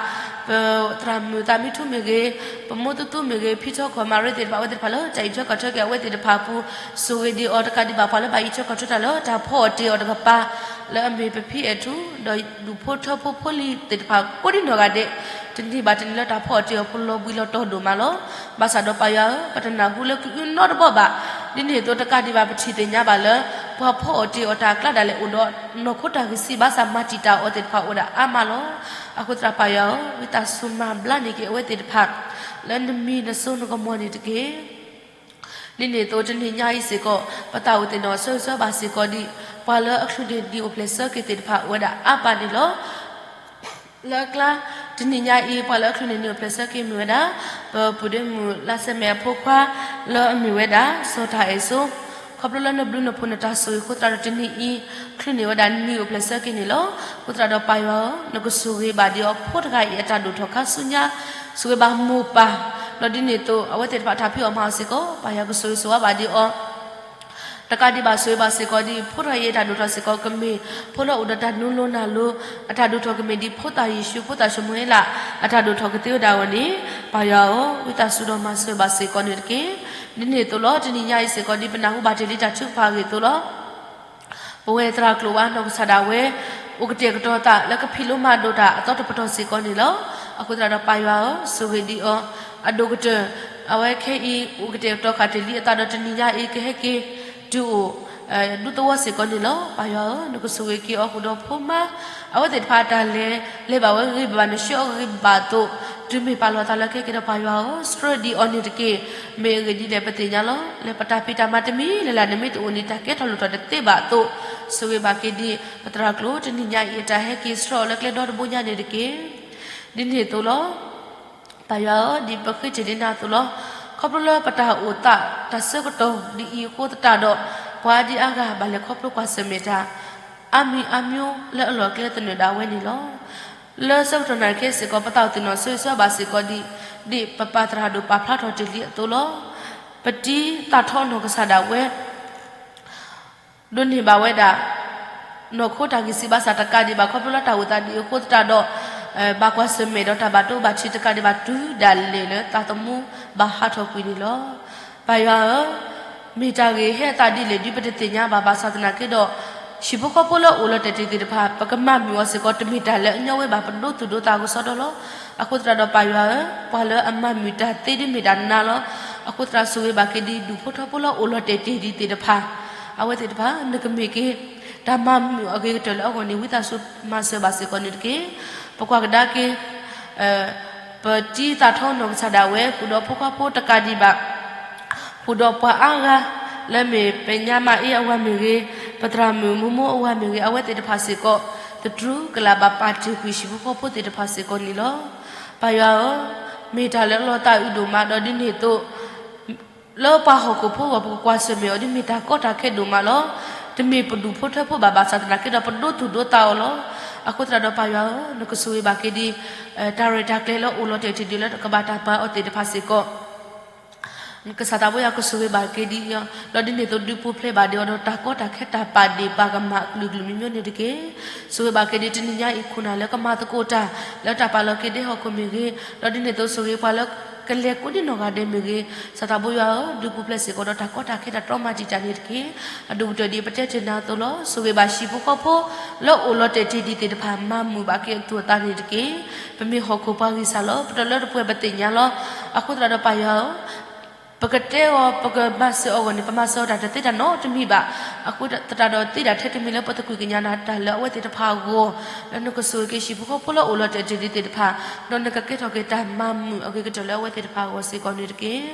ပသရၣ်မုၣ်သးမံထူမ့ၢ်ဂ့ၤ, ပမိၢ်သူသူမ့ၢ်ဂ့ၤ, ဖံထီခီၣ်မၤရ့သ့ၣ်တဖၣ် အဝဲသ့ၣ်တဖၣ်လၢတၢ်အံးထွဲကွၢ်ထွဲက့ၤအဝဲသ့ၣ်တဖၣ်အပူၤ, ဆိၣ်ဂ့ၤဒံးအီၤ တကးဒံးဘၣ်ပှၤလၢဘၣ်အံးထွဲကွၢ်ထွဲတၢ်လၢတၢ်ဖီအီၣ်တ့ၢ်အီၤတကပၤ, လၢအမ့ၢ်ပဖံအဲၣ်ထူ ဒီးဒူၣ်ဖိထၢဖိဖိလံၤသ့ၣ်တဖၣ်ကိးဒ်နီၢ်ဂၤဒဲး, တနံၤဘၣ်တနံၤလၢတၢ်ဖီအီၣ်တ့ၢ်အီၤဖိလီၤဘှံးလီၤတီၤဒိၣ်မးလီၤ. ဘၣ်ဆၣ်ဒီးပၢ်ယွၤဧၢ, ပတနၢ်ဟူလၢကအုနီတဘီဘၣ်, ဒ်န့ၣ်အသိးတကးဒံးဘၣ်ပထံၣ်သ့ၣ်ညါဘၣ်လၢ ပှၤဖီအီၣ်တ့ၢ်အီၤတၢ်အကျါဒၣ်လဲာ်အိၣ်ဒီးနီၢ်ခိတၢ်ဂံၢ်စၢ်ဘါစၢ်မၤတံာ်တာ်အီၤသ့ၣ်တဖၣ်အိၣ်ဒၣ်အါမးလီၤ. အဃိသတးပၢ်ယွၤဧၢ, ဝံသးစူၤမၤဘျါန့ၢ်က့ၤအဝဲသ့ၣ်တဖၣ် လၢနမံၤနစိနကမီၤန့ၣ်တက့ၢ်. ဒ်န့ၣ်အသိးတနံၤညါအံၤစ့ၢ်ကီး ပသးအိၣ်သ့ၣ်နီၣ်ဆိၣ်ဂ့ၤဆိၣ်ဝါဘၣ်စ့ၢ်ကီးဒံး ပှၤလၢအချုးန့ၢ်နံၣ်အိၣ်ဖျဲၣ်ဆၢက့ၤသ့ၣ်တဖၣ်အိၣ်ဝဲဒၣ်အါပာ်န့ၣ်လီၤ. လၢအကျါ တနံၤညါအံၤ ပှၤလၢအချုးန့ၢ်နံၣ်အိၣ်ဖျဲၣ်ဆၢက့ၤမ့ၢ်ဝဲဒၣ် ပပုၢ်ဒ့မုၣ်လါစဲမဲာ်အဖိခွါ လၢအမ့ၢ်ဝဲဒၣ် စီၤတၢ်အဲၣ်စိ ခီဖျိလၢနဘျုးနဖှိၣ်နတၢ်ဆိၣ်ဂ့ၤအဃိသတးဒီးတနံၤအံၤ ချုးန့ၢ်ဝဲဒၣ်နံၣ်အိၣ်ဖျဲၣ်ဆၢက့ၤန့ၣ်လီၤ. အဃိသတးဒီးပၢ်ယွၤဧၢ နကဆိၣ်ဂ့ၤဘၣ်ဒံးအီၤဖိတဂၤအံၤအတၢ်ဒိၣ်ထီၣ်ခါဆူညါ ဆိၣ်ဂ့ၤဘၣ်မိၢ်ပၢ် ဒီးဒ်န့ၣ်အသိး အဝဲသ့ၣ်တဖၣ်တၢ်ဖံးအီၣ်မၤအီၣ်စ့ၢ်ကီး ပၢ်ယွၤကဆိၣ်ဂ့ၤဆိၣ်ဝါဘၣ်ဒံးအီၤ တကးဒံးဘၣ်ဆိၣ်ဂ့ၤဘၣ်စ့ၢ်ကီးဒ်ဖိတဂၤအံၤအတၢ်ဒိၣ်ထီၣ်စ့ၢ်ကီးကမ့ၢ် ဖိလၢအိၣ်ဒီးတၢ်နူလိနၢ်လိ အတၢ်ဒိၣ်ထီၣ်ကမ့ၢ်ဒ်ဖိသၣ်ယ့ၣ်ၡူး ဖိသၣ်ၡမူၤအ့လး အတၢ်ဒိၣ်ထီၣ်ကသ့ဝဲဒၣ်အဂီၢ်န့ၣ် ပၢ်ယွၤဧၢ ဝံသးစူၤဒီးမၤစၢၤဘၣ်စ့ၢ်ကီးန့ၣ်တက့ၢ်. ဒ်န့ၣ်အသိးလီၤ တနံၤညါအံၤစ့ၢ်ကီးဒ်ပနၢ်ဟူဘၣ်တ့ၢ်လံတၢ်ထုကဖၣ်အဂ့ၢ်အသိးလီၤ ပဝဲသရၣ်ကျိၤဝါနီၢ်ကစၢ်ဒၣ်ဝဲ အိၣ်ကတဲာ်ကတီၤသးလၢကဖံးလိမၤဒိးတၢ်အသီတပတီၢ်စ့ၢ်ကီးန့ၣ်လီၤ. အဃိသတးဒီးပၢ်ယွၤဧၢ ဆိၣ်ဂ့ၤဒံးအီၤ အဒိၣ်ကတၢၢ် အဝဲခဲအံၤ အိၣ်ကတဲာ်ကတီၤဃာ်တ့ၢ်လံအသးဒီးတနံၤညါအံၤ ကဟဲက့ၤတုၤအိၣ် ဒူသဝီစ့ၢ်ကီးန့ၣ်လီၤ. ပၢ်ယွၤဧၢ နကဆိၣ်ဂ့ၤက့ၤအီၤဃုာ်ဒီးဖိမါ အဝဲသ့ၣ်တဖၣ်အတၢ်လဲၤ လဲၤဘၣ်ဝဲဂ့ၤဂ့ၤဘၣ်ဘၣ် နဆှၢအီၤဂ့ၤဂ့ၤဘၣ်ဘၣ်အသိး တုၤမ့ၢ်ပာ်လီၤသးလၢကဟဲက့ၤဒီးပၢ်ယွၤဧၢ ဆှၢဒံးအီၤန့ၣ်တက့ၢ်. မ့ၢ်အဂ့ၢ်ဒ်လဲၣ် ပသ့ၣ်ညါလီၤ လၢပတၢ်ဖံးတၢ်မၤတမံၤလၢ်လၢ်န့ၣ် မ့ၢ်တအိၣ်န့ၣ် တၢ်ကဲထီၣ်လိၣ်ထီၣ်တသ့ဘၣ်အသိး ဆိၣ်ဂ့ၤဘၣ်က့ၤဒံး ပသရၣ်ကျိၤတနံၤညါအံၤ အတၢ်ဟဲက့ၤဆှၢအီၤလၢကျဲဒီတဘိညါန့ၣ်တက့ၢ်. ဒ်န့ၣ်အသိးလီၤ ပၢ်ယွၤဧၢ ဒ်ပဃ့တ့ၢ်ဒ်နၤအသိးလီၤ. ခီဖျိလၢပတၢ်အိၣ်သး တၢ်ဆၢကတီၢ်ဒ်အံၤအဃိသတးဒီး ပှၤဒ်အါဂၤဘၣ်လဲၤခီဖျိကွၢ်ဆၢၣ်မဲာ်တၢ် အါမံၤအါမျိုးလၢအလီၢ်အကျဲသနၢၣ်ဒၣ်ဝဲန့ၣ်လီၤ. လၢဆၢကတီၢ်နၣ်ရံၣ်ခဲစ့ၢ်ကီး ပသးအိၣ်သ့ၣ်နီၣ်ဆိၣ်ဂ့ၤဆိၣ်ဝါဘၣ်စ့ၢ်ကီးဒံး ဒ်ပပၢ်သရၣ်ဒိၣ်ပာ်ဖျါထီၣ်တ့ၢ်လံအသိးလီၤ. ပတံၤသးထီနီၢ်ကစၢ်ဒၣ်ဝဲ ဒိးန့ၢ်ဘၣ်ဝဲဒၣ် နီၢ်ခိတၢ်ဂံၢ်စၢ်ဘါစၢ်တကးဒံးဘၣ် ခီဖျိလၢတၢ်အိၣ်သးဒ်အံၤအဃိသတးဒီး ဘၣ်ကွၢ်ဆၢၣ်မဲာ်ဒီးတၢ်ဘၣ်ဒိဘၣ်ထံးတကးဒံးဘၣ် တုၤဒၣ်လဲာ်လၢသးသမူဘၣ်ဟးထီၣ်ကွံာ်န့ၣ်လီၤ. ပၢ်ယွၤဧၢ မ့ၢ်တၢ်ဂ့ၢ်ဟဲအသးဒ်လဲၣ်ဒ်ပတသ့ၣ်ညါဘၣ် ဘၣ်ဆၣ်သနာ်က့ဒီး ဟံၣ်ဖိဃီဖိလၢအိၣ်လီၤတဲာ်တ့ၢ်သ့ၣ်တဖၣ် ပကမၤမုာ်အီၤစ့ၢ်ကီး တမ့ၢ်တၢ်လၢအညီဝဲဘၣ် ပဒိသူၣ်ဒိသးကစီဒီလီၤ. အဃိသတးဒီးပၢ်ယွၤဧၢ ပှၤလၢအမၤမုာ်တၢ်သ့ဒ်မ့ၢ်ဒၣ်နၤလီၤ. အဃိသတးဆိၣ်ဂ့ၤဘၣ်က့ၤဒ်ဒူၣ်ဖိထၢဖိလၢအိၣ်လီၤတဲာ်တ့ၢ်ဒံးသ့ၣ်တဖၣ် အဝဲသ့ၣ်တဖၣ် နကမ့ၢ်က့ၤ တၢ်မၤမုာ်အဂ့ၤကတၢၢ်လၢအဂီၢ်န့ၣ် ဝံသးစူၤမၤစၢၤဘၣ်စ့ၢ်ကီးန့ၣ်တက့ၢ်. ပကွၢ်ကဒါက့ၤ ပတံၤသးထီနီၢ်ကစၢ်ဒၣ်ဝဲ ဃုာ်ဒီးဖိခွါဖိတကးဒံးဘၣ် ဃုာ်ဒီးပှၤအါဂၤ လၢမ့ၢ်ပညါမါအ့အဝၤမ့ၢ်ဂ့ၤ, ပသရၣ်မုၣ်မိၢ်မိၢ်အဝၤမ့ၢ်ဂ့ၤ, အဝဲသ့ၣ်တဖၣ်စ့ၢ်ကီး သတြူးကလးဘၣ်ပာ်တ့ၢ်ကွံာ်ဟံၣ်ဖိဃီဖိသ့ၣ်တဖၣ်စ့ၢ်ကီးန့ၣ်လီၤ. ပၢ်ယွၤဧၢ, မ့ၢ်တၢ်လၢအလီၤသးအုးဒိၣ်မး ဒီးဒ်န့ၣ်အသိး လၢပှၤဟီၣ်ခိၣ်ဖိအဂီၢ် ပကကွၢ်ဆၢၣ်မဲာ်အီၤ ဒ်မ့ၢ်တၢ်ကီတၢ်ခဲဒိၣ်မးလီၤ. တမ့ၢ်ပဒူၣ်ဖိထၢဖိဘၣ် ဘၣ်ဆၣ်သနာ်က့ဒီး ပဒိသူၣ်ဒိသးအီၤလီၤ. အဃိသတးဒီးပၢ်ယွၤဧၢ, နကဆိၣ်ဂ့ၤဘၣ်က့ၤဒ် တၢ်ရဲၣ်တၢ်ကျဲၤလၢအိၣ်လီၤတဲာ်တ့ၢ်ဒံးလၢကဘၣ်တၢ်ပာ်အီၤသ့ၣ်တဖၣ်စ့ၢ်ကီး ကစၢ်သးဘိယွၤကဆိၣ်ဂ့ၤဘၣ်က့ၤဒ်အံၤ, ဒီးဒ်န့ၣ်အသိးဒုးပူၤဖျဲးဘၣ်ဒံးအီၤဒီးတၢ်ကီတၢ်ခဲတၢ်ပာ်ဒ့ၣ်ပာ်ကမၣ်အကလုာ်ကလုာ်မျိုးမျိုးန့ၣ်တက့ၢ်. ဆိၣ်ဂ့ၤဘၣ်က့ၤဒ်တနံၤညါအံၤခိၣ်နၢ်လၢကမၤသကိးတၢ် လၢတၢ်ပာ်လီၤက့ၤဒဲဟီၣ်ခိၣ်မ့ၢ်ဂ့ၤ, ဒီးဒ်န့ၣ်အသိးဆိၣ်ဂ့ၤပှၤလၢကလဲၤကိးဒံနီၢ်ဂၤဒဲးမ့ၢ်ဂ့ၤ, ကစၢ်သးဘိယွၤဧၢ, ဒုးပူၤဖျဲးစ့ၢ်ကီးဒီးတၢ်ကီတၢ်ခဲတၢ်တြီမၤတံာ်တာ်န့ၣ်တက့ၢ်. အဒိၣ်ကတၢၢ်ဒ်ပတဲတ့ၢ်နၤအသိးလီၤ. ဆိၣ်ဂ့ၤဘၣ်ဟံၣ်ဖိဃီဖိ လၢအိၣ်လီၤတဲာ်တ့ၢ်ဒံးသ့ၣ်တဖၣ် မၤမုာ်ဘၣ်က့ၤအသူၣ်အသးန့ၣ်တက့ၢ်. ပမ့ၢ်ဟီၣ်ခိၣ်ပှၤဂံၢ်စၢ်လီၤ. ပတလၢတပှဲၤပသ့ၣ်ညါလီၤ. အဃိသတးဒီးပၢ်ယွၤဧၢ, ပကတဲအီၤ ပကမၤစၢၤအီၤအဂီၢ်န့ၣ် ပမၤစၢၤအီၤတၢ်တသ့တၢ်နီတမံၤဘၣ်. အဃိသတးဒီးသ့တၢ်ထဲတမံၤလၢပသကွံာ်ကညးနၤတၢ်လၢအဝဲသ့ၣ်တဖၣ်အဂီၢ်, လၢနကဆိၣ်ဂ့ၤက့ၤဟံၣ်ဖိဃီဖိလၢအိၣ်လီၤတဲာ်တ့ၢ်ဒံးသ့ၣ်တဖၣ်, ဒီးနကကဲထီၣ်က့ၤတၢ်မၤမုာ်အဂ့ၤကတၢၢ်လၢအဝဲသ့ၣ်တဖၣ်အဂီၢ်စ့ၢ်ကီးန့ၣ်တက့ၢ်.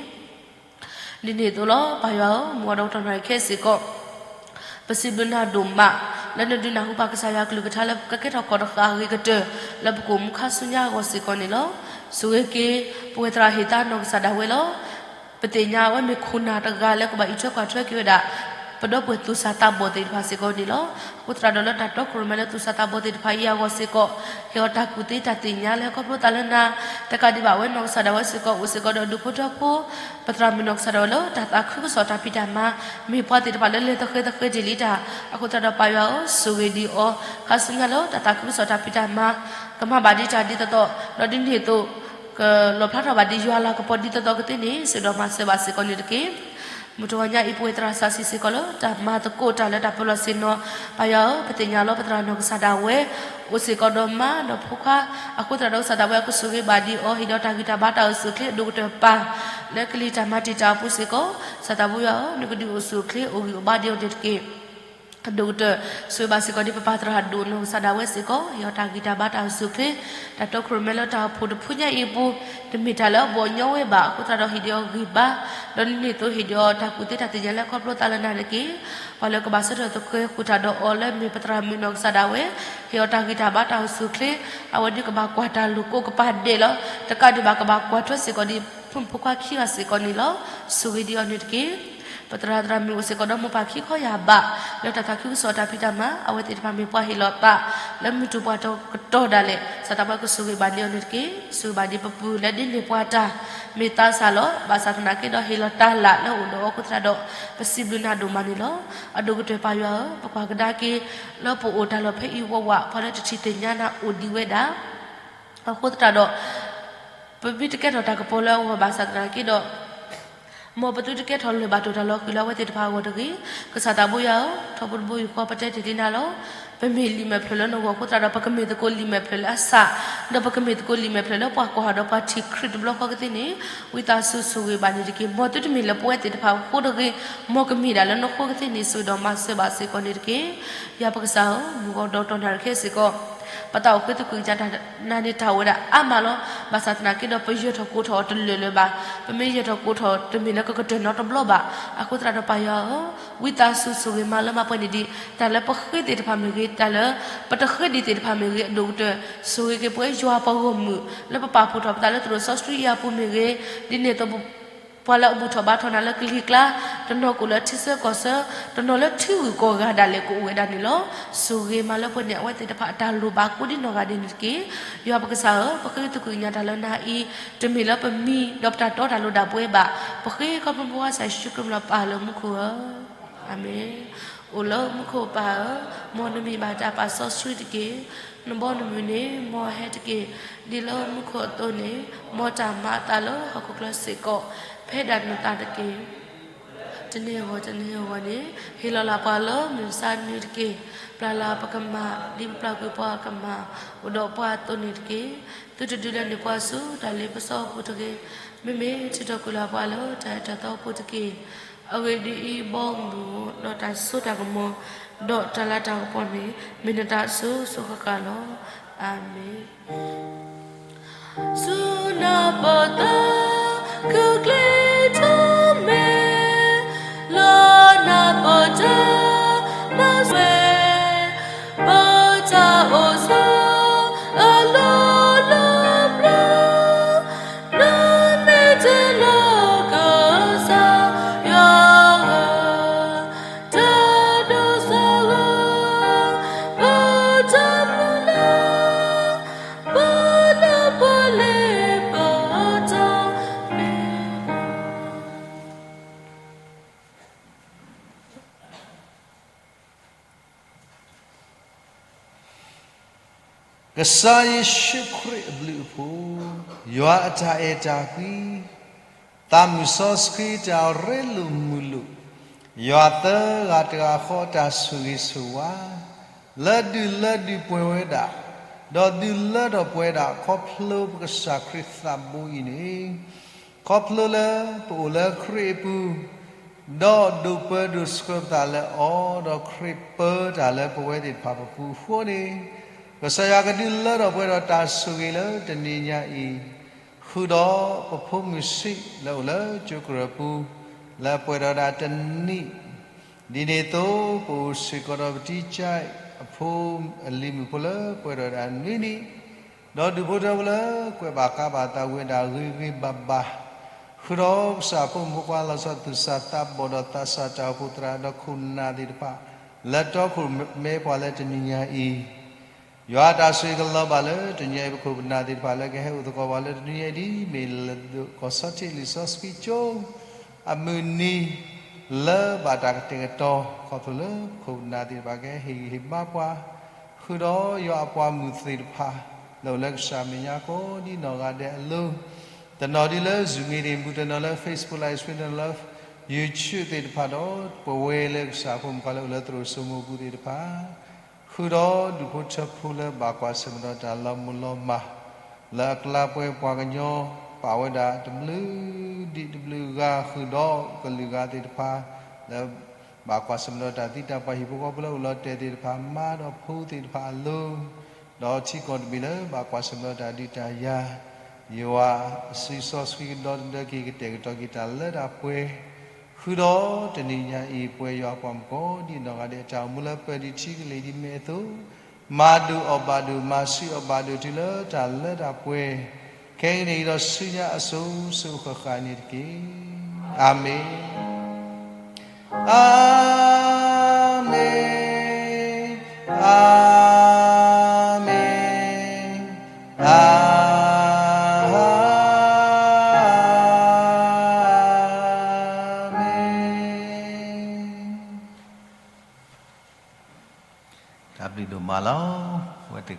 ဒ်န့ၣ်အသိးလီၤ. ပၢ်ယွၤဧၢ, မုၢ်ဂီၤဒီးကတီၢ်နၣ်ရံၣ်ခဲစ့ၢ်ကီး ပစံးဘျုးနၤဒိၣ်မး လၢနဒုးနၢ်ဟူပှၤကစၢ်ယွၤကလုၢ်ကထါလၢပကကဲထီၣ်ကီၢ်တဃာ်အဂ့ၤကတၢၢ် လၢပကအိၣ်မူခါဆူညါအဂီၢ်စ့ၢ်ကီးန့ၣ်လီၤ. ဆိၣ်ဂ့ၤက့ၤ ပဝဲသရၣ်ဟ့ၣ်သါနီၢ်ကစၢ်ဒၣ်ဝဲလီၤ. ပသ့ၣ်ညါအဝဲမ့ၢ်ခိၣ်နၢ်တဂၤလၢကဘၣ်အံးထွဲကွၢ်ထွဲက့ၤဝဲဒၣ် ပဒီပုၢ်ဝဲၢ်သူၣ်စၢ်သးဘီၣ်သ့ၣ်တဖၣ်စ့ၢ်ကီးန့ၣ်လီၤ. အဃိသတးဒီးလၢတၢ်တီခိၣ်ရိၣ်မဲလၢသူၣ်စၢ်သးဘီၣ်သ့ၣ်တဖၣ်အံၤအဂီၢ်စ့ၢ်ကီး ဟ့ၣ်အီၤတၢ်ကူၣ်သ့တၢ်သ့ၣ်ညါလၢဟဲခီဖျိသးလၢနၤ, တကးဒံးဘၣ်ဝဲနီၢ်ကစၢ်ဒၣ်ဝဲစ့ၢ်ကီး အိၣ်စ့ၢ်ကီးဒီးဒူၣ်ဖိထၢဖိ ပသရၣ်မုၣ်နီၢ်ကစၢ်ဒၣ်ဝဲလၢတၢ်သးခုကစီၣ်တၢ်ဖံးတၢ်မၤ မ့ၢ်ပှၤသ့ၣ်တဖၣ်လၢလဲၤသဃဲၤသဃဲၤတ့ၢ်လံတၢ်. အဃိသတးဒီးပၢ်ယွၤဧၢ, ဆိၣ်ဂ့ၤဒံးအီၤ ခါဆူညါလၢတၢ်သးခုကစီၣ်တၢ်ဖံးတၢ်မၤ ကမၤဘၣ်ဒံးတၢ်ဒ်သိးသိး ဒီးဒ်န့ၣ်အသိး ကလီၣ်ဖျါထီၣ်ဘၣ်ဒ်ယွၤလၤကပီၤဒ်သိးသိးကသ့န့ၣ် စ့ၢ်ဒီးမၤစၢၤဘၣ်စ့ၢ်ကီးန့ၣ်တက့ၢ်. မုၢ်တဂီၤညါအံၤ ပဝဲသရၣ်စးဆံစ့ၢ်ကီးလၢတၢ်မၤသကိးတၢ်လၢတၢ်ပၢလီၢ်ဆ့ၣ်နီၤ, ပၢ်ယွၤဧၢ, ပသ့ၣ်ညါလီၤ ပသရၣ်နီၢ်ကစၢ်ဒၣ်ဝဲ အိၣ်စ့ၢ်ကီးဒီးမါဒီးဖိခွါ, အဃိသတးဒီးကစၢ်ဒၣ်ဝဲအကဆိၣ်ဂ့ၤဘၣ်ဒံးအီၤ ဟ့ၣ်ဒီးတၢ်ဂံၢ်တၢ်ဘါတၢ်အိၣ်ဆူၣ်အိၣ်ချ့အဒိၣ်ကတၢၢ်ပၢ် လၢကလံၤတၢ်မၤတံာ်တာ်အပူၤစ့ၢ်ကီး, ကစၢ်သးဘိယွၤဧၢ, နကဒုးအိၣ်ဆူၣ်အိၣ်ချ့အိၣ်ဂံၢ်အိၣ်ဘါဒံးအီၤန့ၣ်တက့ၢ်. အဒိၣ်ကတၢၢ် ဆိၣ်ဂ့ၤဘၣ်စ့ၢ်ကီးဒ်ပပၢ်သရၣ်ဒိၣ်နီၢ်ကစၢ်ဒၣ်ဝဲစ့ၢ်ကီး ဟ့ၣ်အီၤတၢ်ဂံၢ်တၢ်ဘါတၢ်အိၣ်ဆူၣ်အိၣ်ချ့, တၢ်တီခိၣ်ရိၣ်မဲလၢတၢ်အိၣ်ဖှိၣ်တဖုညါအံၤအပူၤ, တမ့ၢ်တၢ်လၢအဘီၣ်ညီဝဲဘၣ် အဃိသတးဒီးဟ့ၣ်ဒံးအီၤဂံၢ်ဘါ, ဒီးဒ်န့ၣ်အသိးဟ့ၣ်ဒံးအီၤတၢ်ကူၣ်သ့တၢ်သ့ၣ်ညါလၢခီဖျိသးလၢနၤတက့ၢ်. ပှၤလၢကဘၣ်ဆၢထၢၣ်သဃဲၤဃုာ်တၢ်ဒီးအီၤလၢမ့ၢ်ပသရၣ်မုၣ်နီၢ်ကစၢ်ဒၣ်ဝဲ, ဟ့ၣ်အီၤတၢ်ဂံၢ်တၢ်ဘါတၢ်အိၣ်ဆူၣ်အိၣ်ချ့, အဝဲဒၣ်ကဘၣ်ကွၢ်တၢ်လိာ်ကိးကပၤဒဲးလီၤ. တကးဒံးဘၣ်ကဘၣ်ကွၢ်ထွဲစ့ၢ်ကီးဒ် ဖိမုၣ်ဖိခွါခံဂၤစ့ၢ်ကီးန့ၣ်လီၤ. ဆိၣ်ဂ့ၤဒံးအီၤန့ၣ်တက့ၢ်. ပသရၣ်သရၣ်မုၣ်အိၣ်စ့ၢ်ကီးဒီးမိၢ်ပၢ်ခံခီယၢ်ဘး, လၢတၢ်သးခုကစီၣ်တၢ်ဖံးတၢ်မၤ, အဝဲသ့ၣ်တဖၣ်မ့ၢ်ပှၤဟ့ၣ်လီၤသး လၢမုၢ်တူာ်ပှၤတီၤကတီၤဒၣ်လဲာ်, ကစၢ်သးပှၢ်ကဆိၣ်ဂ့ၤဘၣ်ဒံးအီၤန့ၣ်တက့ၢ်. ဆိၣ်ဂ့ၤဘၣ်ဒံးပပုၢ်လၢဒ်န့ၣ်ပှၤတၢ် မ့ၢ်သးစၢ်လီၤ. ဘၣ်ဆၣ်သနာ်က့ဒီးဟ့ၣ်လီၤတၢ်လၢ်လၢအိၣ်ဒီးအီၤအဃိသတးဒီး ပစံးဘျုးနၤဒိၣ်မးန့ၣ်လီၤ. အဒိၣ်ကတၢၢ်ပၢ်ယွၤဧၢ, ပကွၢ်ကဒါက့ၤ လၢပအိၣ်တၢ်လီၢ်ဖဲအံၤဝးဝး ပှၤလၢတထံၣ်သ့ၣ်ညါနၤအိၣ်ဒံးဝဲဒၣ် အဃိသတးဒီး ပမ့ၢ်တကဲထီၣ်တၢ်ကပီၤလၢအဂီၢ်ဘၣ်ဆၣ်သနာ်က့ဒီး, မ်ပသုတကဲထီၣ်လၢၢ်ဘၣ်တိၢ်တၢ်လီၤဃံၤလၢအဝဲသ့ၣ်တဖၣ်အဂီၢ်တဂ့ၤ. ကစၢ်သးဘိယွၤဧၢ, ထီဘိတဘိယူၢ်ဃီပတဲတ့ၢ်လံနၤလီၤ. ပမ့ၢ်လံာ်မဲာ်ဖျၢၣ်လၢနဂီၢ်အဃိသတးဒီး ပကမ့ၢ်သကိးလံာ်မဲာ်ဖျၢၣ်လၢအစၢ်, ဒီးပကမ့ၢ်သကိးလံာ်မဲာ်ဖျၢၣ်လၢပှၤကွၢ်ဒီးပှၤထံၣ်ခရံာ်တဘျီဃီကသ့န့ၣ်, ဝံသးစူၤဆိၣ်ဂ့ၤဘၣ်န့ၣ်တက့ၢ်. မ်သုတမ့ၢ်လၢပဝဲသ့ၣ်တဖၣ်အဃိတဂ့ၤ, မ်ကမ့ၢ်ဒၣ်လၢနဃိကသ့န့ၣ် ဆိၣ်ဂ့ၤဒီးမၤစၢၤဘၣ်စ့ၢ်ကီးန့ၣ်တက့ၢ်. ယွၤပကစၢ်ဧၢ, မုၢ်ဂီၤဒီးတီၢ်နၣ်ရံၣ်ခဲအံၤစ့ၢ်ကီး ပသးအိၣ်ဃ့သကွံၢ်ကစၢ်နၤန့ၣ်တၢ်အိၣ်ဝဲဒၣ်အါမးလီၤ. ဘၣ်ဆၣ်သနာ်က့ဒီး ပယၢၤထီၣ်ကိးထီၣ်အီၤတလၢာ်လၢၤဘၣ်. ပမ့ၢ်ယၢၤထီၣ်ကိးထီၣ်တမ့ၢ်လၢကကတၢၢ်နီတဘျီဘၣ်. အဃိသတးဒီးပၢ်ယွၤဧၢ, ဝံသးစူၤဆိၣ်ဂ့ၤမၤလၢမၤပှဲၤန့ၢ်ဒံး တၢ်လၢပဃ့သ့ၣ်တဖၣ်မ့ၢ်ဂ့ၤ, တၢ်လၢပတဃ့ဒံးသ့ၣ်တဖၣ်မ့ၢ်ဂ့ၤ, အဒိၣ်ကတၢၢ် ဆိၣ်ဂ့ၤက့ၤပဝဲယွၤပှၤဂီၢ်မုၢ် လၢပပာ်ဖှိၣ်ထီၣ်ပသးလၢသရိာ်စီဆှံအံၤအပူၤမ့ၢ်ဂ့ၤ, ဒ်န့ၣ်အသိး ပှၤလၢအဘူၣ်ထီၣ်ဘါထီၣ်နၤလၢကလံၤကျါ, တနီၤကအိၣ်လၢထံဆၢကီၢ်ဆၢ, တနီၤလၢထံဂုၤကီၢ်ဂၤဒၣ်လဲာ်ကအိၣ်ဝဲဒၣ်န့ၣ်လီၤ. ဆိၣ်ဂ့ၤမၤလၢပှဲၤန့ၢ်အဝဲသ့ၣ်တဖၣ်အတၢ်လိၣ်ဘၣ်ကိးဒ်နီၢ်ဂၤဒဲးန့ၣ်တက့ၢ်. ယွၤပကစၢ်ဧၢ, ပဃ့သကွံာ်ကညးတၢ်လၢနၤအံၤ, တမ့ၢ်လၢပမံၤဒီးပတၢ်တီတၢ်လိၤဒၣ်ပဝဲဘၣ်. ပဃ့ခီဖျိမုၢ်ဝါစၢ်ယ့ၣ်ၡူးခရံာ်လၢပၢ်လၢမူခိၣ်ဧၢ. အၤမ့ၣ်. အိၣ်လၢမူခိၣ်ပၢ်ဧၢ, မ်နမံၤဘၣ်တၢ်ပာ်စီဆှံတက့ၢ်. နဘီနမုၢ်န့ၣ် မ်ဟဲတက့ၢ်. ဒ်လၢမူခိၣ်အသိးန့ၣ်, မ်တၢ်မၤအသးလၢဟီၣ်ခိၣ်ချၢစ့ၢ်ကီး, ဖဲဒၣ်နသးတက့ၢ်. တနံၤအဂီၢ်တနံၤအဂီၢ်န့ၣ်, ဟ့ၣ်လီၤလၢ်ပှၤလၢမုၢ်မဆါတနံၤတက့ၢ်. ပျၢ်လၢ်ပကမၢ်, ဒ်ပပျၢ်ကွံာ်ပှၤကမၢ်, အိၣ်ဒီးပှၤအသိးန့ၣ်တက့ၢ်. သုတဒုးလဲန့ၢ်ပှၤဆူတၢ်လ့ပစီအပူၤတဂ့ၤ. မ့မ့ၢ်ထုးထီၣ်ကွံာ်လၢ်ပှၤလၢတၢ်အဲၣ်တၢ်သီအပူၤတက့ၢ်. အဂ့ၢ်ဒ်အံၤ, ဘီမုၢ်ဒီးတၢ်စိတၢ်ကမီၤ, ဒီးတၢ်လၤတၢ်ကပီၤန့ၣ်, မ့ၢ်နတၢ်အစိၤစိၤဃၣ်ဃၣ်လီၤ. အၤမ့ၣ်. ဆူနပတၢ် ကကျ့ထီၣ်မဲာ်, လၢနပတၢ်မၤစၢၤ, ပတၢ်အိၣ်ဆိး အလီၢ်လၢပျၢၤ, နမ့ၢ်တၢ်လၢကစၢ်ယွၤဧၢ, တၢ်ဒိၣ်စိဂၤ, ပတၢ်မုၢ်လၢ်, ပနၢ်ပၢၢ်လၢပတၢ်မ့ၢ် ကစၢ်ယ့ၣ်ၡူးခရံာ်အဘျုးအဖှိၣ်, ယွၤအတၢ်အဲၣ်တၢ်ကွံ, သးမုၢ်စီဆှံတၢ်ရ့လိာ်မုာ်လိာ်, ယွၤသၢဂၤတဂၤဃီအတၢ်ဆိၣ်ဂ့ၤဆိၣ်ဝါ, လၢဒုးလၢဒုးပှဲၤဝဲဒၣ်, ဒီးဒုးလၢထီၣ်ပှဲၤဒၣ် ခီဖျိပကစၢ်ခရံာ်သးဘိအံၤန့ၣ်, ခီဖျိလၢပအိၣ်လၢခရံာ်အပူၤ, ဒီးဒိးပၢဒိးဆှၢပသးလၢအီၤ, ဒီးခရံာ်ပၢတၢ်လၢပဝဲသ့ၣ်တဖၣ်ပပူၤအဃိန့ၣ်, ကစၢ်ယွၤကဒုးလၢထီၣ်ပှဲၤဒီးတၢ်ဆိၣ်ဂ့ၤလၢတနံၤညါအံၤ, ဃုာ်ဒီးပဖိမုၣ်ဆံးလၢအိၣ်လၢကၠိကရၢၢ်ပူၤ, လၢပှဲၤဒီးဒၣ်တနံၣ်, ဒ်န့ၣ်အသိး ပအိၣ်စ့ၢ်ကီးဒီးပတံကၠဲးအဖိအလံၤမုၣ်ဖိလၢပှဲၤဒီးဒၣ်နွံနံၣ်, ဒီးဒူၣ်ဖိထၢဖိလၢကွဲးဘၣ်ဃးဘၣ်သးဝဲဒၣ်ဂ့ၤဂ့ၤဘၣ်ဘၣ်, ဃုာ်ဒီးကစၢ်ဖိမုၣ်ဖိခွါလီၤဆီသူၣ်စၢ်သးဘီၣ်ဒီးသးစၢ်တၢ်အိၣ်ဖှိၣ်သရၣ်ဒီးခိၣ်နၢ်သ့ၣ်တဖၣ်, လၢတီခိၣ်ရိၣ်မဲပှၤလၢတနံၤညါအံၤ, ယွၤအတၢ်ဆိၣ်ဂ့ၤကလီၤဘၣ်လၢတနံၤညါအံၤ ပခိၣ်ပနၢ်သ့ၣ်တဖၣ်လၢကဟဲအိၣ်သကိးပှၤလၢတနံၤညါအံၤ ဒ်မ့ၢ်လၢဒိးကီၢ်ဆီထံးလံာ်စီဆှံကၠိ အမုၢ်နံၤ လၢဘၣ်တၢ်ကတဲာ်ကတီၤ ခီဖျိလၢပခိၣ်ပနၢ်သ့ၣ်တဖၣ်ကဟဲဟ့ၣ်ဂံၢ်ဟ့ၣ်ဘါပှၤ, ဃုာ်ဒီးယွၤအပှၤမုၣ်သ့ၣ်တဖၣ် လၢအိၣ်လၢကစၢ်မဲာ်ညါကိးဒ်နီၢ်ဂၤဒဲးအလိၤ, တနီၤဒ်လၢ Zoom meeting ပူၤ, တနီၤလၢ Facebook Live Stream, တနီၤလၢ YouTube သ့ၣ်တဖၣ်ဒီး ပဝဲလၢကစၢ်ဖိမုၣ်ဖိခွါလၢအိၣ်လၢသရိာ်စိမိၤပူၤသ့ၣ်တဖၣ် ဃုာ်ဒီးဒူၣ်ဖိထၢဖိလၢဘၣ်ကွၢ်ဆၢၣ်မဲာ်ဒီးတၢ်လီၤမုၢ်လီၤမၢ်, လၢအကျါပှဲၤပှၤကညီ ပာ်ဝဲဒၣ်တဘျုးဒံးတဘျုးဂၤဃုာ်ဒီးကလုာ်ဂၤသ့ၣ်တဖၣ် လၢ ဘၣ်ကွၢ်ဆၢၣ်မဲာ်ဒီးတၢ်သံတၢ်ပှၢ်ဟံၣ်ဖိဃီဖိလၢအိၣ်လီၤတဲာ်သ့ၣ်တဖၣ် မါဒီးဖိသ့ၣ်တဖၣ်အလိၤ, ဒီးထံကီၢ်တဘ့ၣ်လၢဘၣ်ကွၢ်ဆၢၣ်မဲာ်ဒီးတၢ်ဒုးတၢ်ယၤ, ယွၤအစုစီဆှံကဒီသဒၢက့ၤ ကတဲာ်ကတီၤက့ၤတၢ်လၢတၢ်ပှဲၤ, ဃုာ်ဒီးတနံၤညါအံၤ ပဝဲယွၤအပှၤမုၣ်ကီၤဒံးနီၢ်ဂၤဒဲး တၢ်အိၣ်မူလၢပၢၢ်ဒံးထံကလ့ၢ်ဒ်မ့ၢ်အသိး မၤဒိၣ်အီၣ်ဘၣ်ဒိၣ် မၤဆှံအီၣ်ဘၣ်ဒိၣ်တုၤလၢတၢ်လၢတၢ်ပှဲၤ, ခဲကနံၣ်အံၤဒီးဆူညါအစိၤစိၤဃၣ်ဃၣ်န့ၣ်တက့ၢ်. အၤမ့ၣ်. အၤမ့ၣ်, အၤမ့ၣ်, အၤမ့ၣ်. တၢ်ဘျုးဒိၣ်မးလီၤ.